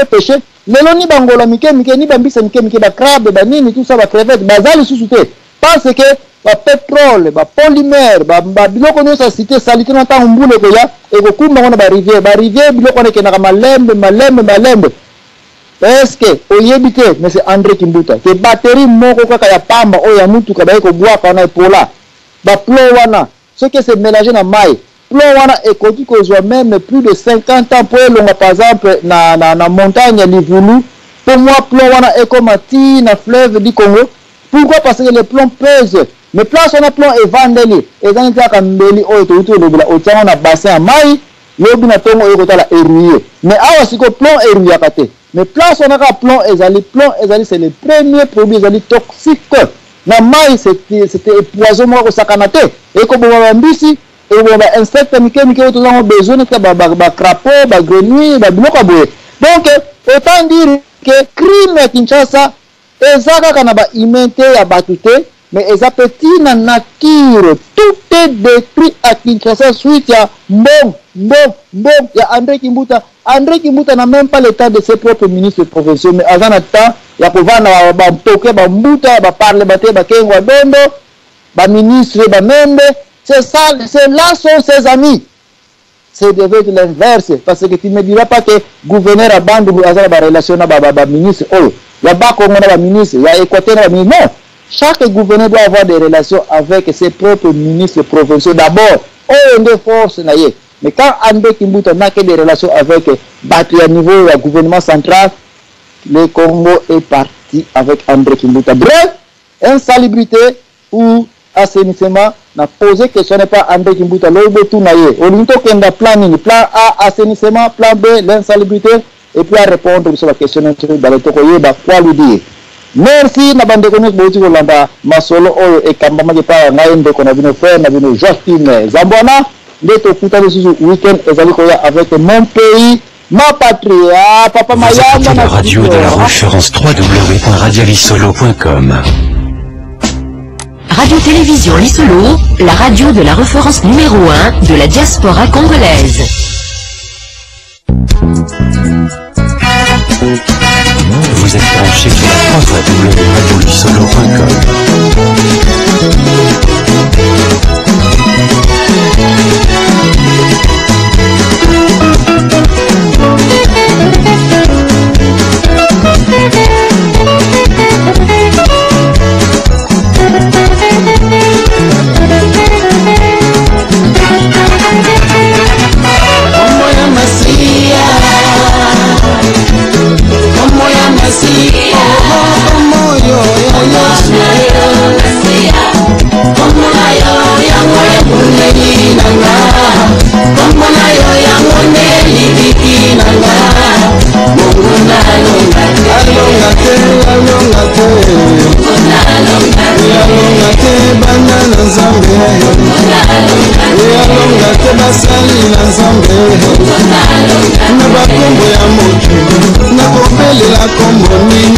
peux pêcher. Lelo ni bangola mike mike, ni bambisa mike mike, bacrabe, banini, tout ça, bacrevette baza lisusu te, parce que bapétrole, bapolymère, babiloko nyonso ya cité salité na ntango mbula ekoya ekokumba ngo na barivière, barivière biloko wana ekendaka malembe malembe malembe. Est-ce que oyebi te, mais c'est André Kimbuta, ke batterie moko kaka ya pamba oyo ya mutuka baye kobwaka wana epola, baplomb wana soki ese mélange na mai, plomb wana ekoki kozwa même plus de 50 ans mpo elonga, par exemple na montagne ya Livulu, mpo mwa plomb wana ekoma ti na fleuve du Congo. Pourquoi? Parce que le plomb pèse. Mais place wana plomb evandeli eza neti kaka mbeli oyo touti kolobela, otiango na bassin ya mai, lobi na ntongo oyo kotala erouillé. Mais awa sikoyo plomb erouillaka te, mais place wana kaka plomb ezali, plomb ezali, c'est le premier produit ezali toxique na mai. C'était poison moko kosakana te, ekoboma bambisi, ekoboma bainsecte mike mike oyo tozango besoin, neti bacrapaud, bagrenouille, babiloko ya boye. Donc autant dire que crime ya Kinshasa eza kaka na bahumain te, ya bato te, mais eza mpe ntina nature. Tout est détruit à Kinshasa suite ya mbongo, mbongo, mbongo ya André Kimbuta. André Kimbuta n'a même pas l'état de ses propres ministres provinciaux, mais aza na temps ya kovanda bampoke, bambuta, baparlementaire, bakengwa dondo, baministre, bamembe. C'est ça, c'est là sont ses amis. C'est devait être l'inverse, parce que tu me diras pas que gouverneur ya Bandundu aza na barelation na baministre oyo ya Bakongo, na baministre ya Équateur, na baministre. Non, chaque gouverneur doit avoir des relations avec ses propres ministres provinciaux d'abord, oyo nde force na ye. Mais quand André Kimbuta n'a que des relations avec bato ya niveau ya gouvernement central, le Congo est parti avec André Kimbuta. Bref, insalubrité ou assainissement, na posé question n'est pas André Kimbuta. Lobi botuna ye: olingi tokenda plan nini? Plan A, assainissement; plan B, l'insalubrité. Et puis arépondre biso baquestion nyonso mibale, tokoyeba quoi lui dire. Merci na bandeko nyonso bouti kolanda masolo oyo ekambamaki epai ya ngai, ndeko na bino, frère na bino, Joaquim Zambwana. Nde tokuta lisusu weekend ezali koya avec Mon pays, ma patrie. Ah, papa Vous Mayamba écoutez la na radio de la référence www.radiolisolo.com. Radio-Télévision Lissolo, la radio de la référence numéro 1 de la diaspora congolaise. Vous êtes branché sur la www.radiolisolo.com. Kombo ya Masiya, kombo ya Masiya, kombo oyo ya Yesu, kombo na yo yango ebundeli na nga, kombo na yo yango nde libiki na nga, monguna alonga te, Alonga te, alonga te, alonga te bana na Nzambe, alonga te basali na Nzambe. Na bakombo ya mokili nakobelela kombo nini?